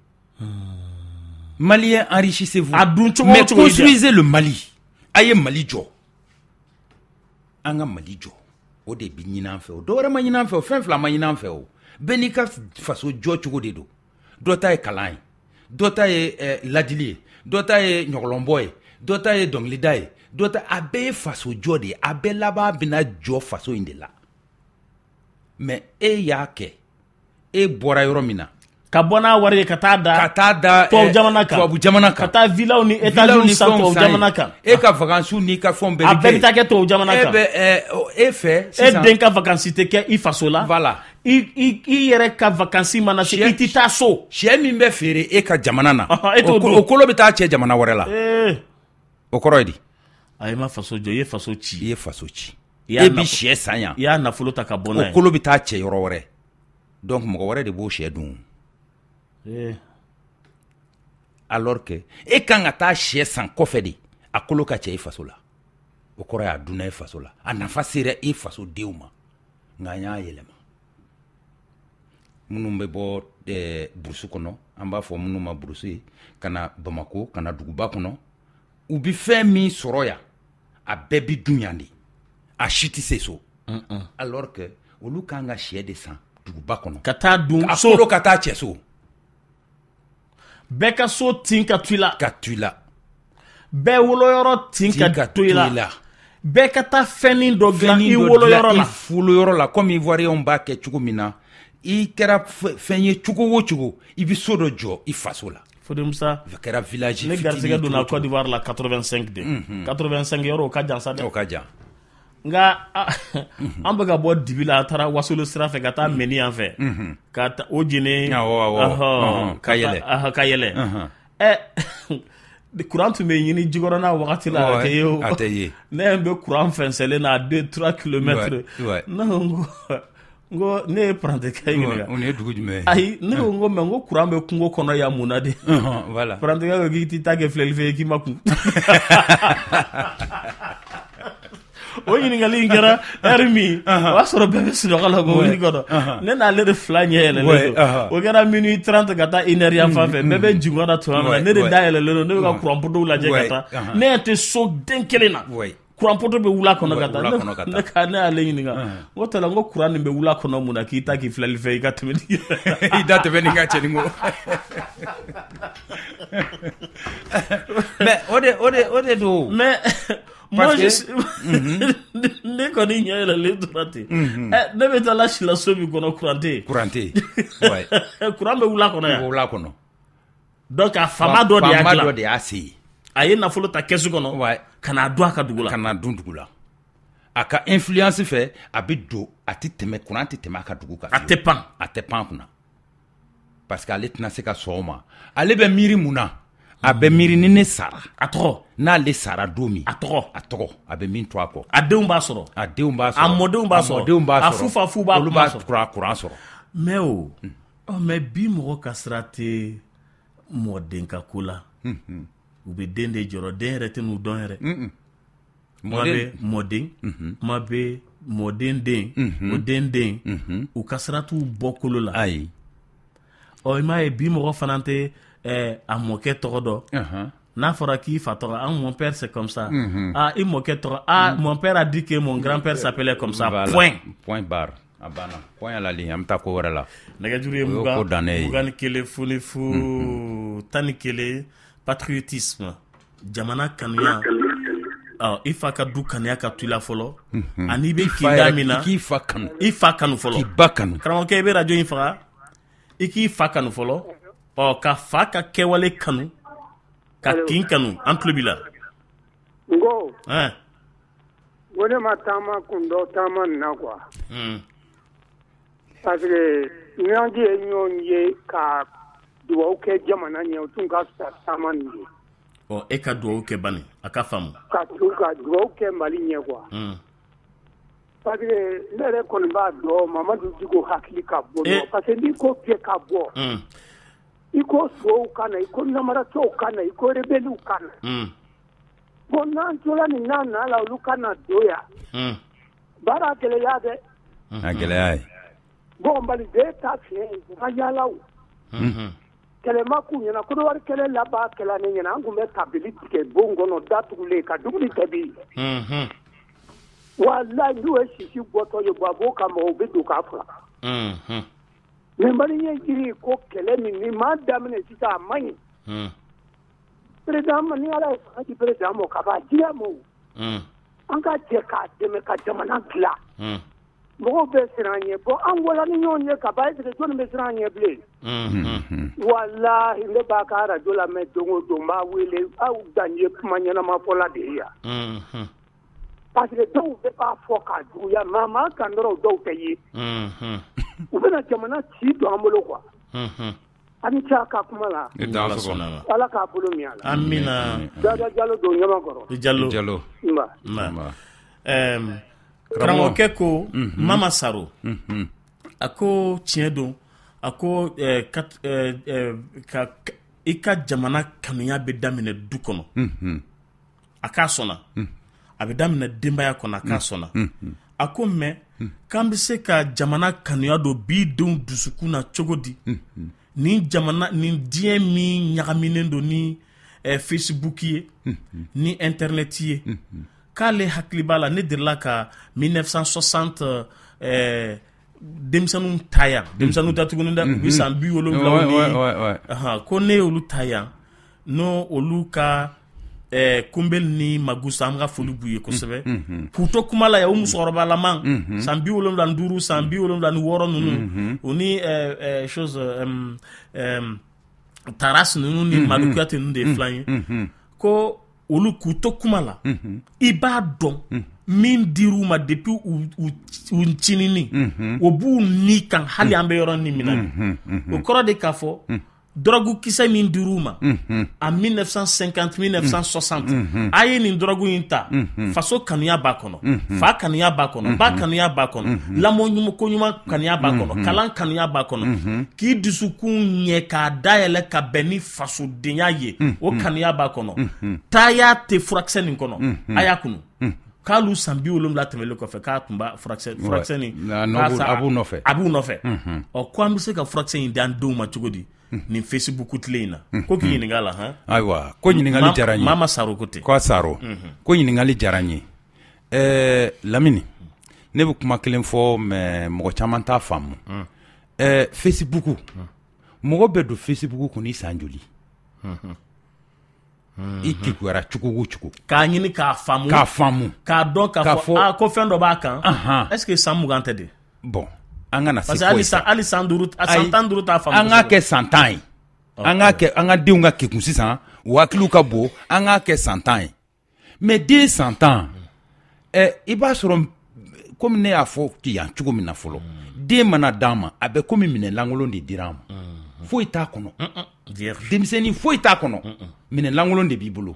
Maliens, enrichissez-vous. A dun cogo o Mais cogo i diya. construisez le Mali. A ye Mali jɔ. An ka Mali jɔ. O de bi ɲini an fɛ o. Dɔ wɛrɛ ma ɲini an fɛ o. Fɛn fila ma ɲini an fɛ o. Bɛɛ n'i ka faso jɔ cogo de don. Dɔ ta ye kalan ye. Dɔ ta ye ladili ye. Dɔ ta ye ɲɔgɔlɔnbɔ ye. Dɔ ta ye dɔnkilida ye. Dɔ ta, a bɛɛ ye faso jɔ de ye. A bɛɛ laban bɛna jɔ faso in de la. Mais e y'a kɛ, e bɔra yɔrɔ min na, ka bɔ n'a wari ye ka taa da tubabu jamana kan, tubabu jamana kan, ka taa villaw ni étages san tubabu jamana kan, e ka vacances n'i ka fɛnw bɛɛ bɛ kɛ, a bɛɛ bɛ taa kɛ tubabu jamana kan. E bɛ e fɛ sisan, e den ka vacances tɛ kɛ i faso la. Voilà. I yɛrɛ ka vacances mana se, i tɛ taa so. Sɛ min bɛ feere e ka jamana na, o kolo bɛ taa cɛ jamana wɛrɛ la. O kɔrɔ ye di? A ma faso jɔ, i ye faso ci. I ye faso ci. E bi sɛ san yan. I y'a nafolo ta ka bɔ n'a ye. O kolo bɛ taa cɛ yɔrɔ wɛrɛ. Donc mɔgɔ wɛrɛ de b'o sɛ dun. Alors que e kan ka taa sɛ san kɔfɛ de, a kolo ka cɛ i faso la. O kɔrɔ ye a dunna i faso la. A nafa sera i faso denw ma. Nka an y'a yɛlɛma. Minnu bɛ bɔ burusu kɔnɔ, an b'a fɔ minnu ma burusu ye, ka na Bamako, ka na duguba kɔnɔ, u bɛ fɛn min sɔrɔ yan, a bɛɛ bi dun yan de, a si tɛ se so. Alors que olu kan ka sɛ de san duguba kɔnɔ, ka taa dun so, a kolo ka taa cɛ so. Bɛɛ ka so tin ka to i la, ka to i la. Bɛɛ woloyɔrɔ tin ka to i la. Bɛɛ ka taa fɛnnin dɔ dilan i woloyɔrɔ la, i woloyɔrɔ la, comme Ivoiriens b'a kɛ cogo min na. I kɛra fɛn ye cogo o cogo, i bɛ so dɔ jɔ i faso la. Fode Musa, kɛra village ne garisɛgɛ donna Côte d'Ivoire la 85 de. 85 yɔrɔ o ka jan sa dɛ. O ka jan. Nka an bɛ ka bɔ dibi la, a taara Wasolo sira fɛ ka taa Mɛni yan fɛ. Ka o jeni. Awɔ, ka yɛlɛ. Ka yɛlɛ. Courant tun bɛ ɲini jikɔrɔna wagati la, a tɛ ye o. A tɛ ye. Ne bɛ courant fɛnsɛnlen na 2 3 kilomètres. Ne ko n ko ne ye parantikɛ ɲininka. O ye dugu jumɛn ye? Ayi, ne ko n ko mais n ko courant bɛ kungo kɔnɔ yan mun na de? Voilà. Parantikɛ ko k'i t'i ta kɛ filɛli fɛn ye k'i ma kun. O ɲininkali in kɛra heure min, o y'a sɔrɔ bɛɛ bɛ sunɔgɔ la mobili kɔnɔ. Ne n'ale de fila ɲɛ yɛlɛlen don. O kɛra minuit 30 ka taa 1 heure yan fan fɛ. Bɛɛ bɛ jigin na tuma min na, ne de da yɛlɛlen don, ne bɛ ka courant poteau lajɛ ka taa. Ne ɲɛ tɛ so den kelen na. Courant poteau bɛ wula kɔnɔ ka taa. Ne y'ale ɲininka. N ko tala, n ko courant nin bɛ wula kɔnɔ mun na k'i ta k'i filɛli fɛ i ka tɛmɛ ni i da tɛmɛ ni ka cɛnin ko. Mais o de don. Mais moi je ne kɔni ɲɛ yɛlɛlen tora ten. Ne bɛ taa la sila so min kɔnɔ, courant tɛ yen. Courant tɛ yen. Courant bɛ wula kɔnɔ yan. Wula kɔnɔ. Donc a faama dɔ de y'a dilan. Faama dɔ de y'a se yen. A ye nafolo ta kɛsu kɔnɔ, ka n'a dun a ka dugu la. Ka n'a dun dugu la. A ka influence fɛ, a bɛ don, a tɛ tɛmɛ, courant tɛ tɛmɛ a ka dugu kan. A tɛ pan. A tɛ pan kunna. Parce que ale tɛna se ka sɔn o ma. Ale bɛ miiri mun na? A bɛ miiri ni ne sara. A tɔgɔ. N'ale sara don min. A tɔgɔ. A tɔgɔ. A bɛ min to a kɔ. A denw b'a sɔrɔ. A denw b'a sɔrɔ. A mɔdenw b'a sɔrɔ. A mɔdenw b'a sɔrɔ. A fufafu b'a olu b'a courant sɔrɔ. Mais o, mais bi mɔgɔ ka sira tɛ mɔden ka ko la. U bɛ den de jɔrɔ, den yɛrɛ tɛ n'u dɔn yɛrɛ. Mɔden, kuma bɛ mɔden den, o den den, u ka sira t'u bɔ kolo la. Ayi. Ɔ, i m'a ye bi mɔgɔ fana tɛ a mɔkɛ tɔgɔ dɔn. N'a fɔra k'i fa tɔgɔ, ah mon père c'est comme ça. Ah i mɔkɛ tɔgɔ, ah mon père a dit que mon grand-père s'appelait comme ça. Point. Point barre. A banna. Point à la ligne, an bɛ taa ko wɛrɛ la. Nɛgɛjuru ye 21 0 0 11 patriotisme, jamana kanuya. I fa ka du kanuya ka to i la fɔlɔ, ani i bɛ kinda min na, i k'i fa kanu, i fa kanu fɔlɔ, k'i ba kanu. Karamɔgɔkɛ, i bɛ radio in faga, i k'i fa kanu fɔlɔ, ɔ ka fa ka kɛwale kanu, ka kin kanu. An tulo b'i la. N ko ko ne ma taama kun dɔn taama nin na quoi. Parce que n'an ye ɲɔgɔn ye ka dugawu kɛ jamana ɲɛ, o tun ka fisa taama nin ye. Ɔ, e ka dugawu kɛ bani, a ka faamu. Ka dugawu kɛ Mali ɲɛ quoi. Parce que ne yɛrɛ kɔni b'a dɔn Mamadu Diko hakili ka bon, parce que n'i ko kɛ ka bɔ, i ko sow ka na, i ko namaratɔw ka na, i ko rebelles ka na. Bon, n'an tora nin n'a na la, olu ka na don yan. Baara gɛlɛya dɛ. A gɛlɛya ye. Bon, Maliden ta fiɲɛ u ka yaala o. Kɛlɛ ma k'u ɲɛna, Kodowari kɛlɛ laban kɛla ne ɲɛna, an tun bɛ tabili tigɛ bon kɔnɔ datugulen ka dumuni tobi. Walayi, n'u ye sisi bɔtɔ ye, a b'o ka mɔgɔw bɛ don k'a faga. Mais maliyɛn jiri ko kɛlɛ min ni maa daminɛ sisan, a man ɲi. Président ma, ni Ala ye fanga di président ma, ka ban diya ma o. An ka jɛ k'a dɛmɛ ka jamana dilan. Mɔgɔw bɛ siran an ɲɛ. Bon, an wala ni ɲɔgɔn ye ka ban, est-ce que jɔnni bɛ siran an ɲɛ bilen? Walahi, ne b'a ka radio lamɛn don o don, n b'a wele, aw dan ye kuma ɲɛnama fɔla de ye yan. Parce que dɔw bɛ b'a fɔ k'a juguya, maa maa kan dɔrɔn dɔw tɛ ye. U bɛna jamana ci don an bolo quoi. A ni ce a ka kuma la. Ala k'a bolo min a la. Amina. Dada Jalo don ɲamakɔrɔ. Jalo. Jalo. Nba. Karamɔgɔkɛ ko Mama Saro, a ko tiɲɛ don, a ko i ka jamana kanuya bɛ daminɛ du kɔnɔ, a k'a sɔnna, a bɛ daminɛ denbaya kɔnɔ, a k'a sɔnna. A ko mais k'an bɛ se ka jamana kanuya don bi denw dusukun na cogo di, ni jamana ni diɲɛ min ɲagaminen don ni Facebook ye, ni internet ye. K'ale hakili b'a la, ne delila ka 1960 denmisɛnninw ta yan, denmisɛnninw ta tuguni dɛ, u bɛ san 70 ni, ko ne y'olu ta yan, n'o olu ka Kunbeli ni Magusa, an ka foli b'u ye kosɛbɛ, k'u to kuma la yan, o musokɔrɔbalaman san 75, san 76 ninnu, o ni chose Taras ninnu ni Madu Kuyate ninnu de ye filan ye, ko olu k'u to kuma la, i b'a dɔn min dir'u ma depuis u ncinini, o b'u ni kan hali an bɛ yɔrɔ ni min na bi. O kɔrɔ de k'a fɔ drogue kisɛ min dir'u ma en 1950 1960, a ye nin drogue in ta, faso kanuya b'a kɔnɔ, fa kanuya b'a kɔnɔ, ba kanuya b'a kɔnɔ, lamɔ ko ɲuman kanuya b'a kɔnɔ, kalan kanuya b'a kɔnɔ, k'i dusukun ɲɛ k'a dayɛlɛ ka bɛn ni fasodenya ye, o kanuya b'a kɔnɔ. Taaya tɛ furakisɛ nin kɔnɔ, a y'a kunu. K'alu san 70 tɛmɛlen kɔfɛ, k'a tun b'a furakisɛ nin a b'u nɔfɛ, a b'u nɔfɛ. Ɔ, ko an bɛ se ka furakisɛ in d'an denw ma cogo di nin Facebook tile in na? Ko k'i ɲininka la han. Ayiwa, ko ɲininkali diyara n ye. Mama Saro ko ten. Ko Saro, ko ɲininkali diyara n ye. Lamini, ne bɛ kuma kelen fɔ, mais mɔgɔ caman t'a faamu. Facebook, mɔgɔ bɛ don Facebook kun ni san joli? I kekuyara cogo o cogo. K'a ɲini k'a faamu. K'a faamu. K'a dɔn k'a fɔ aa ko fɛn dɔ b'a kan. Est-ce que san 20 tɛ de? Bon, an kana se foyi sa. Parce que hali san 5, san 15 t'a faamu. An k'a kɛ san 10 ye. An k'a kɛ, an ka denw ka kekun sisan, u hakiliw ka bon, an k'a kɛ san 10 ye. Mais den san 10, i b'a sɔrɔ komi ne y'a fɔ yan cogo min na fɔlɔ, den mana d'an ma, a bɛ komi minɛn lankolon de dira an ma. Foyi t'a kɔnɔ. Denmisɛnnin foyi t'a kɔnɔ. Minɛn lankolon de b'i bolo.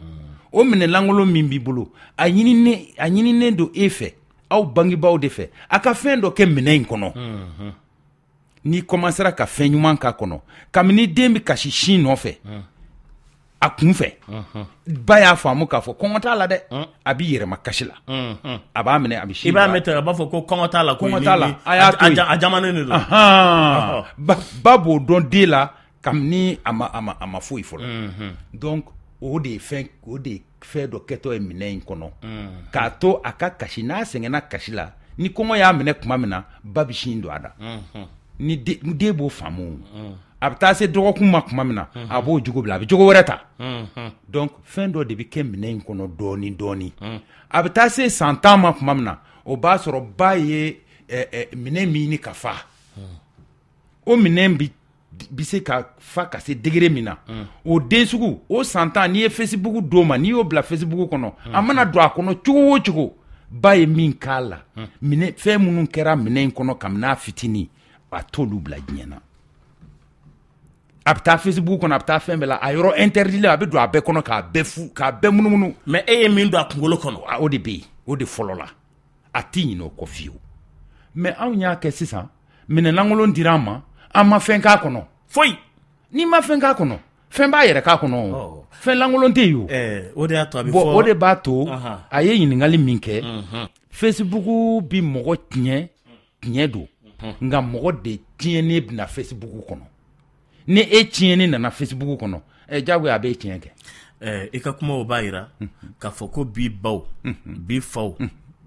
O minɛn lankolon min b'i bolo, a ɲininen don e fɛ, aw bangebaaw de fɛ, a ka fɛn dɔ kɛ minɛn in kɔnɔ. N'i commencera ka fɛn ɲuman k'a kɔnɔ, kabini den bɛ kasi sin nɔfɛ, a kun fɛ, ba y'a faamu k'a fɔ kɔngɔ t'a la dɛ, a b'i yɛrɛma kasi la, a b'a minɛ, a bɛ sin. I b'a mɛn ten, a b'a fɔ ko kɔngɔ t'a la, kɔngɔ t'a la, a y'a to yen, a jamanen de don. Ba b'o dɔn den la kabini a ma foyi fɔlɔ. Donc o de ye fɛn dɔ kɛtɔ ye minɛn in kɔnɔ, k'a to a ka kasi, n'a sɛgɛnna kasi la, ni kɔngɔ y'a minɛ tuma min na, ba bɛ sin don a da. Ni den b'o faamu. A bɛ taa se dɔgɔkun ma tuma min na, a b'o jogo bila, a bɛ jogo wɛrɛ ta. Donc fɛn dɔ de bɛ kɛ minɛn in kɔnɔ dɔɔni dɔɔni. A bɛ taa se san 10 ma tuma min na, o b'a sɔrɔ ba ye minɛn min ɲini ka fa. O minɛn bɛ se ka fa ka se degré min na, o den sugu o san 10, n'i ye Facebook d'o ma, n'i y'o bila Facebook kɔnɔ, a mana don a kɔnɔ cogo o cogo, ba ye min k'a la, minɛ fɛn minnu kɛra minɛn in kɔnɔ kabini a fitinin, a t'olu bila diɲɛ na. A bɛ taa Facebook kɔnɔ, a bɛ taa fɛn bɛɛ la, a yɔrɔ interdit la, a bɛ don a bɛɛ kɔnɔ k'a bɛɛ fu, k'a bɛɛ munumunu. Mais e ye min don a kunkolo kɔnɔ, o de bɛ yen, o de fɔlɔ la, a t'i ɲinɛ o kɔ fiyewu. Mais anw y'a kɛ sisan, minɛn lankolon dira an ma, an ma fɛn k'a kɔnɔ. Foyi. N'i ma fɛn k'a kɔnɔ, fɛn b'a yɛrɛ k'a kɔnɔ o. Fɛn lankolon tɛ yen o. O de y'a to a bɛ fɔ. Bon, o de b'a to a ye ɲininkali min kɛ, Facebook bi mɔgɔ tiɲɛ, tiɲɛ don, nka mɔgɔ de tiɲɛnen bɛna Facebook kɔnɔ. Ni e tiɲɛni nana Facebook kɔnɔ, diyagoya a b'e tiɲɛ kɛ. I ka kumaw b'a jira k'a fɔ ko bi baw, bi faw,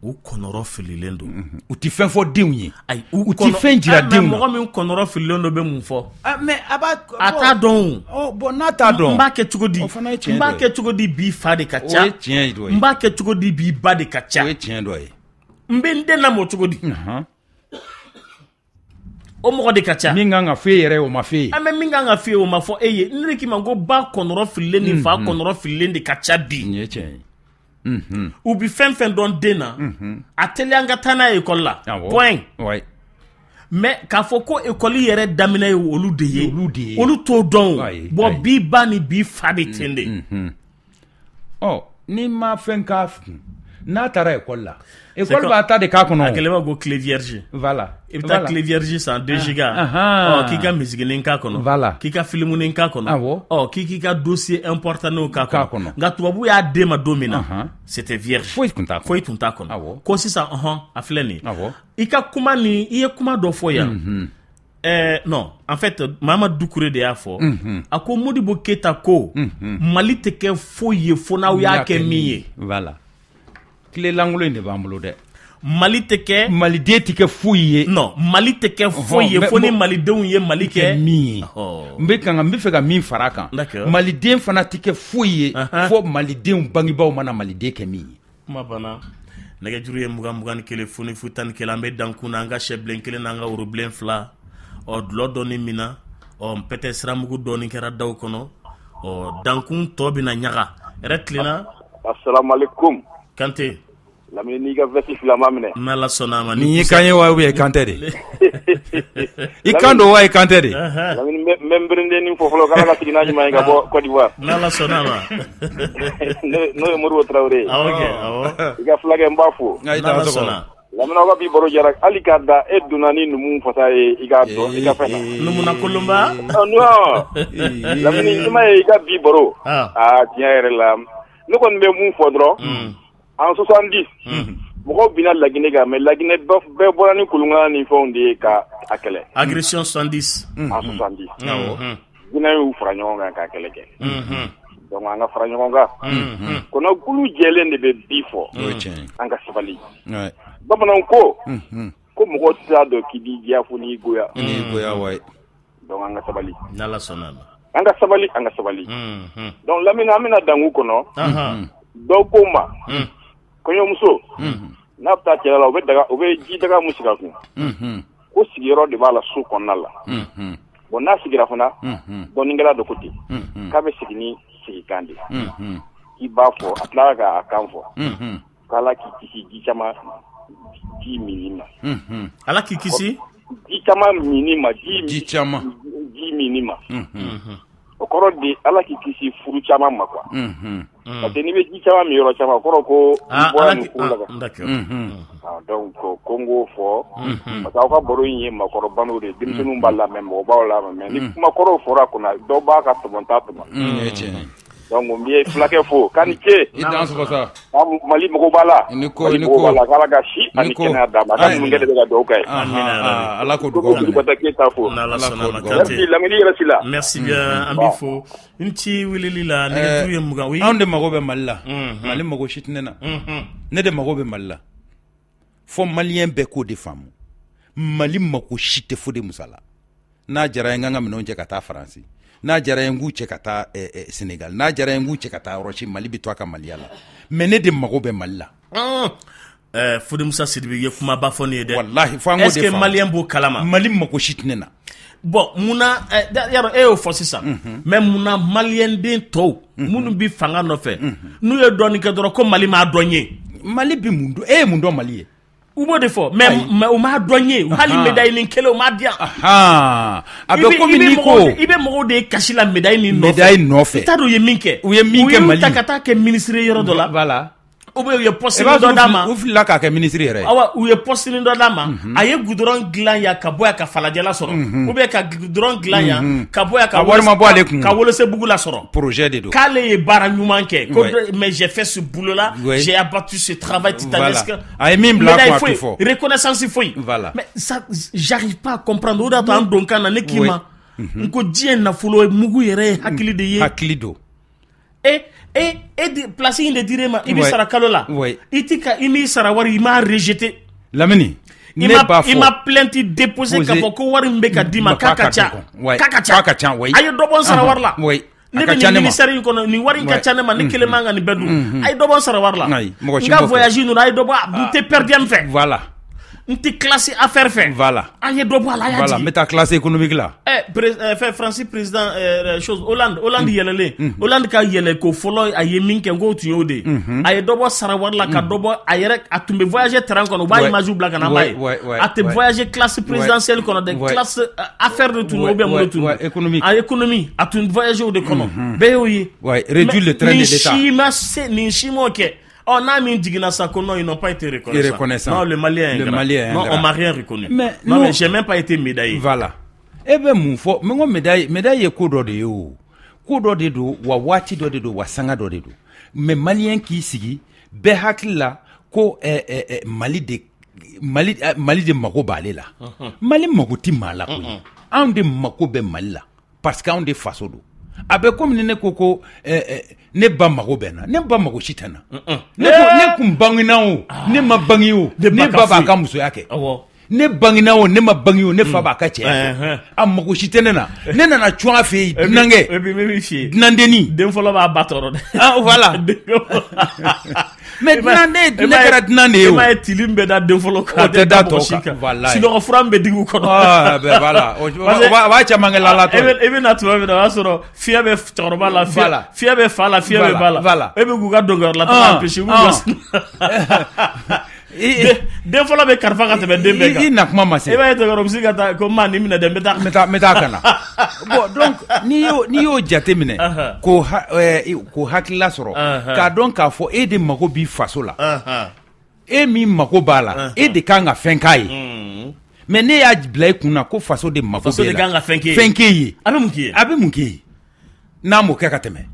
u kɔnɔrɔ fililen don. U tɛ fɛn fɔ denw ye. Ayi, u tɛ fɛn jira denw na. Mɔgɔ min kɔnɔrɔ fililen don bɛ mun fɔ? Mais a b'a a t'a dɔn o. Bon, n'a t'a dɔn. N b'a kɛ cogo di? O fana ye tiɲɛ dɔ ye. N b'a kɛ cogo di bi fa de ka ca? O ye tiɲɛ dɔ ye. N b'a kɛ cogo di bi ba de ka ca? O ye tiɲɛ dɔ ye. N bɛ n den lamɔ cogo di? O mɔgɔ de ka ca. Min kan ka f'e yɛrɛ ye, o ma f'e ye. Mais min kan ka f'e ye, o ma fɔ e ye. Ne de k'i ma ko ba kɔnɔrɔ fililen ni fa kɔnɔrɔ fililen de ka ca bi. Nin ye tiɲɛ ye. U bi fɛn fɛn dɔn den na, a teliya an ka taa n'a ye école la. Point. Mais k'a fɔ ko école yɛrɛ daminɛ ye olu de ye. Olu t'o dɔn. Bon, bi ba ni bi fa bɛ ten de. Ɔ, n'i ma fɛn k'a kun, n'a taara école la, école b'a ta de k'a kɔnɔ. A kɛlen b'a ko clé vierge. Voilà. I bɛ taa clé vierge san 2 giga. Ɔ, k'i ka musique k'a kɔnɔ. Voilà. K'i ka film k'a kɔnɔ. Awɔ. Ɔ, k'i k'i ka dossier important n'o k'a kɔnɔ. Nka tubabu y'a d'e ma don min na, c'était vierge. Foyi tun t'a kɔnɔ. Foyi tun t'a kɔnɔ. Awɔ. Ko sisan, ɔhɔn, a filɛ nin ye. Awɔ. I ka kuma nin, i ye kuma dɔ fɔ yan. Non, en fait, Mahamadu Dukure de y'a fɔ. A ko Modibo Keyita ko Mali tɛ kɛ foyi ye fo n'aw y'a kɛ min ye. Voilà. Tile lankolon in de b'an bolo dɛ. Mali tɛ kɛ. Maliden tɛ kɛ foyi ye. Non, Mali tɛ kɛ foyi ye fo ni malidenw ye Mali kɛ min ye. N bɛ kan n bɛ fɛ ka min fara a kan. Maliden fana tɛ kɛ foyi ye fo malidenw bangebaaw mana maliden kɛ min ye. Kuma banna. Nɛgɛjuru ye 20 21 0 0 11. An bɛ dankun na, an ka sɛbilen kelen n'an ka worobilen 2. Ɔ, dulɔ dɔɔni minna, ɔ, npɛtɛ siramugu dɔɔni kɛra daw kɔnɔ. Ɔ, dankun tɔ bɛna ɲaga. Yɛrɛ tilenna. Asalaamaaleykum. Kante. Lamini, n'i ka veste fila ma minɛ. N'Ala sɔnna a ma. Ni y'i kan ye wa ou bien i kan tɛ de? I kan don wa i kan tɛ de? Lamini, n bɛ n berendennin fɔ fɔlɔ, k'Ala ka segin n'a ɲuman ye ka bɔ Côte d'Ivoire. N'Ala sɔnna a ma. N'o ye Modibo Tarawele ye. Awɔ kɛ, awɔ. I ka fulakɛ n b'a fo. N'Ala sɔnna. Lamini, aw ka bi baro jara hali k'a da e donna ni numu fasa ye i ka dɔn i ka fɛn na. Numuna kolonba. Non. Lamini, i m'a ye i ka bi baro. Aa, tiɲɛ yɛrɛ la. Ne kɔni bɛ mun fɔ dɔrɔn. En 70, mɔgɔw binna Laginɛ kan, mais Laginɛ bɛɛ bɔra ni kolonkala ni fɛnw de ye ka a kɛlɛ. Agression 70. En 70. Guinée y'u fara ɲɔgɔn kan k'a kɛlɛ kɛ. Donc an ka fara ɲɔgɔn kan. Kɔnɔkulu jɛlen de bɛ bi fɔ. An ka sabali. Bamananw ko ko mɔgɔ tɛ s'a dɔn k'i b'i diya fo n'i goya. N'i goya wayi. Donc an ka sabali. N'Ala sɔnna a ma. An ka sabali, an ka sabali. Donc Lamini, an bɛna dankun kɔnɔ. Dɔw ko ma kɔɲɔmuso n'a bɛ taa cɛla la, u bɛ daga, u bɛ ji daga mun sigi a kun, ko sigiyɔrɔ de b'a la so kɔnɔna la. Bon, n'a sigira fana, dɔnnikɛla dɔ ko ten k'a bɛ sigi ni sigikan de ye. K'i b'a fɔ, a tilara k'a kan fɔ k'Ala k'i kisi ji caman ji minni ma. Ala k'i kisi ji caman minni ma. Ji caman ji minni ma. O kɔrɔ de Ala k'i kisi furu caman ma quoi. Parce que n'i bɛ ji caman min yɔrɔ caman, o kɔrɔ ko i bɔra nin furu la. Donc ko n k'o fɔ parce que aw ka baro in ye maakɔrɔbaw de ye, denmisɛnninw b'a lamɛn, mɔgɔbaw b'a lamɛn, mais ni kumakɔrɔw fɔra a kunna, dɔw b'a ka tɔmɔ t'a tɔmɔ. Donc n bɛ fulakɛ fo k'a ni ce. I dansɔgɔ sa. Mali mago b'a la. I ni ko, i ni ko. Mali mago b'a la, k'Ala ka si ani kɛnɛya d'a ma. A ka numukɛ de bɛ ka dugawu k'a ye. Ala k'o dugawu minɛ. Ko Keyita fo. N'Ala sɔnna a ma, Kante. Merci Lamini yɛrɛ si la. Merci bien, an b'i fo. I ni ci weleli la, nɛgɛjuru ye 20. Oui. Anw de mago bɛ Mali la. Mali mago si tɛ ne na. Ne de mago bɛ Mali la. Fo malien bɛɛ k'o de faamu. Mali mago si tɛ Fode Musa la. N'a diyara n ye, n ka minɛnw cɛ ka taa Faransi. N'a diyara n ye, n k'u cɛ ka taa Sénégal. N'a diyara n ye, n k'u cɛ ka taa yɔrɔ si. Mali bɛ to a ka maliya la. Mais ne de mago bɛ Mali la. Fode Musa Sidibe ye kumaba fɔ ne ye dɛ. Walahi, fo an k'o de Est-ce que faamu. Malien b'o kalama? Mali mago si tɛ ne na. Bon, munna yarɔ e y'o fɔ sisan, mais munna malien den tɔw minnu bi fanga nɔfɛ, n'u ye dɔɔnin kɛ dɔrɔn ko Mali m'a dɔn ye? Mali bi mun dɔn? E ye mun dɔn Mali ye? U b'o de fɔ, mais u m'a dɔn ye, hali médaille nin kelen u m'a di yan. A bɛ komi n'i ko i bɛ mɔgɔw de ye kasi la médaille nin nɔfɛ. Médaille nɔfɛ. I t'a dɔn u ye min kɛ. U ye min kɛ Mali. U y'u ta ka taa kɛ ministre yɔrɔ dɔ la. Voilà. Ou bien u ye poste dɔ d'a ma. U filila k'a kɛ ministre yɛrɛ ye. Awa, u ye poste dɔ d'a ma. A ye goudron dilan yan ka bɔ yan ka Falajɛla sɔrɔ. Ou bien ka goudron dilan yan ka bɔ yan ka wari ma bɔ ale kun. Ka Welesebugu la sɔrɔ. Projet de don. K'ale ye baara ɲuman kɛ. Ko mais j'ai fait ce boulot là, j'ai abattu ce travail titanesque. A ye min bila a kun, a tɛ fɔ. Reconnaissance foyi. Voilà. Mais ça, j'arrive pas à comprendre. O de y'a to an don kan na ne k'i ma. N ko diɲɛ nafolo mugu yɛrɛ ye hakili de ye. Hakili don. E place in de dir'e ma, i bɛ sara kalo la. I ti ka i m'i sara wari, i m'a rejeté. Lamini, ne b'a fɔ. I ma plainte déposé k'a fɔ ko wari min bɛ ka d'i ma k'a ka ca. K'a ka ca. K'a ka ca, oui. A ye dɔ bɔ n sara wari la. Oui. Ne bɛ nin ministère in kɔnɔ, nin wari in ka ca ne ma, ne kelen man ka nin bɛɛ dun. A ye dɔ bɔ n sara wari la. N ka voyage ninnu, a ye dɔ bɔ, n tɛ per diem fɛ. Voilà. N tɛ classe affaire fɛ. Voilà. An ye dɔ bɔ a la, a y'a jigin. Voilà, n bɛ taa classe économique la. Fɛn Faransi président chose Hollande yɛlɛlen. Hollande ka yɛlɛ ko fɔlɔ a ye min kɛ, n k'o tun y'o de ye. A ye dɔ bɔ sara wari la ka dɔ bɔ a yɛrɛ, a tun bɛ voyager train kɔnɔ, u b'a image bila ka na an b'a ye. A tɛ voyager classe présidentielle kɔnɔ dɛ, classe affaire de tun don ou bien mun de tun don. Économique. A économie, a tun voyager o de kɔnɔ. Bɛɛ y'o ye. Ouais, réduire le train de l'État. Nin si ma se, nin si m'o kɛ. Oh, n'a min jiginna sa ko non, ils n'ont pas été reconnaissants. Non, le Malien est ingrat. Non, on m'a rien reconnu. Mais non, mais j'ai même pas été médaillé. Voilà. E bɛ mun fɔ? N ko médaille ye ko dɔ de ye o. Ko dɔ de don, wa waati dɔ de don, wa sanga dɔ de don. Mais Malien k'i sigi, bɛɛ hakili la ko Mali de mago b'ale la. Mali mago ti maa la koyi. Anw de mago bɛ Mali la parce que anw de faso don. A bɛ komi ni ne ko ne ba mago bɛ n na, ne ba mago si tɛ n na. Ne kun bangena o, ne ma bange o, ne ba b'a ka musoya kɛ. Ne bangena o, ne ma bange o, ne fa b'a ka cɛya kɛ. A mago si tɛ ne na. Ne nana cun a fɛ yen, dunankɛ. Dunandennin. Den fɔlɔ b'a ba tɔɔrɔ dɛ. Ah voilà. Mais dunanden, ne kɛra dunan de ye o. I m'a ye tili min bɛ da den fɔlɔ kan. O tɛ da tɔw kan. Voilà. Sunɔgɔ fura min bɛ digi u kɔnɔ. Ah ben voilà. O b'a caman kɛ lalatɔ ye. E bɛ na tuma min na, o y'a sɔrɔ fiɲɛ bɛ cɛkɔrɔba la, fiɲɛ bɛ fa la, fiɲɛ bɛ ba la. Voilà. E bɛ k'u ka donkɛyɔrɔ la taga empêcher u b'u den fɔlɔ bɛ karifa ka tɛmɛ den bɛɛ kan. I na kuma ma se. E b'a ye cɛkɔrɔba bɛ se ka taa ko maa nin minɛ dɛ, n bɛ taa. N bɛ taa ka na. Bon donc n'i y'o jate minɛ k'o hakilila sɔrɔ k'a dɔn k'a fɔ e de mago b'i faso la. E min mago b'a la, e de kan ka fɛn k'a ye. Mais ne y'a bila i kun na ko faso de mago b'e la. Faso de kan ka fɛn k'e ye. Fɛn k'e ye. A bɛ mun k'i ye? A bɛ mun k'e ye? N'a m'o kɛ ka tɛmɛ.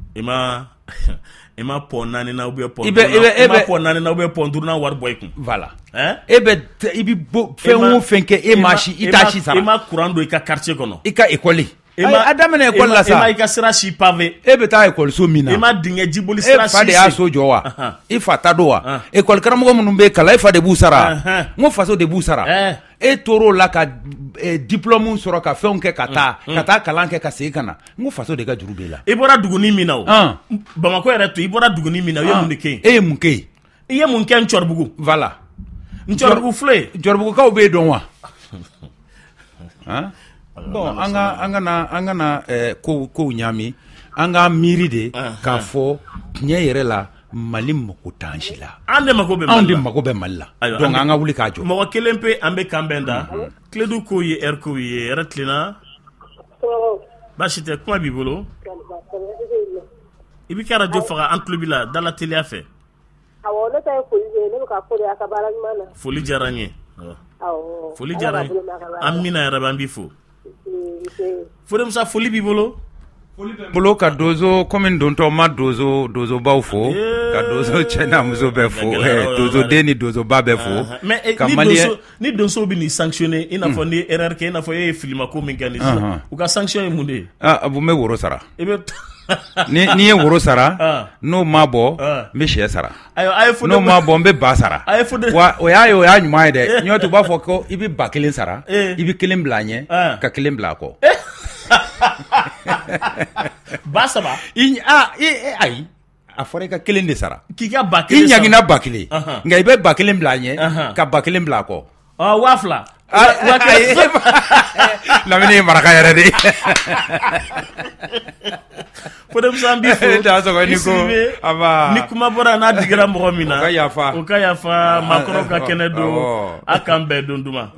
I ma pɔn naani na ou bien pɔn duuru na, i ma pɔn naani na ou bien pɔn duuru na wari bɔ i kun. Voilà. E bɛ i bɛ bɔ fɛn o fɛn kɛ, e ma si i t'a si sara. I ma courant don i ka quartier kɔnɔ. I ka école. A daminɛ école la sa. I ma i ka sira si pavé. E bɛ taa école so min na. I ma dingɛ jiboli sira si. E fa de y'a so jɔ wa? I fa ta don wa? École karamɔgɔ minnu bɛ kalan, e fa de b'u sara. N ko faso de b'u sara. E tor'o la ka diplôme sɔrɔ ka fɛnw kɛ ka taa kalan kɛ ka segin ka na. N ko faso de ka juru b'e la. I bɔra duguni min na o. Bamakɔ yɛrɛ to, i bɔra duguni min na, i ye mun de kɛ yen? E ye mun kɛ yen? I ye mun kɛ Ncɔribugu? Voilà. Ncɔribugu filɛ yen. Ncɔribugukaw b'e dɔn wa? Bon, an kana kow ɲaami, an k'an miiri de k'a fɔ tiɲɛ yɛrɛ la, Mali mako t'an si la. An de mako bɛ Mali la. Anw de mako bɛ Mali la. Donc an ka wuli k'a jɔ. Mɔgɔ kelen pe an bɛ kan bɛn da. Kiledu kow ye heure kow ye, hɛrɛ tilenna. Baasi tɛ, kuma b'i bolo. I b'i ka radio faga, an tulo b'i la, dala teliya fɛ. Awɔ, ne ta ye foli de ye, ne bɛ ka foli a ka baara ɲuman na. Foli diyara n ye. Awɔ. Foli diyara n ye. Amina yarabi, an b'i fo. Fode Musa, foli b'i bolo. Bolo ka donso komi dontɔ ma donsobaw fo, ka donso cɛ n'a muso bɛɛ fo, donsoden ni donsoba bɛɛ fo. Mais ka ni donso bɛ nin sanctionner, i n'a fɔ ni erreur kɛ, i n'a fɔ e ye filimako min kɛ nin sisan, u ka sanction ye mun de ye? Ah, n bɛ woro sara. I bɛ Ni ye woro sara, n'o ma bɔ, n bɛ sɛ sara. Ayiwa, a ye N'o ma bɔ, n bɛ ba sara. A ye Fode Wa o y'a ye, o y'a ɲuman ye dɛ. Ɲɔ tɛ, u b'a fɔ ko i bɛ ba kelen sara, i bɛ kelen bila a ɲɛ, ka kelen bila a kɔ. Ba saba. I ayi, a fɔra i ka kelen de sara. K'i ka ba kelen sara. I ɲangina ba kelen, nka i bɛ ba kelen bila a ɲɛ, ka ba kelen bila a kɔ. 2000. Lamini ye maraka yɛrɛ de ye. Fode Musa, an b'i fo. I ko ni kuma bɔra n'a digira mɔgɔ min na, o ka yafa, o ka yafa. Maakɔrɔw ka kɛnɛ don, a k'an bɛn don duman.